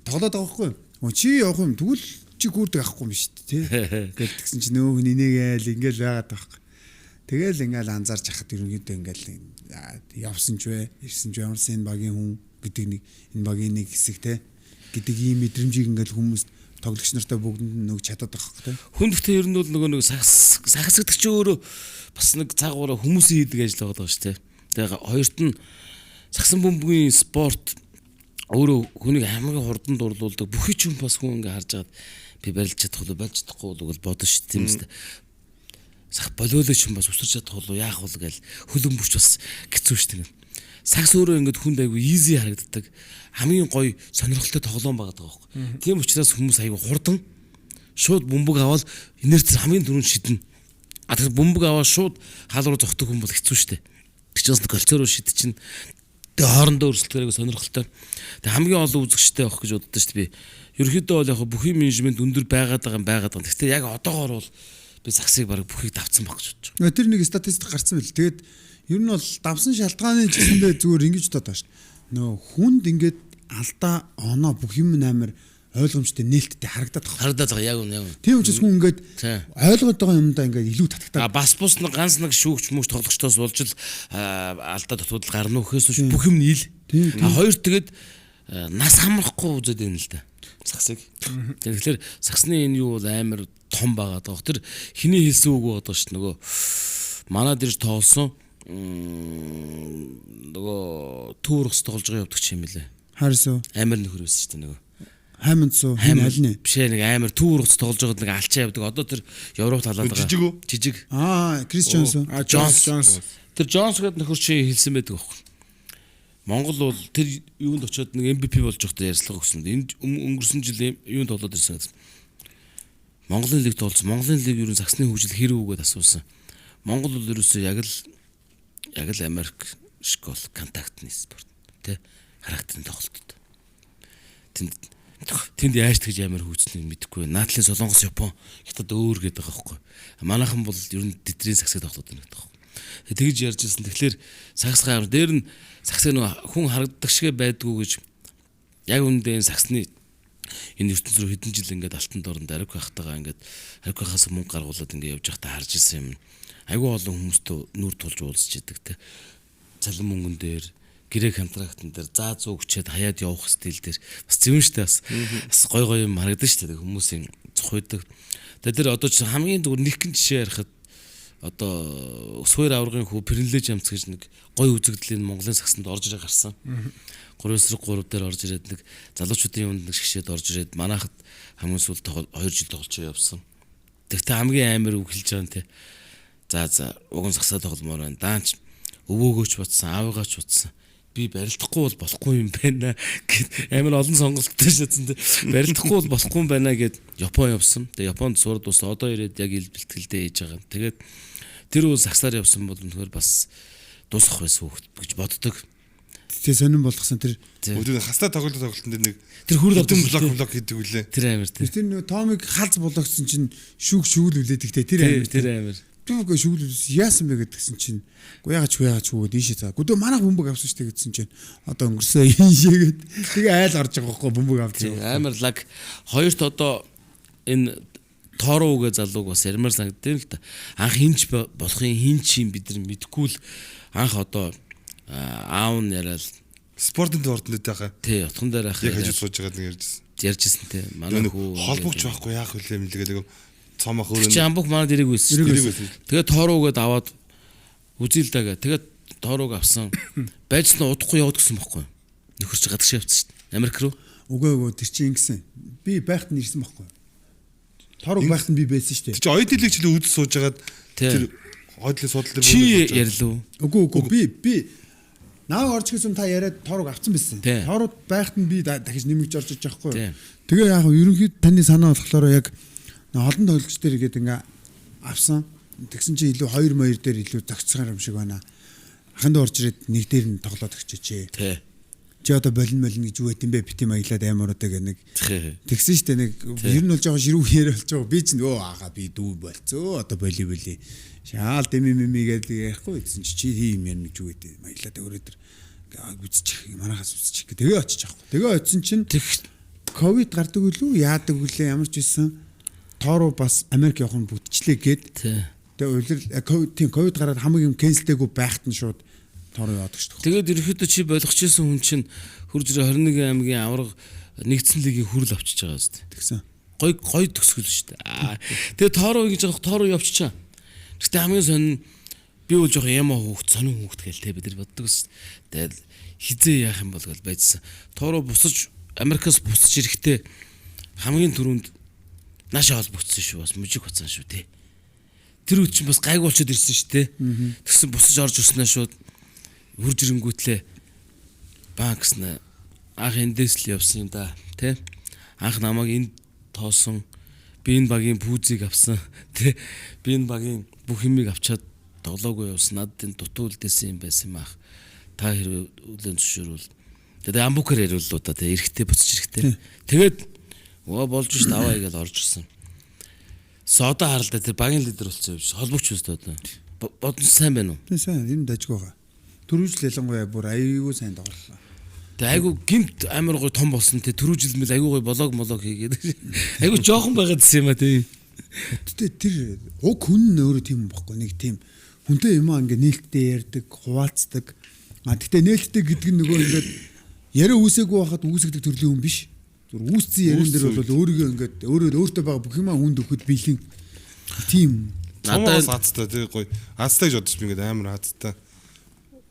S2: тоглоод байгаа байхгүй юу? Өө чи явах юм тэгвэл чи гүрдэг авахгүй юм шүү дээ, тий. Гэл тэгсэн чинь нөөх нь инээгээл ингээл байгаад байхгүй. Тэгэл ингээл анзаарч хахад ерөнхийдөө ингээл явсан ч вэ, ирсэн ч ямарсан энэ багийн хүн гэдэг нэг энэ багийн нэг хэсэг те гэдэг ийм мэдрэмжийг ингээл хүмүүс тоглогч нартай бүгдэнд нь нэг чадаад байгаа байхгүй те.
S4: Хүн гэхдээ ер нь бол нөгөө нэг сагс гэдэг чи өөрөө бас нэг цагаараа хүмүүсийн хийдэг ажил байгаа шүү дээ. Тэгээ хоёрт нь сагсан бөмбөгийн спорт өөрөө хүнийг хамгийн хурдан дурлуулдаг. Бүхий ч юм бас хүн ингээ харж агаад би барилж чадах уу, барьж чадахгүй уу гэж бодно шүү дээ. Тийм үстэй. Сах болиолоо ч юм бас өсөрч чадах уу, яах вэ гэл хөлбөмбөгч бас хэцүү шүү дээ. Сагс өөрөө ингээд хүнд айгүй easy харагддаг. Хамгийн гоё сонирхолтой тоглоом байгаа байхгүй. Тийм учраас хүмүүс айгүй хурдан шууд бөмбөг аваад инерц хамгийн түрүүнд шиднэ. А тэр бөмбөг аваад шууд хаал руу зогтдог хүн бол хэцүү шүү дээ. Тэгчээс кольцо руу шидчихнэ. Тэгээ хоорондоо өрсөлдөөр айгүй сонирхолтой. Тэгээ хамгийн олон үзэгчтэй явах гэж боддоо шүү дээ би. Ерөнхийдөө бол яг бүхий менежмент өндөр байгаад байгаа юм байгаад байгаа. Гэхдээ яг одоогоор бол би сагсыг баг бүхийг давцсан баг гэж бодож
S2: байгаа. Тэр нэг статистик гарсан байл. Тэгээд ер нь бол давсан шалтгааны ч гэсэндээ зүгээр ингэж бодоод байгаа шүү. Нөө хүнд ингээд алдаа оноо бүх юм амар ойлгомжтой нээлттэй харагдаад байгаа.
S4: Харагдаад байгаа яг үнэ яг.
S2: Тийм учраас хүн ингээд ойлгоод байгаа юмдаа ингээд илүү татагтаад.
S4: А бас бус нэг ганц нэг шүүгч мөч тоглогчдоос болж л алдаа дутуудал гарна үхээс биш бүх юм нийл. А хоёр тэгээд нас хамрахгүй үзээд байна л да. Сагсыг. Тэгэхээр сагсны энэ юу бол амар том байгаад байгаа. Тэр хиний хэлсэн үг байгаа шүү нөгөө манад ирж тоглосон нөгөө түүрхс тоглож байгаа явдаг ч юм лээ.
S2: Харс уу?
S4: Амар нөхөр байсан шүү дээ нөгөө.
S2: Хайманд суу хин аль нэ?
S4: Биш ээ нэг амар түүрхс тоглож байгаад нэг алчаа явдаг. Одоо тэр Европт халаад байгаа.
S3: Жижиг үү?
S4: Жижиг.
S2: Аа, Крис Джонс уу?
S5: А Джонс Джонс.
S4: Тэр Джонс гэдэг нөхөр чи хэлсэн байдаг аахгүй. Монгол бол тэр юунд очиод нэг MVP болж байхдаа ярьцлага өгсөн. Энэ өнгөрсөн жил юунд тоглоод ирсэн гэсэн. Монголын лиг тоглосон. Монголын лиг ер нь сагсны хөгжил хэрэг үү гэдээ асуусан. Монгол бол ерөөсөө яг л Америк школ контактны спорт тий характерын тоглолтод. Тэнд яаж тэгж амар хөгжсөнийг мэдэхгүй. Наадлын Солонгос, Япон, Хятад өөр гэдэг байгаа байхгүй. Манайхан бол ер нь тэдний сагсыг тоглоод байна гэдэг байхгүй. Тэгж ярьж ирсэн. Тэгэхээр сагс гар дээр нь сагсыг нөгөө хүн харагддаг шигэ байдгүй гэж яг үүндээ энэ сагсны энэ ертөнц рүү хэдэн жил ингээд алтан дорнд ариг байхтайгаа ингээд ариг байхаас мөнгө гаргуулад ингээд явж байхдаа харж ирсэн юм. Айгүй олон хүмүүстэй нүүр тулж уулзч идэг те. Цалин мөнгөн дээр гэрээ контрактн дээр заа зүү хүчээд хаяад явах стил дээр бас зөвөн штэ бас бас гой гой юм харагдана штэ хүмүүсийн цохойдог. Тэгээ тэр одоо чи хамгийн зүгээр нэгэн жишээ ярихад одоо Өсвөр аваргын хүү Пэрэнлэж ямц гэж нэг гой үзэгдэл энэ Монголын сагсанд орж ирээ гарсан. 3-3 дээр орж ирээд нэг залуучуудын юмд нэг шгшээд орж ирээд манайхад хамгийн сүүлд 2 жил тоглож явсан. Тэгтээ хамгийн амар үг хэлж байгаа юм те. За уг нь сагсаа тогломоор байна. Даанч өвөөгөөч бодсон, аавыгаач бодсон. Би барилдахгүй бол болохгүй юм байна гэд амар олон сонголттой шатсан те. Барилдахгүй бол болохгүй юм байна гэд Япон явсан. Тэгээ Японд сурд ус одоо ирээд яг ил бэлтгэлдээ хийж байгаа. Тэгээд тэр үл сагсаар явсан бол үнэхээр бас дуусах байсан хүүхэд гэж боддог.
S2: Тэгээ сонирн болгосон тэр
S3: Өдөр хастаа тоглолтын дээр нэг
S4: тэр хүрэл
S3: авдаг блок хийдэг үлээ.
S4: Тэр амар
S2: тэр. Тэр нөгөө Томыг халз булгагдсан чинь шүүг шүүл үлээдэг те. Тэр амар.
S4: Тэр амар.
S2: Түгөө шүүл яасан бэ гэдгсэн чинь гоо яагач яагач үгээд ийшээ цаа. Гүдөө манайх бөмбөг авсан шүү дээ гэдсэн чинь одоо өнгөрсөө ийшээ гэд. Тэгээ айл орж байгаа байхгүй бөмбөг авч
S4: байгаа. Амар лаг. Хоёрт одоо энэ Тоороо үгээ залууг бас ярмаар санагдсан л да. Анх хинч болохын хинч юм бид нар мэдэхгүй л анх одоо аав нь яриад
S3: спортын ордон дээр байхаа.
S4: Тий, отхон дээр байхаа.
S3: Яг хажууд сууж байгаад нэг ярьжсэн.
S4: Ярьжсэн те. Манай
S3: хүү холбогч байхгүй яах вүлээ мэлгээд нэг цомох өөрөө.
S4: Чи амбук манай дэрэг байсан. Тэгээд Тоороо үгээд аваад үзье л да гэ. Тэгээд Тоороог авсан. Байжсан удахгүй яваад гисэн бохгүй. Нөхөр чи гадагш явцсан шүү дээ. Америк руу.
S2: Үгүй тэр чи ингэсэн. Би байхад нь ирсэн бохгүй. Тоороо байхад нь би байсан шүү дээ.
S3: Тэр чи оюутны лиг чил үдс сууж байгаад тэр хойдлын судал дээр
S4: чи ярьлуу.
S2: Үгүй би нааг орж ирсэн та яриад Тоороог авсан байсан. Тоороо байхад нь би дахиж нэмэгж орж иж байгаа хгүй. Тэгээ яг ерөнхийд таны санаа болохоор яг олон тоглогч дээр игээд ингээ авсан. Тэгсэн чи илүү 2-2 дээр илүү зохицсон юм шиг байна. Аханд орж ирээд нэг дээр нь тоглоод өгчээч.
S4: Тий.
S2: Чи одоо болин гэж юу байт юм бэ? Бити маялаад амар удаа гэх нэг. Тэгсэн штэ нэг ер нь бол жоохон ширүүг яриа болж байгаа. Би ч нөө аага би дүү болцоо. Одоо боли. Шаал дэмий мэмий гэдэг ярихгүй гэсэн чи чи тийм ярина гэж юу байт юм. Маялаад өөрөө тэр үзчих. Манайхаас үзчих. Тэгээ очиж авахгүй. Тэгээ очисон чинь ковид гардаг үлээ яадаг үлээ ямар ч байсан Тоороо бас Америк явах нь бүтчлээ гээд. Тэгээ улирал тийм ковид гараад хамаг юм кэнселдээгүй байхад нь шууд Тоороо яваад шүү дээ.
S4: Тэгээд ерөөхдөө чи болгож исэн хүн чинь хурж ирээ 21 аймгийн аварга нэгдсэн лигийн хүрэл авчиж байгаа зү.
S2: Тэгсэн.
S4: Гой гой төсгөл шүү дээ. Тэгээд Тоороо гэж байгаа Тоороо явчихаа. Гэтэ хамгийн сонин би бол жоох яма хүүхд сонин хүүхд гээл те бид нар боддог ус. Тэгээд хизээ яах юм бол гэл байжсан. Тоороо буцаж Америкаас буцаж ирэхдээ хамгийн түрүүнд наашаа холбогдсон шүү бас мужик бацсан шүү те. Тэр үед чинь бас гайгүй болчиход ирсэн шүү те. Тэгсэн буцаж орж ирснээ шууд хурж ирэнгүүтлээ банксна анх эндээс л явсан юм да те. Анх намайг энд тоосон би энэ багийн пүүзийг авсан те. Би энэ багийн бүх юмыг авчаад тоглоогүй явсан. Надад энэ дутуу үлдээсэн юм байсан юм ах. Та хэрвээ үлэн зөвшөөрвөл тэгээд амбукаар яриуллаа да те. Эрэхтэй буцаж ирэхтэй. Тэгээд өө болж ш даваа гэж орж ирсэн. Содо харалта тэр багийн лидер болсон юм шиг холбогч үстэй одоо. Бодон сайн байна уу?
S2: Тийм сайн, ер нь дажгүй байгаа. Түрүү жил ялангуяа бүр аюу сайн тоглолоо.
S4: Тэгээ айгу гинт амар гой том болсон те. Түрүү жил мэл айгу гой болог молог хийгээд. Айгу жоохон байгаад байсан юм а те.
S2: Гэтэ тэр уг хүн нь өөрөө тийм байхгүй нэг тийм хүнтэй юм аа ингээ нээлттэй ярьдаг, хуваалцдаг. А гэтэ нээлттэй гэдэг нь нөгөө ингээд яриа үүсээгүй байхад үүсгдэг төрлийн хүн биш. Зүр үүссэн ярен дээр бол өөрийгөө ингээд өөрөө өөртөө байгаа бүх юмаа хүнд өгөхөд бэлэн тийм.
S3: Надад азтай тий гоё. Азтай гэж бодож би ингээд амар азтай.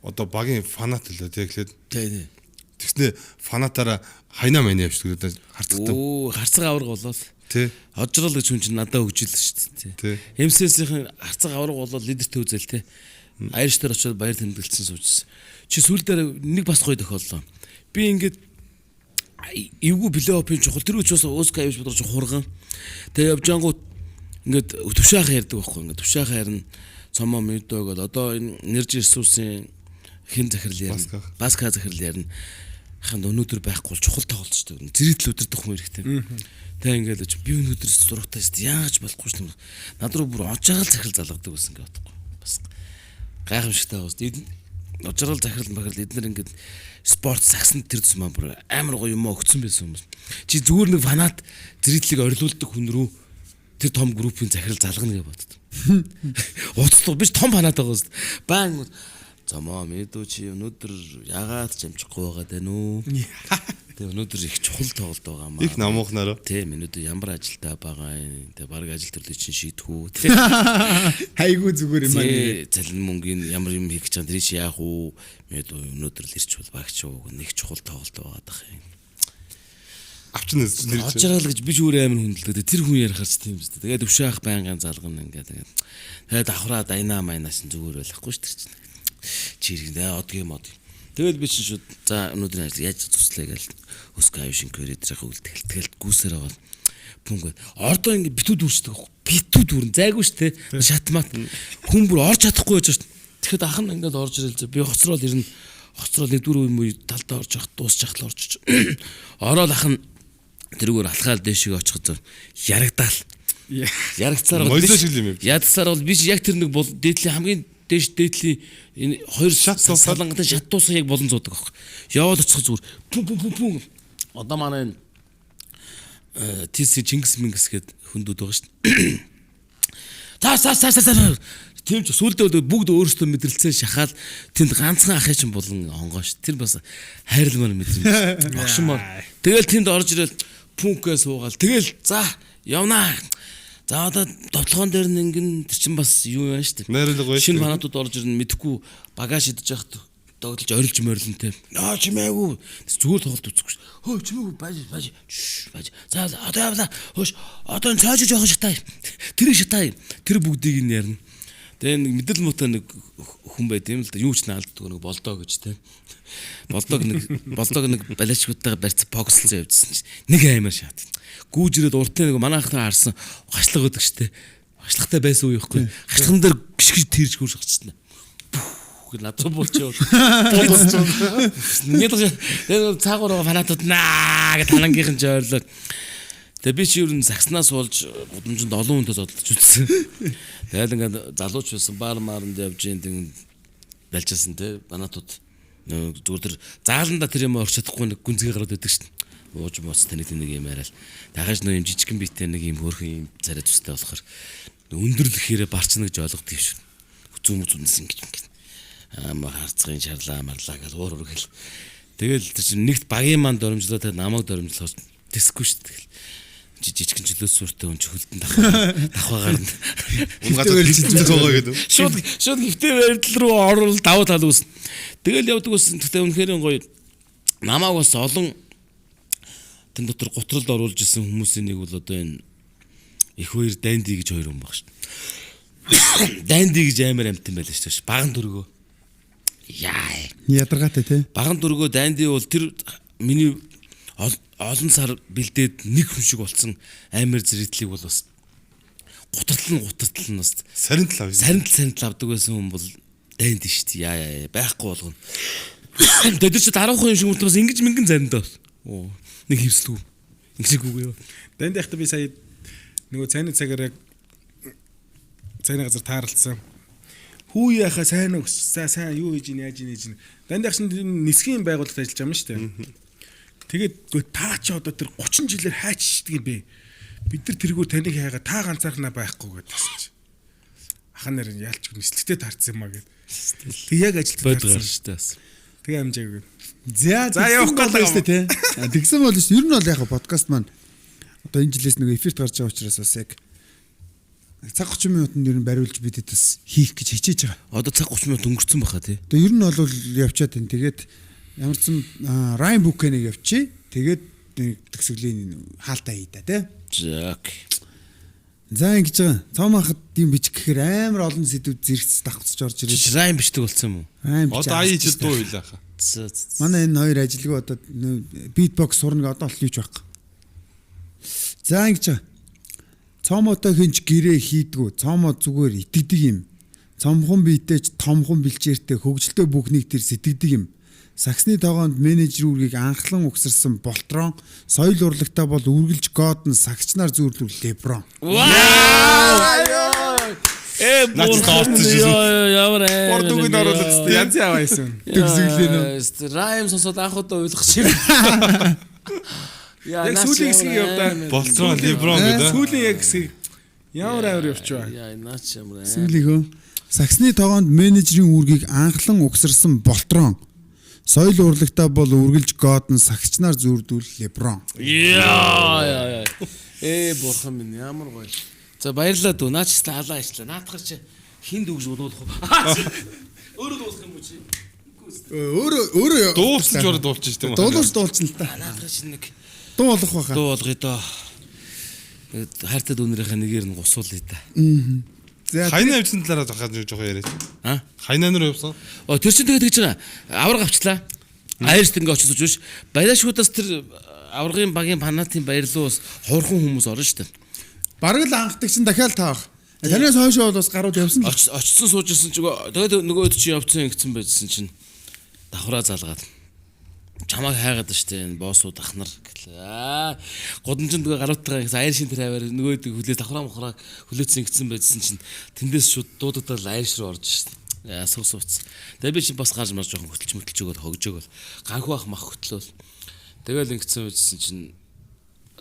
S3: Одоо багийн фанат л тий тэгэхээр.
S4: Тий.
S3: Тэгснэ фанатаараа хайнаа мэн явчихдаг одоо харцгатай.
S4: Оо харцгаа авраг болол.
S3: Тий.
S4: Хожрол гэж хүн чинь надад өгч ил шүү дээ.
S3: Тий.
S4: MCS-ийн харцгаа авраг болол лидертэй үзэл тий. Айрш дээр очиод баяр тэмдэглэсэн суужсэн. Чи сүүл дээр нэг бас гоё тохиоллоо. Би ингээд эвгүй плей-оффын чухал тэр үеч бас Оскар авч бодож хурган. Тэгээ явж ангууд ингээд төвшөөхөн ярьдаг байхгүй ингээд төвшөөхөн ярина цомоо мэдөө гээд одоо энэ нэрж ресурсын хэн захирал ярина Баска захирал ярина. Ханд өнөөдөр байхгүй бол чухал тоглолт шүү дээ. Зэрэгтэл өдөрдөх хүн хэрэгтэй. Тэг ингээд би өнөөдөр зурагтай шүү дээ. Яаж болохгүй шүү дээ. Над руу бүр очагаал захирал залгадаг байсан ингээд бодохгүй. Бас гайхамшигтай байгаа шүү дээ. Очрол захирал махирал эднэр ингээд спорт сагсан тэр тусмаа бүр амар гоё юм өгцөн байсан хүмүүс. Чи зүгээр нэг фанат зэрэглийг орилуулдаг хүн рүү тэр том группийн захирал залгана гэж боддог. Уцлуу биш том фанат байгаа шүү дээ. Баан зомоо мэдүү чи өнөөдөр ягаад ч амжихгүй байгаа даа нүү. Тэгээ өнөөдөр их чухал тоглолт байгаа маа.
S3: Их намуухнаараа.
S4: Тэ минут ямар ажилтаа байгаа юм. Тэ баг ажил төрлийг чинь шийдэх үү. Тэ.
S2: Хайгуу зүгээр юм аа.
S4: Тэ цалин мөнгөний ямар юм хийх гэж байгаа тэр чи яах уу? Минут өнөөдөр л ирч бол багч уу нэг чухал тоглолт байгаа дах юм.
S3: Авчин нэр чинь.
S4: Очрол гэж би ч өөр амар хүндэлдэг. Тэр хүн ярихаар ч тийм үстэй. Тэгээд өвшөө ах байнгын залгана ингээд тэгээд. Тэгээд давхраа дайнаа майнаас нь зүгээр байхгүй ш тэр чинь. Чирэг дээ одгийн мод. Тэгээд би чинь шууд за өнөөдрийн ажил яаж туслая гээл өсгөө аюу шинкэр эдрэх үлдэл. Тэгэл гүйсээр байгаа. Пүнг. Ордоо ингээд битүү дүүрчдэг байхгүй. Битүү дүүрэн зайгүй ш тэ. Шатмат. Хүн бүр орж чадахгүй байж ш. Тэгэхэд ах нь ингээд орж ирэл би хоцрол ирнэ. Хоцрол нэг дөрөв юм уу талдаа орж явах дуусчих л орж. Ороод ах нь тэрүүгээр алхаал дээшээ очиход зөв ярагдаал. Ярагцаар бол
S3: Мойсоо шиг л юм юм.
S4: Ядсаар бол би чи яг тэр нэг бол дээдлийн хамгийн дээш дээдлийн энэ хоёр
S3: Шат дуусаад.
S4: салангатын шат дуусах яг болон зуудаг аахгүй. Яваад очих зүгээр пүн пүн пүн пүн. Одоо манай энэ ТС Чингис Мингис гээд хүндүүд байгаа шүү дээ. Цааш цааш цааш цааш. Тийм ч сүулдэ бол бүгд өөрсдөө мэдрэлцээ шахаал тэнд ганцхан ахын чинь болон онгоо ш. Тэр бас хайрламар мэдрэмж. Огшмоор. Тэгэл тэнд орж ирэл пүнкээ суугаал. Тэгэл за явнаа. За одоо довтлогоон дээр нь ингэн тэр чинь бас юу юм шүү дээ.
S3: Найруулга гоё шүү
S4: Шинэ
S3: дээ.
S4: фанатууд орж ирнэ мэдэхгүй багаж идэж яхад догдолж орилж морилон те. Аа чимээгүй. Зүгээр тоглолт үзэхгүй ш. Хөө чимээгүй баж баж. Шш, Баж. За одоо явлаа. Хөөш одоо энэ цааш жоохон шатаа. Тэр шатаа. Тэр бүгдийг нь ярина. Тэгээ нэг мэдэл муутай нэг хүн байд юм л да. Юу ч наалддаг нэг болдоо гэж те. Болдог нэг болдог нэг балиачгуудтайгаа барьц бокслон явжсэн чинь нэг аймаар шат. Гүүж ирээд уртын нэг манайхтай харсан хашлаг өгдөг штэ. Хашлагтай байсан үе ихгүй. Хашлаган дээр гიშгэж тэрж гүрж гарчсан. Пүх надад болчихоо. Нэг л цаагуур байгаа фанатууд наа гэж танангийнхан ч ойрлоо. Тэгээ би чи ер нь сагснаас болж гудамжинд олон хүнтэй зодолж үзсэн. Тэгэл ингээд залууч байсан баар мааранд явж ин тэг балжсэн те фанатууд зүгээр тэр зааланда тэр юм орч чадахгүй нэг гүнзгий гараад байдаг шин. Ууж мууц таны нэг юм яриад. Дахиж нөө юм жижигхэн биетэй нэг юм хөөрхөн юм царай зүстэй болохоор өндөрлөхээр барчна гэж ойлгодог юм шиг. Зүүм зүүнс ингэж ингэж. Амар харцгын шарлаа марлаа гэж уур үргэл. Тэгэл тэр чинь нэгт багийн маань дормжлоо тэр намайг дормжлохоор тэсэхгүй шүү дээ. Тэгэл жижигхэн чөлөө сүртэй хүн хөлдөн давхаа гарна.
S3: Үн газар хилчиж байгаа гэдэг.
S4: Шууд шууд гифтэй баримтал руу орвол давуу тал үүснэ. Тэгэл явдаг ус. Гэхдээ үнэхээр гоё. Намайг бас олон тэн дотор гутралд оруулж исэн хүмүүсийн нэг бол одоо энэ их хоёр Данди гэж хоёр хүн баг шүү. Данди гэж амар амтан байлаа шүү. Баган дөргөө. Яа.
S2: Ядаргаатай тий.
S4: Баган дөргөө Данди бол тэр миний олон сар бэлдээд нэг хүн шиг болсон амар зэрэглийг бол бас гутартал нь гутартал нь бас
S3: Сарин тал авъя.
S4: сарнтал сарнтал авдаг байсан хүн бол дайнд шүү дээ. Яа яа яа байхгүй болгоно. Тэгээд тэр чи дараахан юм шиг мөртлөө бас ингэж мингэн зариндаа. Оо нэг хөвслүү. Ингэж үгүй юу.
S5: Данд яхта би сая нөгөө цайны цагаар яг цайны газар тааралцсан. Хүү яхаа сайн уу? За сайн юу хийж ийн яаж ийн хийж ийн. Данд ях чинь нисхийн байгууллагт ажиллаж байгаа юм шүү дээ. Тэгээд үгүй та чи одоо тэр 30 жилээр хайчдаг юм бэ? Бид нар тэргүүр таныг хайгаа та ганцаархнаа байхгүй гэдсэн чи. Ахан нэр нь ялч нислэгтэй таарсан юм а гэд. Тэг яг ажилд
S4: Бод гар
S5: таарсан.
S4: шүү дээ бас.
S5: Тэгээ амжаагүй.
S2: За
S5: За, явах
S2: тэгсэн
S5: гал
S2: бол шүү дээ тий. А, Тэгсэн бол шүү. Ер нь бол яг подкаст маань одоо энэ жилээс нэг эфирт гарч байгаа учраас бас яг цаг 30 минутанд ер нь бариулж бид хэд бас хийх гэж хичээж байгаа.
S4: Одоо цаг 30 минут өнгөрцөн баха тий.
S2: Одоо ер нь бол явчаад байна. Тэгээд ямар ч сан Rhyme Book-ыг явчих. Тэгээд нэг төгсгөлийн хаалтаа хий та тий.
S4: За окей.
S2: За ингэж байгаа. Цоомахад юм бичих гэхээр амар олон сэдвүүд зэрэгц давхцаж орж ирээд
S4: Чи райм бичдэг болсон юм уу?
S2: райм
S3: Одоо аяа хичээл дуу хийлээ хаа.
S4: За, за, за.
S2: Манай энэ хоёр ажилгүй одоо битбокс сурна гэ одоо л юуч байхгүй. За ингэж байгаа. Цоомотой хинч гэрээ хийдгүү. Цоомоо зүгээр итгэдэг юм. Цомхон биетэй ч томхон бэлчээртэй хөгжилтэй бүхнийг тэр сэтгэдэг юм. Саксны тогоонд менежер үүргийг анхлан угсарсан Болтрон соёл урлагтай бол үргэлж Годн сагчнаар зүүрлүүр Леброн.
S4: Э
S3: Наач орсон шүү.
S4: Ямар ээ.
S5: Гур дүгэнд оруулаад янз яваа юмсан.
S2: Төгсгөлээ нөө.
S4: Райм сонсоод анх удаа ойлгох шиг. Яа,
S5: Яг сүүлийн хэсгийг явдаа.
S3: Болтрон Леброн гэдэг.
S5: Сүүлийн яг хэсгийг ямар амар явчихваа.
S4: Яа, наач ямар ээ.
S2: Сүүлийнхөө саксны тогоонд менежерийн үүргийг анхлан угсарсан Болтрон Соёл урлагтаа бол үргэлж Годон сагчнаар зүрдүүл Леброн.
S4: Яа яа. Бурхан минь ямар гоё. За баярлалаа дүү. Наа ч гэсэн халаа ажиллаа. Наадхаар чи хин дүүгж удуулах уу? Өөрөө дуулах юм уу чи?
S2: Өөрөө өөрөө
S3: Дуулсан ч өөрөө дуулчих тийм үү?
S2: Дуулууч дуулчихна л та.
S4: Наадхаар чи нэг
S2: Дуу болох байхаа.
S4: дуу болгоё доо. Хайртай дүүнэрийнхээ нэгээр нь гусуулъя да.
S2: За
S3: Хайнаа явсан талаараа жоохон яриач.
S4: А?
S3: Хайнаа руу явсан.
S4: Оо тэр чинь тэгээд тэгж байгаа. Аварга авчлаа. Айрт ингээ очиж сууж биш. Балиашгуудаас тэр аваргын багийн фанатын баярлуу бас хурхан хүмүүс орно шүү дээ.
S2: Бараг л анхдаг чинь дахиад таах. Танаас хойш бол бас гарууд явсан л.
S4: Очсон сууж исэн чинь тэгээд нөгөө өд чи явцсан ингэсэн байжсэн чинь давхраа залгаад чамайг хайгаад штэ энэ боссууд ах нар гэлээ. Аа гудамжинд нөгөө гаруутгаа гэсэн аяр шин тэр аваар нөгөө өдөг хүлээ давхраа мохраа хүлээсэн ингэсэн байжсэн чинь тэндээс шууд дуудагдал аяр шир орж штэ. Аа сув сувц. Тэгээ би чинь бас гарч марж жоохон хөтөлж мөтөлж өгöd хогжоог бол ганхуу ах мах хөтлөөл. Тэгэл ингэсэн байжсэн чинь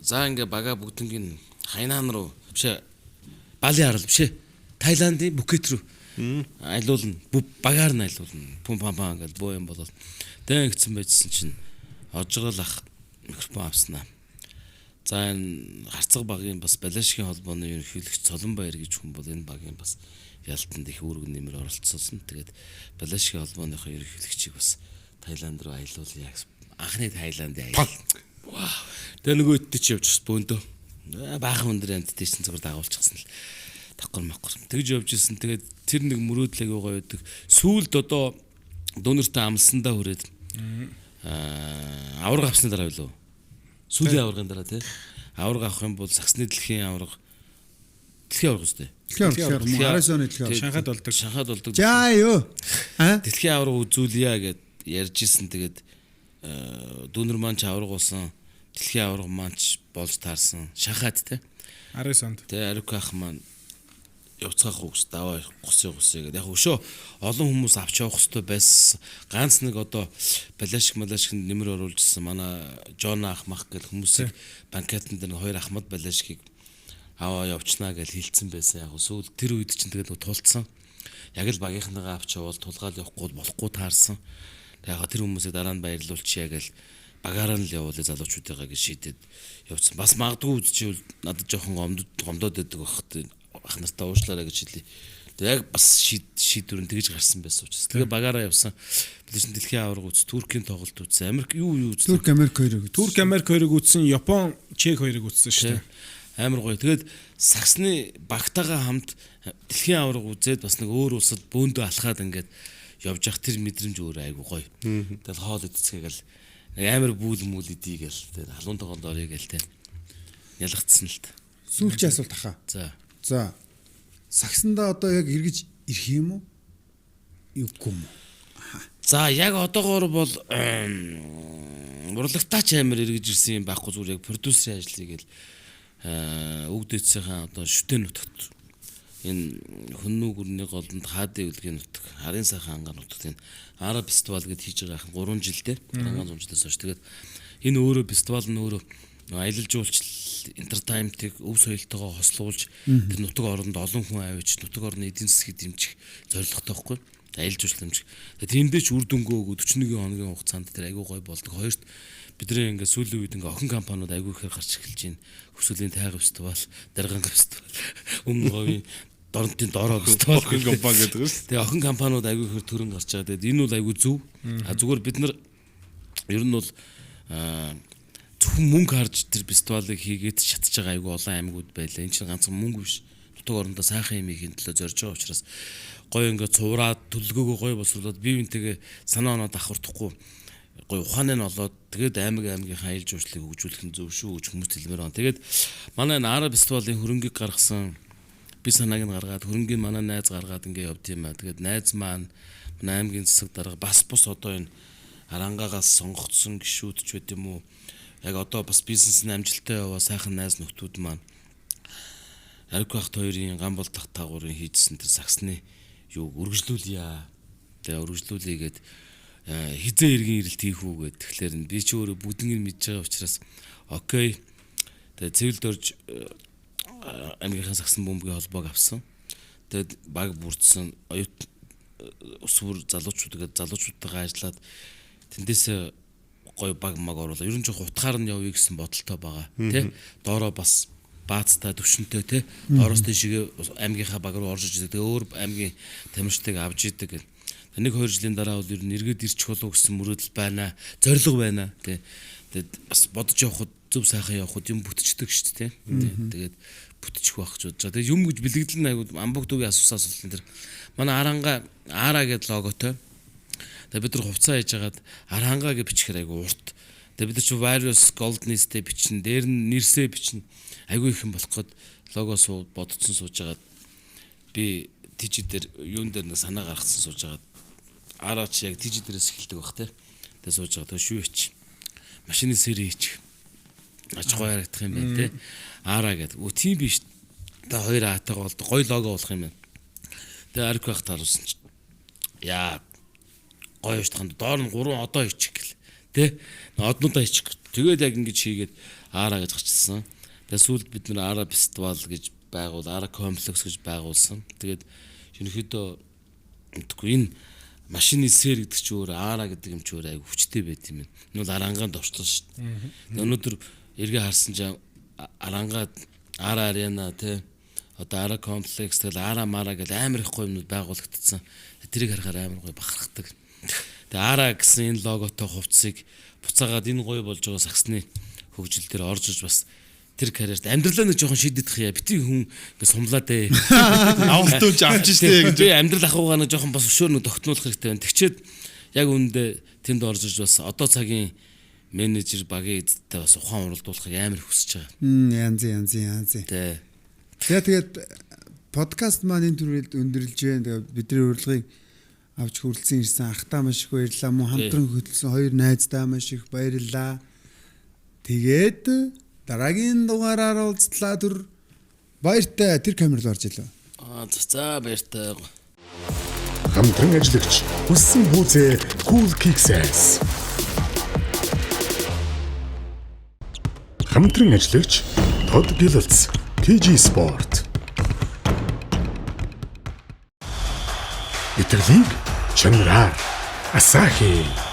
S4: за ингээ бага бүгднгийн хайнаан руу биш Бали арал биш ээ. Таиландын Бүкет рүү аялуулна. Багаар нь аялуулна. Пүм пам пам ингээл боо юм болол. Тэгээ ингэсэн байжсэн чинь ожгол ах микрофон авснаа. За энэ харцаг багийн бас Балиашгийн холбооны ерөнхийлөгч Цолонбаяр гэж хүн бол энэ багийн бас ялтанд их үүрэг нэмэр оролцсон. Тэгээд Балиашгийн холбооныхоо ерөнхийлөгчийг бас Таиланд руу аялуулъя гэсэн. Анхны Таиландын аялал. Вау. Тэгээ нөгөө өдтэй чи явж бөөндөө. Баахан өндөр амт тийшэн зүгээр дагуулчихсан л давхар мавхар. Тэгж явж исэн. Тэгээд тэр нэг мөрөөдөл аягүй гоё байдаг. Сүүлд одоо дүүнертэй амлсандаа хүрээд аварга авсны дараа билүү? Сүүлийн аваргын дараа тий. Аварга авах юм бол саксны дэлхийн аварга дэлхийн аварга үстэй.
S2: Дэлхийн аварга. 19 оны дэлхийн аварга.
S5: Шанхайд болдог.
S4: Шанхайд болдог.
S2: За юу. Аа?
S4: Дэлхийн аварга үзүүлье гэд ярьж исэн. Тэгээд дүүнер маань ч аварга болсон. Дэлхийн аварга маань ч болж таарсан. Шанхайд тий.
S5: 19 онд.
S4: Тэгээ Арука ах маань явцгаах үгс даваа гусыг гусыг гэдэг. Яг өшөө олон хүмүүс авч явах хэрэгтэй байсан. Ганц нэг одоо Балиашг Малашгинд нэмэр оруулжсэн манай Жона ах мах гэл хүмүүсийг банкетан дээр хоёр ахмад Балиашгийг аваа явчнаа гэж хэлсэн байсан. Яг сүүл тэр үед чинь тэгээд тулцсан. Яг л багийнхныгаа авч явбал тулгаал явахгүй болохгүй таарсан. Яг тэр хүмүүсийг дараа нь баярлуулчихъя гэл багаараа нь л явуулъя залуучуудыгаа гэж шийдээд явцсан. Бас магадгүй үзчихвэл надад жоохон гомдоод байдаг багт ах нартаа уушлаарай гэж хэлье. Тэгээ яг бас шийдвэр нь тэгж гарсан байсан учраас. Тэгээ багаараа явсан. Бид чинь дэлхийн аварга үз, Туркийн тоглолт үзсэн. Америк юу үзсэн.
S2: Турк Америк хоёрыг.
S5: Турк Америк хоёрыг үзсэн, Япон Чех хоёрыг үзсэн шүү дээ.
S4: Амар гоё. Тэгээд саксны багтаага хамт дэлхийн аварга үзээд бас нэг өөр улсад бөөндөө алхаад ингээд явж явах тэр мэдрэмж өөр айгу гоё. Тэгэл хоол идцгээгээл амар бүүл мүл идий гээл. Тэгээд халуун тогоонд орё гээл те. Ялгцсан л та.
S2: Сүүлчийн асуулт ахаа.
S4: За.
S2: За. Сагсандаа одоо яг эргэж ирэх юм уу? Үгүй юм уу?
S4: За яг одоогоор бол урлагтаач амар эргэж ирсэн юм байхгүй зүгээр яг продюсерийн ажлыг л үг дэцсийнхаа одоо шүтэн нутагт энэ хөннүү гүрний голдонд хаадын үлгийн нутаг, харын сайхан ангаар нутагт энэ Ара фестивал гэд хийж байгаа хан 3 жилдээ 16 жилээс хойш тэгээд энэ өөрөө фестивал нь өөрөө аялал жуулчлал энтертейнментийг өв соёлтойгоо хослуулж тэр нутаг оронд олон хүн авчиж нутаг орны эдийн засгийг дэмжих зорилготой байхгүй аялал жуулчлал дэмжих. Тиймдээ ч үр дүнгөө өгөө 41 хоногийн хугацаанд тэр айгүй гой болдог. Хоёрт бидний ингээ сүүлийн үед ингээ охин компаниуд айгүй ихээр гарч эхэлж байна. Хөсөлийн тайга фестивал, Дарганга фестивал, өмнө говийн Доронтын дороо фестивал
S3: Охин компани гэдэг нь шүү.
S4: Тэгээ охин компаниуд айгүй ихээр төрөн гарч байгаа. Тэгээд энэ бол айгүй зөв. А зүгээр бид нар ер нь бол зөвхөн мөнгө харж тэр фестивалыг хийгээд шатж байгаа айгүй олон аймагуд байлаа. Энэ чинь ганцхан мөнгө биш. Нутаг орондоо сайхан юм хийхин төлөө зорж байгаа учраас гоё ингээ цувраад төлөвлөгөөгөө гоё боловсруулад бие биентэйгээ санаа оноо давхардахгүй гоё ухааны нь олоод тэгээд аймаг аймгийнхаа аялал жуулчлалыг хөгжүүлэх нь зөв шүү гэж хүмүүст хэлмээр байна. Тэгээд манай энэ Ара фестивалийн хөрөнгийг гаргасан би санааг нь гаргаад хөрөнгийг манай найз гаргаад ингээ явд юм аа. Тэгээд найз маань манай аймгийн засаг дарга бас бус одоо энэ арангаагаас сонгогдсон гишүүд ч байд юм уу. Яг одоо бас бизнес нь амжилттай яваа сайхан найз нөхдүүд маань Арук ахт хоёрын гам бол тагурын хийжсэн тэр саксны юу үргэлжлүүлье. Тэгээ үргэлжлүүлье гээд хизээ эргэн ирэлт хийх үү гэд. Тэгэхээр би ч өөрөө бүгднийг мэдж байгаа учраас окей. Тэгээ цэвэлд орж аймгийнхаа сагсан бөмбөгийн холбоог авсан. Тэгээд баг бүрдсэн оюут өсвөр залуучуудаа залуучуудтайгаа ажиллаад Тэндээсээ гоё баг маг оруулаа. Ер нь жоох утгаар нь явъя гэсэн бодолтой байгаа. Тэ? Доороо бас баацтай төвшөнтэй тэ. Доороос тийшээ аймгийнхаа баг руу орж иж идэг. Өөр аймгийн тамирчдыг авч идэг. Нэг 2 жилийн дараа бол ер нь эргээд ирчих болов гэсэн мөрөөдөл байна. Зорилго байна. Тэ. Тэгээд бас бодож явхад зөв сайхан явхад юм бүтчихдэг шүү дээ. Тэгээд бүтчих байх гэж бодож байгаа. Тэгээд юм гэж бэлэгдэл нь айгуу амбаг дүүгийн асуусан асуултын тэр манай аранга ара гэдэг логотой. Тэгээд бид нар хувцас хийж хагаад аранга гэж бичгээр айгуу урт. Тэгээд бид нар чи virus goldness-тэй бичин, дээр нь нэрсээ бичин. Айгуу их юм болох гээд лого суу бодцсон сууж хагаад би тижи дээр юун дээр нэг санаа гаргацсан сууж хагаад араа чи яг тижи дээрээс эхэлдэг бах те. Тэгээд сууж байгаа. Тэгээд шүүч. Машины сэрэ хийчих. Ач гоё харагдах юм байна те. Араа гэдэг. Өө тийм биш. Та хоёр аатайгаа болдог. Гоё лого болох юм байна. Тэгээд арк байх таруулсан чи. Яа гоё ш танд доор нь 3 одоо хийчих гэл. Тэ? Однуудаа хийчих. Тэгээд яг ингэж хийгээд араа гэж гарчсан. Тэгээд сүүлд бид нэр араа фестивал гэж байгуул, араа комплекс гэж байгуулсан. Тэгээд ерөнхийдөө мэдгүй энэ машины сэр гэдэг чи өөр ара гэдэг юм чи өөр айгу хүчтэй байт юм байна. Энэ бол арангаан дорчлоо шүү дээ. Өнөөдөр эргээ харсан чинь арангаа ара арена те одоо ара комплекс тэгэл ара мара гэл амар их гоё юмнууд байгуулагдсан. Тэрийг харахаар амар гоё бахархдаг. Тэгээ ара гэсэн энэ логотой хувцсыг буцаагаад энэ гоё болж байгаа саксны хөгжил дээр орж иж бас тэр карьерт амьдралаа нэг жоохон шийдэх яа. Бити хүн ингээ сумлаа дээ.
S3: Авалт үл авч штэ гэж.
S4: Би амьдрал ахуйгаа нэг жоохон бас өшөөр нэг тогтнуулах хэрэгтэй байна. Тэгчээд яг үүндээ тэнд орж иж бас одоо цагийн менежер багийн эзэдтэй бас ухаан уралдуулахыг амар хүсэж байгаа.
S2: Янз янз янз.
S4: Тэ.
S2: За тэгээд подкаст маань энэ түрээд өндөрлж байна. Тэгээд бидний урилгыг авч хүрэлцэн ирсэн ахтаа маш их баярлалаа. Мөн хамтран хөтлсөн хоёр найздаа маш их баярлалаа. Тэгээд дараагийн дугаараар уулзлаа түр баяртай тэр камер руу орж илээ.
S4: Аа за баяртай.
S1: Хамтран ажиллагч хүссэн хүүзээ Cool Kicks-ээс. Хамтран ажиллагч Тод Гэлэлц KG Sport. Итгэлийг чанараар Асахи.